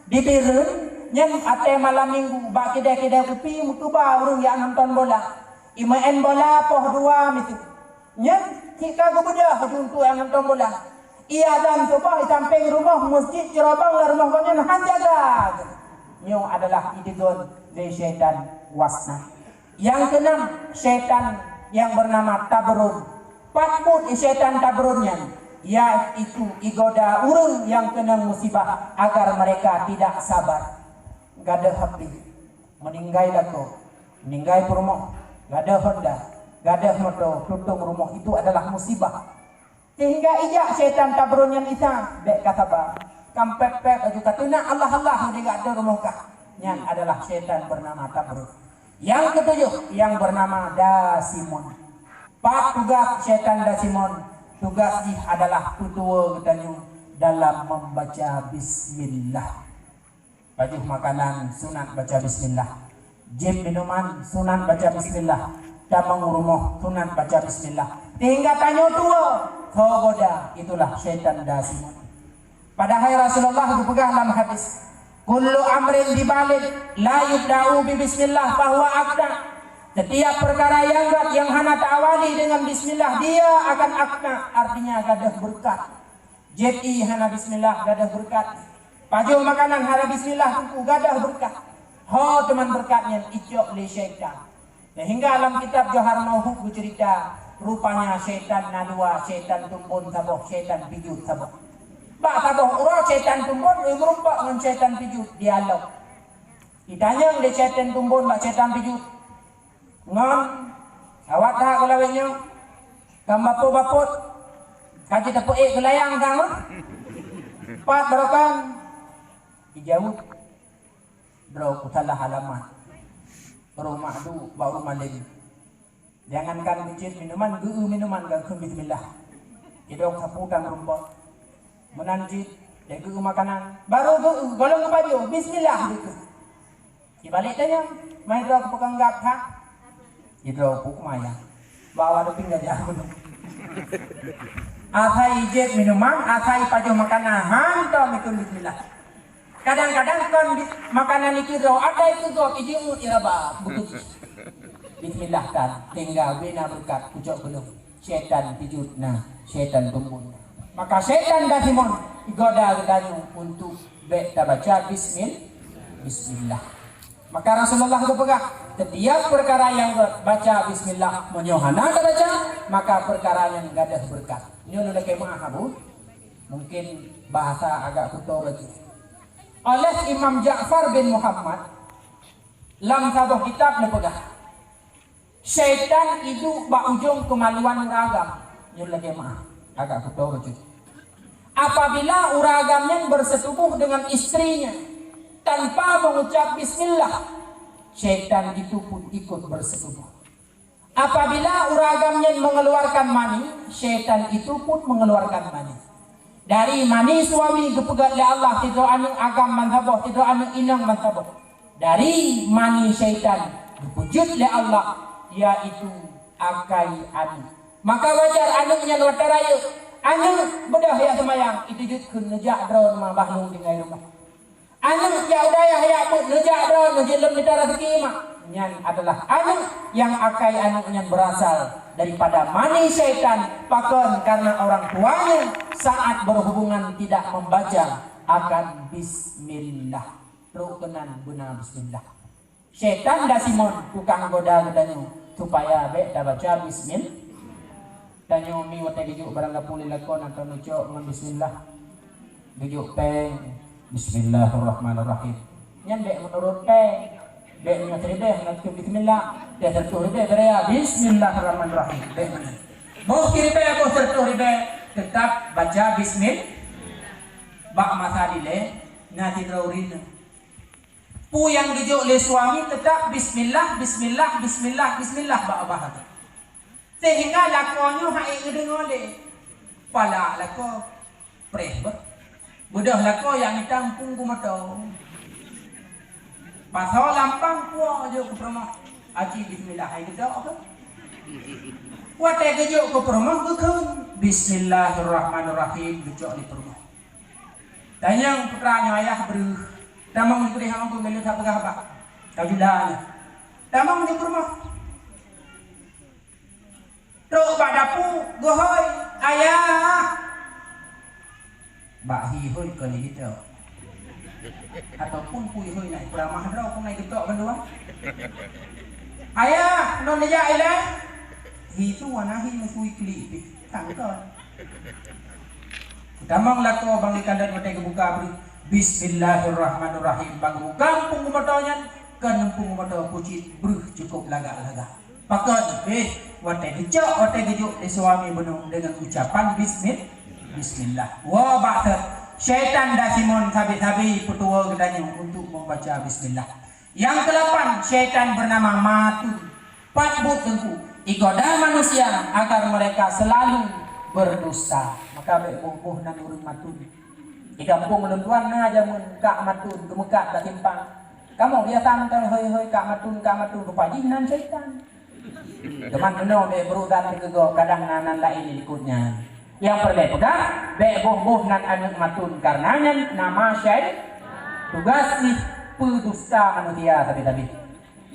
Di Bireuen nyan watée malam minggu bak kidai-kidai kupi meutuba ureuëng nyang nonton bola. Imeu'en bola poh dua miseue. Nyan cit ka geubeudôh ju untuk nyang nonton bola. Ié azan suboh di sampéng rumoh, meuseujid ceurobong lam rumoh gobnyan hana jaga. Nyoe adalah itegon lé syaitan Wasnan. Nyang keunam, syaitan nyang beunama Tabrun. Pat buet syaitan Tabrun nyan, yaitu igoda ureuëng nyang keunong musibah agar mereka tidak sabar. Gadôh H P, meuninggai lakoe, meuninggai peurumoh, gadôh honda, gadôh moto, tutong rumoh, itu adalah musibah. Sehingga ijak syaitan Tabrun nyan Isa, bék ka saba. Kam pép-pép laju ka teunak Allah-Allah di gata rumoh kah. Nyan adalah syaitan beunama Tabrun. Nyang keutujoh, nyang beunama Dasimon. Pat tugaih syaitan Dasimon? Tugaih jih adalah peutuwoe geutanyoe dalam membaca bismillah. Pajoh makanan sunat baca bismillah. Jieb minuman sunat baca bismillah. Tamong rumoh sunat baca bismillah. Sehingga tanyoe tuwoe, soe goda, itulah syaitan Dasimon. Padahai Rasulullah geupeugah lam hadis, "Kullu amrin dzibal la yubda'u bi bismillah fahuwa aqta." Setiap perkara nyang gét nyang hana ta-awali dengan bismillah, dia akan aqta, artinya gadôh beureukat. Jieb ié hana bismillah, gadôh beureukat. Pajoh makanan hana bismillah, Teungku, gadôh beureukat. Ho teuma beureukat nyan? Icok lé syaitan. Sehingga lam kitab Johar Mauhub geuceurita, rupanya syaitan na dua, syaitan tumbon saboh, syaitan pijot saboh. Bak saboh uroe syaitan tumbon lheueh meurumpok ngon syaitan pijot, dialog. Itanyong lé syaitan tumbon bak syaitan pijot, "Ngon, awak that keu lawét nyoe? Kam bapot-bapot, ka jiteupeue keu layang sang meuh? Pat barokon?" Ijaweueb, "Droe kusalah alamat. Rumoh duek bak ureuëng malém. Jangankan geujieb minuman, geu-eu minuman gak kheun bismillah. Idong sapu dan rumpok. Meunan cit, lé geu-eu makanan. Baru geu-eu, gohlom geupajoh, bismillah geu-eu." Ibalek tanyong, "Mai droe keu peukong gab that?" Idroe puk maya. Bawa duping gajah gunong. Asai ijieb minuman, asai ipajoh makanan, hantom ikheun bismillah. Kadang-kadang kon bi-, makanan ikheun droe, ada ikheun gob, ijeuet iraba, beutôi. Bismillah tan, tinggai bina beureukat, pucok gunong. Syaitan pijot na, syaitan tumbon na. Maka syaitan Dasimon igoda geutanyoe untuk bék tabaca bismil-, bismillah. Maka Rasulullah geupeugah, setiap perkara nyang gét baca bismillah, meunyoe hana tabaca, maka perkara nyan gadôh beureukat. Nyoe lôn lakée meu'ah, Abu. Mungkin bahasa agak kuto laju. Oleh Imam Ja'far bin Muhammad, lam saboh kitab neupeugah, syaitan iduek bak ujong keumaluan ureuëng agam. Nyoe lagée meu'ah, agak kuto laju. Apabila ureuëng agam nyan bersetubuh dengan istrinya tanpa mengucap bismillah, syaitan itu pun ikut bersetubuh. Apabila ureuëng agam nyan mengeluarkan mani, syaitan itu pun mengeluarkan mani. Dari mani suami geupeugét lé Allah sidroe aneuëk agam mansaboh, sidroe aneuëk inong mansaboh. Dari mani syaitan geupeujeuet lé Allah, yaitu akai aneuëk. Maka wajar aneuëk nyan watée rayeuk, aneuëk beudôh jak seumayang, iteujeuet kheun neujak droe rumoh bah lôn tinggai rumoh. Aneuëk jak u dayah jak beuet, neujak droe neujeuet lom mita raseuki mak. Nyan adalah aneuëk nyang akai aneuëk nyan berasal daripada mani syaitan. Pakon? Karena orang tuanya saat berhubungan tidak membaca akan bismillah. Trok keunan beuna bismillah. Syaitan Dasimon tukang goda geutanyoe supaya bék tabaca bismil-, tanyoe mi watée geujok barang gapu lé lakoe atau neucok ngon bismillah. Geujok péng, bismillahirrahmanirrahim. Nyan bék meunurot péng. Bék nyoe siribée hana tutup bismillah. Teuh siribée beuraya, bismillahirrahmanirrahim. Bék meunan. Boh siribée, boh siribée, teutap baca bismil-, bak masa dilée na sidroe ureuëng. Peue nyang geujok lé suami teutap bismillah, bismillah, bismillah, bismillah bak babah. Sehingga lakoe nyoe hana geudeungoe lé. Pala lakoe preh beuh. Beudôh lakoe nyang mita muphom keu moto. Pasoe lampang puwoe jok keu peurumoh. Aci bismillah hai geudok keu. Watée geujok keu peurumoh geukheun, "Bismillahirrahmanirrahim," geucok lé peurumoh. Tanyong putra nyoe ayah breuh. Tamong di keudeh hana geumeuleuh that peugah bah. Tajula nyoe. Tamong di peurumoh. Trok bak dapu, geuhôi, "Ayah!" Bak hi hôi kon hi teu. Ataupun pui hôi nai peuramah droe pun nai geutok bandua. "Ayah, non neujak ilée." Hi tu wana hi meusui klik pih. Tangkon. Tamong lakoe bang ikalon watée geubuka breuh. Bismillahirrahmanirrahim. Bang buka muphom keu moto nyan, kon muphom keu moto pucit breuh cukup lagak-lagak. Pakon, eh, watée geucok, watée geujok lé suami bunoe deungon ucapan bismi-, bismillah. Woe bak thot, syaitan dan Simon sabe-sabe peutuwoe geutanyoe untuk membaca bismillah. Yang kelapan, syaitan bernama Matun. Pat buet teungku, igoda manusia agar mereka selalu berdosa. Maka bék boh-boh nan ureuëng Matun. Di gampông ulôn tuan na jameun kak Matun geumeukat bak simpang. Kamoe biasa mantong hôi-hôi kak Matun, kak Matun, rupa jih nan syaitan. Teuma meunoe bék beuruzan keu gob, kadang na nan laén di likot nyan. Nyang peureulée peugah, bék boh-boh nan aneuëk Matun, kareuna nyan nama syai-, tugas jih peudusta manusia sabe-sabe.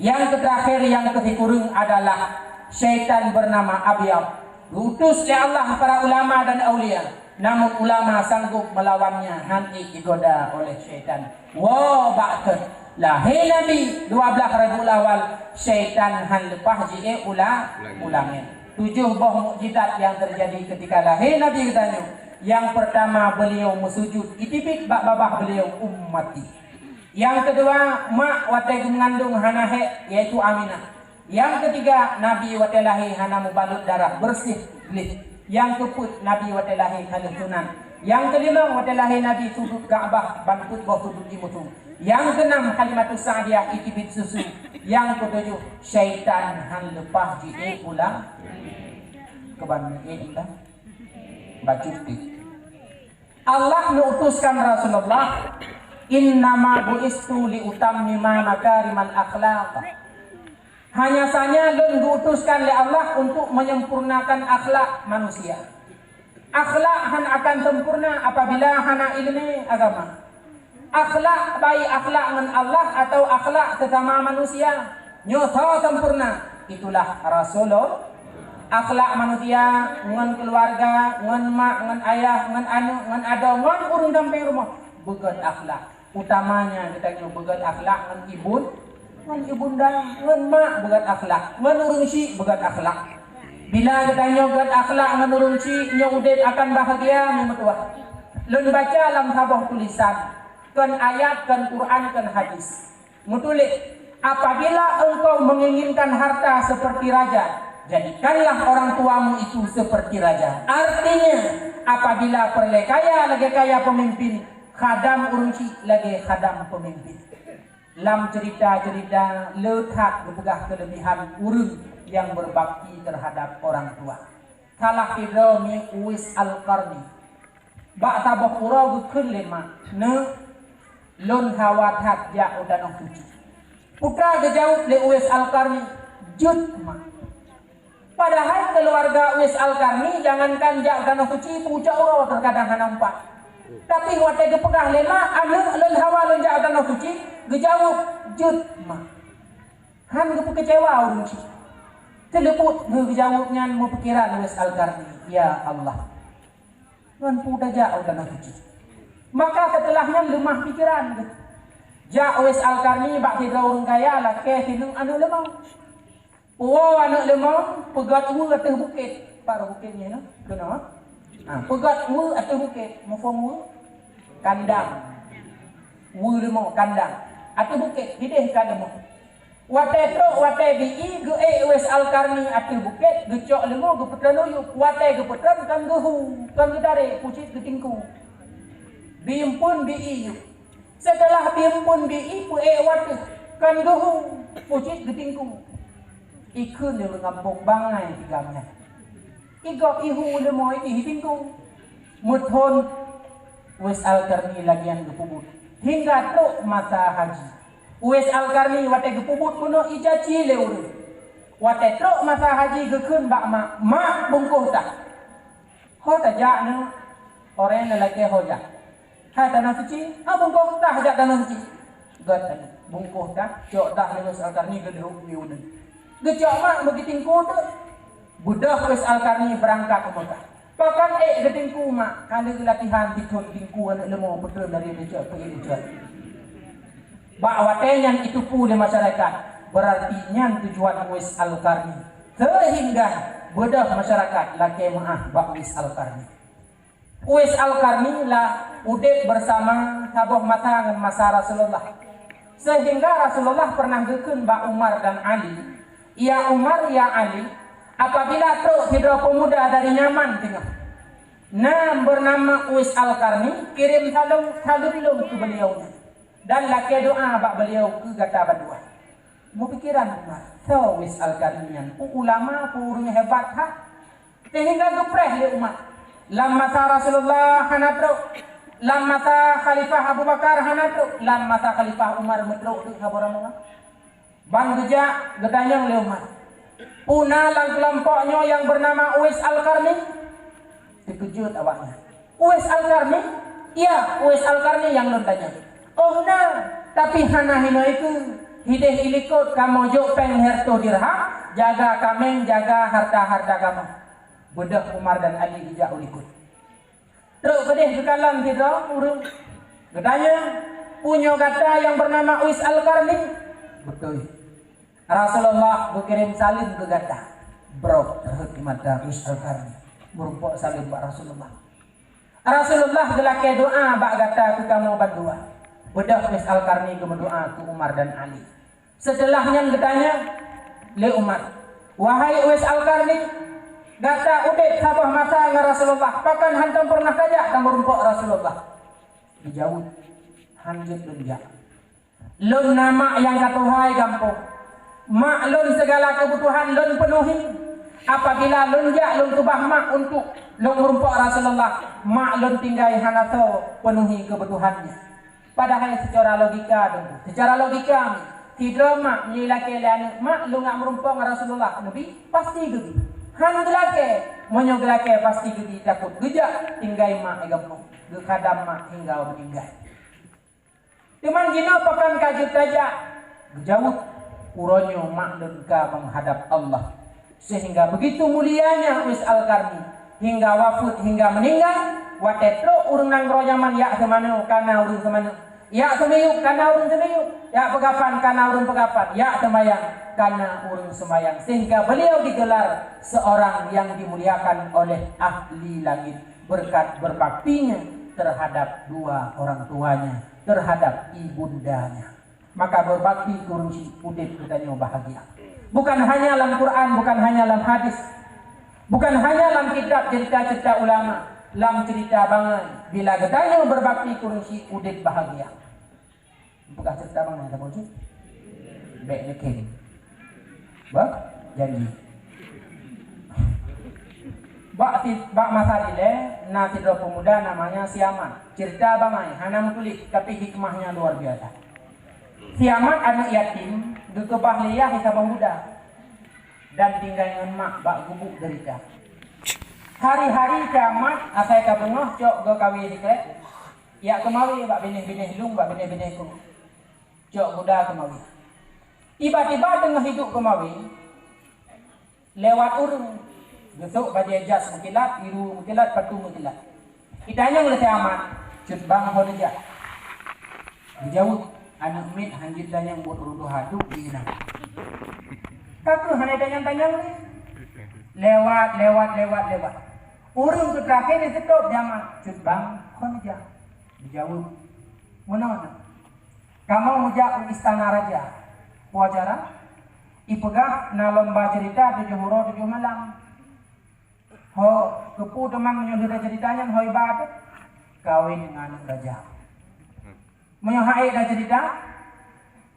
Yang terakhir, yang kesikureueng adalah syaitan bernama Abyad. Diutus lé Allah para ulama dan aulia, namun ulama sanggup melawannya, han ék digoda oleh syaitan. Woe bak thot, lahé Nabi dua belas Rabiul Awal, syaitan han leupah jiék ula-, ulangén. Tujoh boh mukjizat yang terjadi ketika lahé Nabi geutanyoe. Yang pertama, beliau meusujud, iteubiet bak babah beliau, "Ummati." Yang kedua, mak watée geumeungandong hana hék, yaitu Aminah. Yang ketiga, Nabi watée lahé hana mubalot darah, beureuséh gleh. Yang keupeuet, Nabi watée lahé ka lheueh sunan. Yang kelima, watée lahé Nabi sujud Ka'bah ban peuet boh sujud di musu. Yang keenam, Halimatus Sa'diyah iteubiet susu. Yang ketujuh, syaitan han leupah jiék ulang. Keuban ék ulang. Bacut pih. Allah neuutuskan Rasulullah, "Innama bu'istu liutammima makarimal akhlaq." Hanya saja lôn diutuskan lé Allah untuk menyempurnakan akhlak manusia. Akhlak hana akan sempurna apabila hana iéleumé agama. Akhlak, baik akhlak ngon Allah atau akhlak sesama manusia, nyoe soe sempurna? Itulah Rasulullah. Akhlak manusia ngon keluarga, ngon mak, ngon ayah, ngon aneuk, ngon adoe, ngon ureuëng sampéng rumoh, beugét akhlak. Utamanya geutanyoe beugét akhlak ngon ibun, ngon ibunda, ngon mak beugét akhlak, ngon ureuëng syik beugét akhlak. Bila geutanyoe gét akhlak ngon ureuëng syik, nyoe udeb akan bahagia meutuah. Lôn baca lam saboh tulisan, kon ayat, kon Quran, kon hadis. Meutuléh, "Apabila engkau menginginkan harta seperti raja, jadikanlah orang tuamu itu seperti raja." Artinya, apabila peureulée kaya lagée kaya peumimpin, khadam ureuëng syik lagée khadam peumimpin. Lam cerita-cerita le that geupeugah keulebihan ureuëng nyang berbakti terhadap orang tua. Salah sidroe mi Uwais Al-Qarni. Bak saboh uroe geukheun lé mak, "Neuk, lôn hawa that jak u Tanoh Suci." Putra geujaweueb lé Uwais Al-Qarni, "Jeuet, mak." Padahai keuluwarga Uwais Al-Qarni jangankan jak u Tanoh Suci, pucok uroe teukadang hana meupat. Tapi watée geupeugah lé mak, "Aneuk, lôn hawa lôn jak u Tanoh Suci," geujaweueb, "Jeuet, mak." Han geupeukeucewa ureuëng syik. Teuleupot geujaweueb nyan meupikeran Uwais Al-Qarni, "Ya Allah, ngon peue tajak u Tanoh Suci?" Maka seuteulah nyan leumah pikeran geuh. Jak Uwais Al-Qarni bak sidroe ureuëng kaya lakée sineuk aneuk leumong. Puwoe aneuk leumong, peugét weue ateueh bukét. Pat rot bukét nyan, keunoe? Ha, peugét weue ateueh bukét. Muphom weue? Kandang. Weue leumong, kandang. Ateueh bukét, dideh ka leumong. Watée trok, watée bi-i, geuék Uwais Al-Qarni ateueh bukét, geucok leumong, geupeutreun u yup. Watée geupeutreun, kon geuhu, kon geutarek, pucit geutingku. Bi-i eumpun, bi-i yup. Seuteulah bi-i eumpun, bi-i peuék u ateueh, kon geuhu, pucit geutingku. Ikheun di ureuëng gampông bangai tigam nyan. Igob ihu leumong, ideh itingku. Meuthon Uwais Al-Qarni lagèe nyan geupeubuet hingga trok masa haji. Uwais Al-Qarni watèe geupeubuet bunoe ijaci lé ureueng. Watèe trok masa haji geukheun bak mak, "Mak, bungkôh tah." Ho tajak nyoe, orèng lelaki ho jak. Hai Tanah Suci, ha bungkôh tah jak Tanah Suci. Gata bungkôh tah, cok tah lé Uwais Al-Qarni geulhôk di uneun. Geucok mak bagi tingku tu. Beudôh Uwais Al-Qarni beurangkat u Meukah. Pakon ék geutingku mak, ka lheueh latihan tithon tingku aneuk leumo peutreun dari Indonesia keu Indonesia. Bak watèe nyan itupu lé masyarakat, beurarti nyan tujuan Uwais Al-Qarni. Seuhingga beudôh masyarakat lakèe meu'ah bak Uwais Al-Qarni. Uwais Al-Qarni la udép bersama saboh masa ngon masa Rasulullah. Seuhingga Rasulullah pernah geukheun bak Umar dan Ali, "Ya Umar, ya Ali, apabila trok sidroe pemuda dari Yaman teungoh, na bernama Uwais Al-Qarni, kirim saleuem, saleuem lôn keu beliau nyan, dan lakèe doa bak beliau keu gata bandua." Meupikiran Umar, "Soe Uwais Al-Qarni nyan? Peue ulama, peue ureueng hebat that?" Seuhingga geupreh lé Umar. Lam masa Rasulullah hana trok, lam masa Khalifah Abu Bakar hana trok, lam masa Khalifah Umar meutrok teuk saboh rombongan. Ban geujak, geutanyong lé Umar, "Peue na lam keulompok nyoe nyang beunama Uwais Al-Qarni?" Teukeujot awaknyan. "Uwais Al-Qarni?" "Iya, Uwais Al-Qarni nyang lôn tanyong." "Oh na, tapi hana hinoe keuh. Hideh ilikot kamoe jok péng lhèe reutôh dirham, jaga kaméng, jaga harta-harta kamoe." Beudôh Umar dan Ali geujak u likot. Trok keudeh geukalon sidroe ureueng. Geutanyong, "Peue nyoe gata nyang beunama Uwais Al-Qarni?" "Beutôi. Rasulullah geukirém saleuem keu gata." Brok rhot di mata Uwais Al-Qarni. Meurumpok saleuem bak Rasulullah. Rasulullah geulakèe doa bak gata keu kamoe bandua. Beudôh Uwais Al-Qarni geumeudoa keu Umar dan Ali. Seuteulah nyan geutanyong lé Umar, "Wahai Uwais Al-Qarni, gata udép saboh masa ngon Rasulullah, pakon hantom peureunah tajak tameurumpok Rasulullah?" Geujaweueb, "Han jeuet lôn jak. Lôn na mak nyang ka tuha i gampông. Mak lôn sigala keubutuhan lôn peunuhi. Apabila lôn jak lôn keubah mak untuk lôn meurumpok Rasulullah, mak lôn tinggai hana soe peunuhi keubutuhan nyan." Padahai seucara logika, seucara logika, sidroe mak meunyoe lakèe lé aneuk, "Mak, lôn neuk meurumpok ngon Rasulullah," neubi pasti geubi. Han geulakèe, meunyoe geulakèe pasti geubi, takot geujak tinggai mak i gampông, geukhadam mak hingga meuninggai. Teuma jinoe pakon ka jeuet tajak? Geujaweueb, "Uroe nyoe mak lôn ka meuhadab Allah." Seuhingga beugitu mulianya Uwais Al-Qarni, hingga wafeuet, hingga meuninggai, watèe trok ureueng nanggroe Yaman jak seumanoe, ka na ureueng seumanoe, jak seumiyueb, ka na ureueng seumiyueb, jak peugapan, ka na ureueng peugapan, jak seumayang, ka na ureueng seumayang, seuhingga beliau digelar seorang yang dimuliakan oleh ahli langit berkat berbaktinya terhadap dua orang tuanya, terhadap ibundanya. Maka beubakti keu ureueng syiek udép geutanyoe bahagia. Bukan hanya lam Quran, bukan hanya lam hadis, bukan hanya lam kitab cerita-cerita ulama, lam cerita bangai. Bila geutanyoe beubakti keu ureueng syiek udép bahagia. Bukan cerita bangai, tak boleh. Bèk neukhém. Bah, janji. Bak si-, bak masa dilèe, na sidroe pemuda namanya si Amat. Cerita bangai, hana meutuléh, tapi hikmahnya luar biasa. Si Amat aneuk yatim, geukeubah lé yah saboh muda, dan tinggai ngon mak bak gubuk derita. Hari-hari si Amat asai ka beungoh cok geukawen sikrek, jak keumawe bak binéh-binéh lueng, bak binéh-binéh krueng. Cok guda keumawe. Tiba-tiba teungoh iduek keumawe, lewat ureueng. Geusok bajèe jas meukilat, biru meukilat, patu meukilat. Itanyong lé si Amat, "Cut bang, ho neujak?" Geujaweueb, "Aneuk miet, han jeuet tanyong buet ureueng tuha, duek di inan." Ka keuh hana tanyong-tanyong lé. Lewat, lewat, lewat, lewat. Ureueng keu terakhir iseutôt si Amat, "Cut bang, ho neujak?" Geujaweueb, "Meunoe na. Kamoe meujak u istana raja." "Peue acara?" "Ipeugah na lomba cerita tujoh uroe tujoh malam." "Ho, keupeue teuma meunyoe lheueh cerita nyan ho iba teuh?" "Kawen ngon aneuk raja." "Meunyoe han ék cerita?"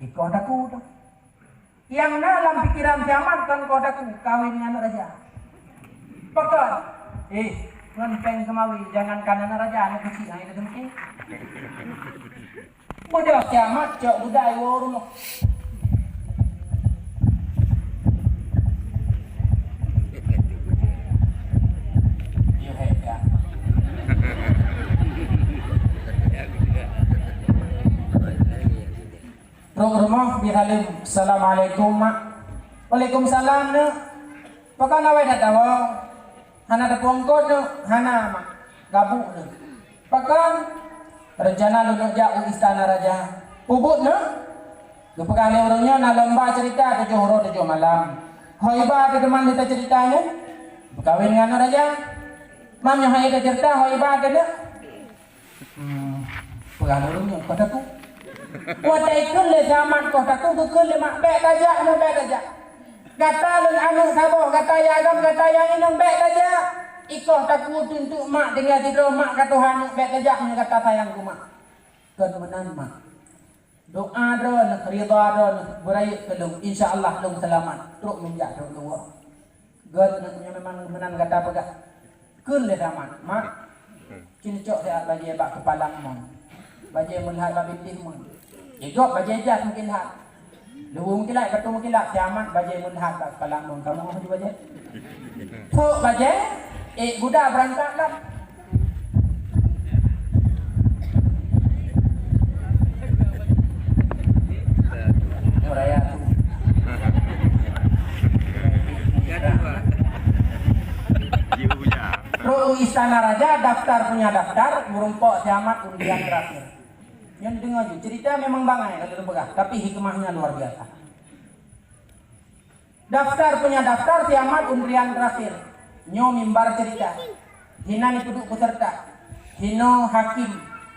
"Ikoh takue teuh." Nyang na lam pikeran si Amat kon koh takue, kawen ngon aneuk raja. Pakon? "Eh, Ngon péng seumawi, jangankan aneuk raja, aneuk keuchik hana teumké. Beudôh kiamat cok budai woe rumoh. Trok rumoh, Bi Halim, "Assalamualaikum, Mak." "Waalaikumsalam, Neuk." "Pakon awai that tawoe? Hana teupeue eungkôt, Neuk?" "Hana, Mak." "Gabuk, Neuk." "Pakon?" "Reuncana lôn neuk jak u istana raja." "Peubuet, Neuk?" "Geupeugah lé ureueng nyoe na lomba ceurita tujoh uroe tujoh malam. Ho iba teuh teuma teuceurita nyoe?" "Meukawen ngon aneuk raja." "Mam nyoe hai teuceurita, ho iba teuh, Neuk?" Hmm, peugah lôn nyoe, koh takue. Watèe ikheun lé si Amat koh takue, geukheun lé mak, "Bèk tajak, nyoe bèk tajak. Gata lôn aneuk saboh, gata ya agam, gata ya inong, bèk tajak. Ikoh takue tuntuk mak tinggai sidroe, mak ka tuha aneuk, bèk tajak meunyoe gata sayang keu mak." "Kon meunan, Mak. Doa droeneuh, ridha droeneuh, beurayeuk keu lôn, insya Allah lôn seulamat." Trok meujak trok lôn woe. Gèt nyoe memang meunan gata peugah. Kheun lé si Amat, "Mak, ci neucok siat bajèe bak keupalang mon. Bajèe meulhat bak bintéh mon." Igop bajèe jas meukilat. Luweue meukilat, batu meukilat, si Amat bajèe meulhat bak keupalang mon. "Kamoe di bajèe." Trok bajèe, ék guda beurangkat lom. Trok u istana raja, daftar punya daftar, meurumpok si Amat undian terakhir. Nyan deungö ju, cerita memang bangai kalau dipeugah, tapi hikmahnya luar biasa. Daftar punya daftar, si Amat undian terakhir. Nyoe mimbar cerita. Hinan ipeuduek peuseureuta. Hinoe hakim,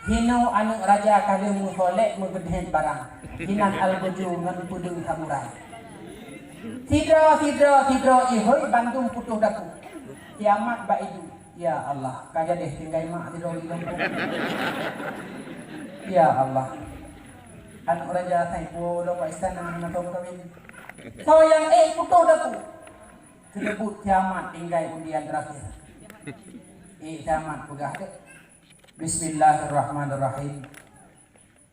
hinoe aneuk raja ka lheueh meusolek meugeudeh barang. Hinan algojo ngon peudeueng samurai. Sidroe, sidroe, sidroe ihôi bandum putôh daku. Si Amat bak idu. Ya Allah, ka jadeh tinggai mak sidroe di gampông. Ya Allah. Aneuk raja Saiful lom bak istana hana tông kawin. Soe nyang ék putôh daku? Keuneubeuet si Amat tinggai undian terakhir. Ék si Amat peugah deh. Bismillahirrahmanirrahim.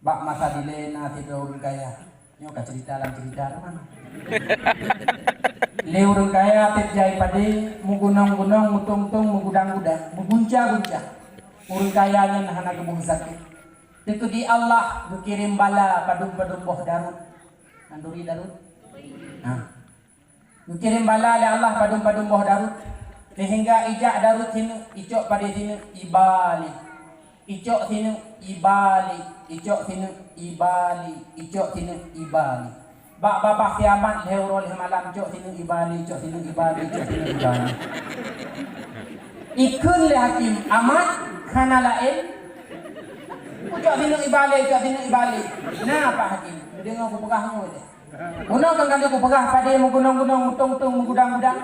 Bak masa dilèe na sidroe ureueng kaya. Nyoe ka cerita lam cerita teuma. Lé ureueng kaya tiep jai padé, meugunong-gunong, meutong-tong, meugudang-gudang, meugunca-gunca. Ureueng kaya nyan hana geuboh zakeuet. Teukeudi Allah geukirém bala padum-padum boh darut. Nyan turi darut? Nah. Geukirém bala lé Allah padum-padum boh darut, sehingga ijak darut sineuk, icok padé sineuk, iba lé. Icok sineuk, iba lé. Icok sineuk, iba lé. Icok sineuk, iba lé. Bak babah si Amat lhèe uroe lhèe malam, cok sineuk, iba lé, cok sineuk, iba lé, cok sineuk, iba lé. Ikheun lé hakim, "Amat, hana laén? Icok sineuk, iba lé, icok sineuk, iba lé." Na Pak Hakim, neudeungö kupeugah nyoe lé. Bunoe kan ka lheueh kupeugah padé meugunong-gunong, meutong-tong, meugudang-gudang.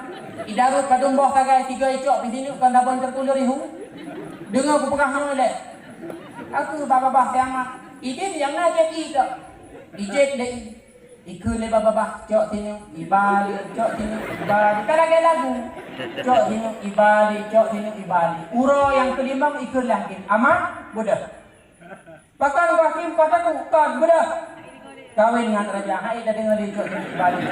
Idarut padum boh sagai, tiga icok pih sineuk, kon saban teukuleur ihu. Deungö kupeugah nyoe lé. Aku babah-babah kiamat. Idin nyang na jadi tu. Ijek deh. Ikheun lé babah-babah, cok sineuk, iba lé, cok sineuk, iba lé. Ka lagèe lagu. Cok sineuk, iba lé, cok sineuk, iba lé. Uroe nyang keulimong ikheun lé hakim. Amat, beudôh. Pakon Hakim kota tu? Kon, beudôh. Kawin ngon raja. Hai, dah deungö lé cok, balik.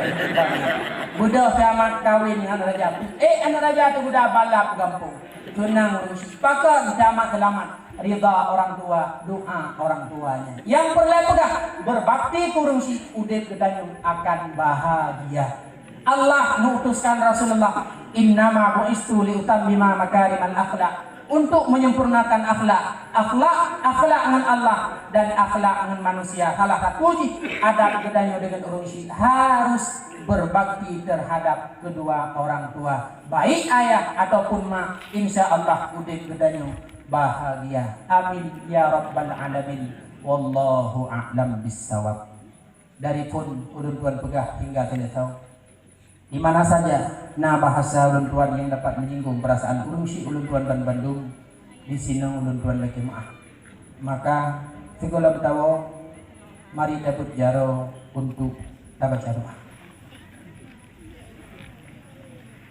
Beudôh si Amat kawin ngon raja. Eh, aneuk raja tu guda balap gampông. Keunong ureueng syiek. Pakon si Amat seulamat? Ridha orang tua, doa orang tuanya. Nyang peureulèe peugah, berbakti keu ureueng syiek, udép geutanyoe akan bahagia. Allah mengutuskan Rasulullah, "Innama bu'istu liutammima makarimal akhlak," untuk menyempurnakan akhlak. Akhlak, akhlak ngon Allah dan akhlak ngon manusia. Salah satu jih adab geutanyoe deungon ureueng syiek harus berbakti terhadap kedua orang tua, baik ayah ataupun mak. Insya Allah udép geutanyoe bahagia. Amin ya rabbal alamin. Wallahu a'lam bissawab. Dari phon ulôn tuan peugah hingga seuleusoe. Di mana saja na bahasa ulôn tuan nyang dapat menyinggung perasaan ureueng syiek ulôn tuan banmandum, disinoe ulôn tuan lakèe meu'ah. Maka, sigohlom tawoe, mari tabeuet jaroe untuk tabaca doa.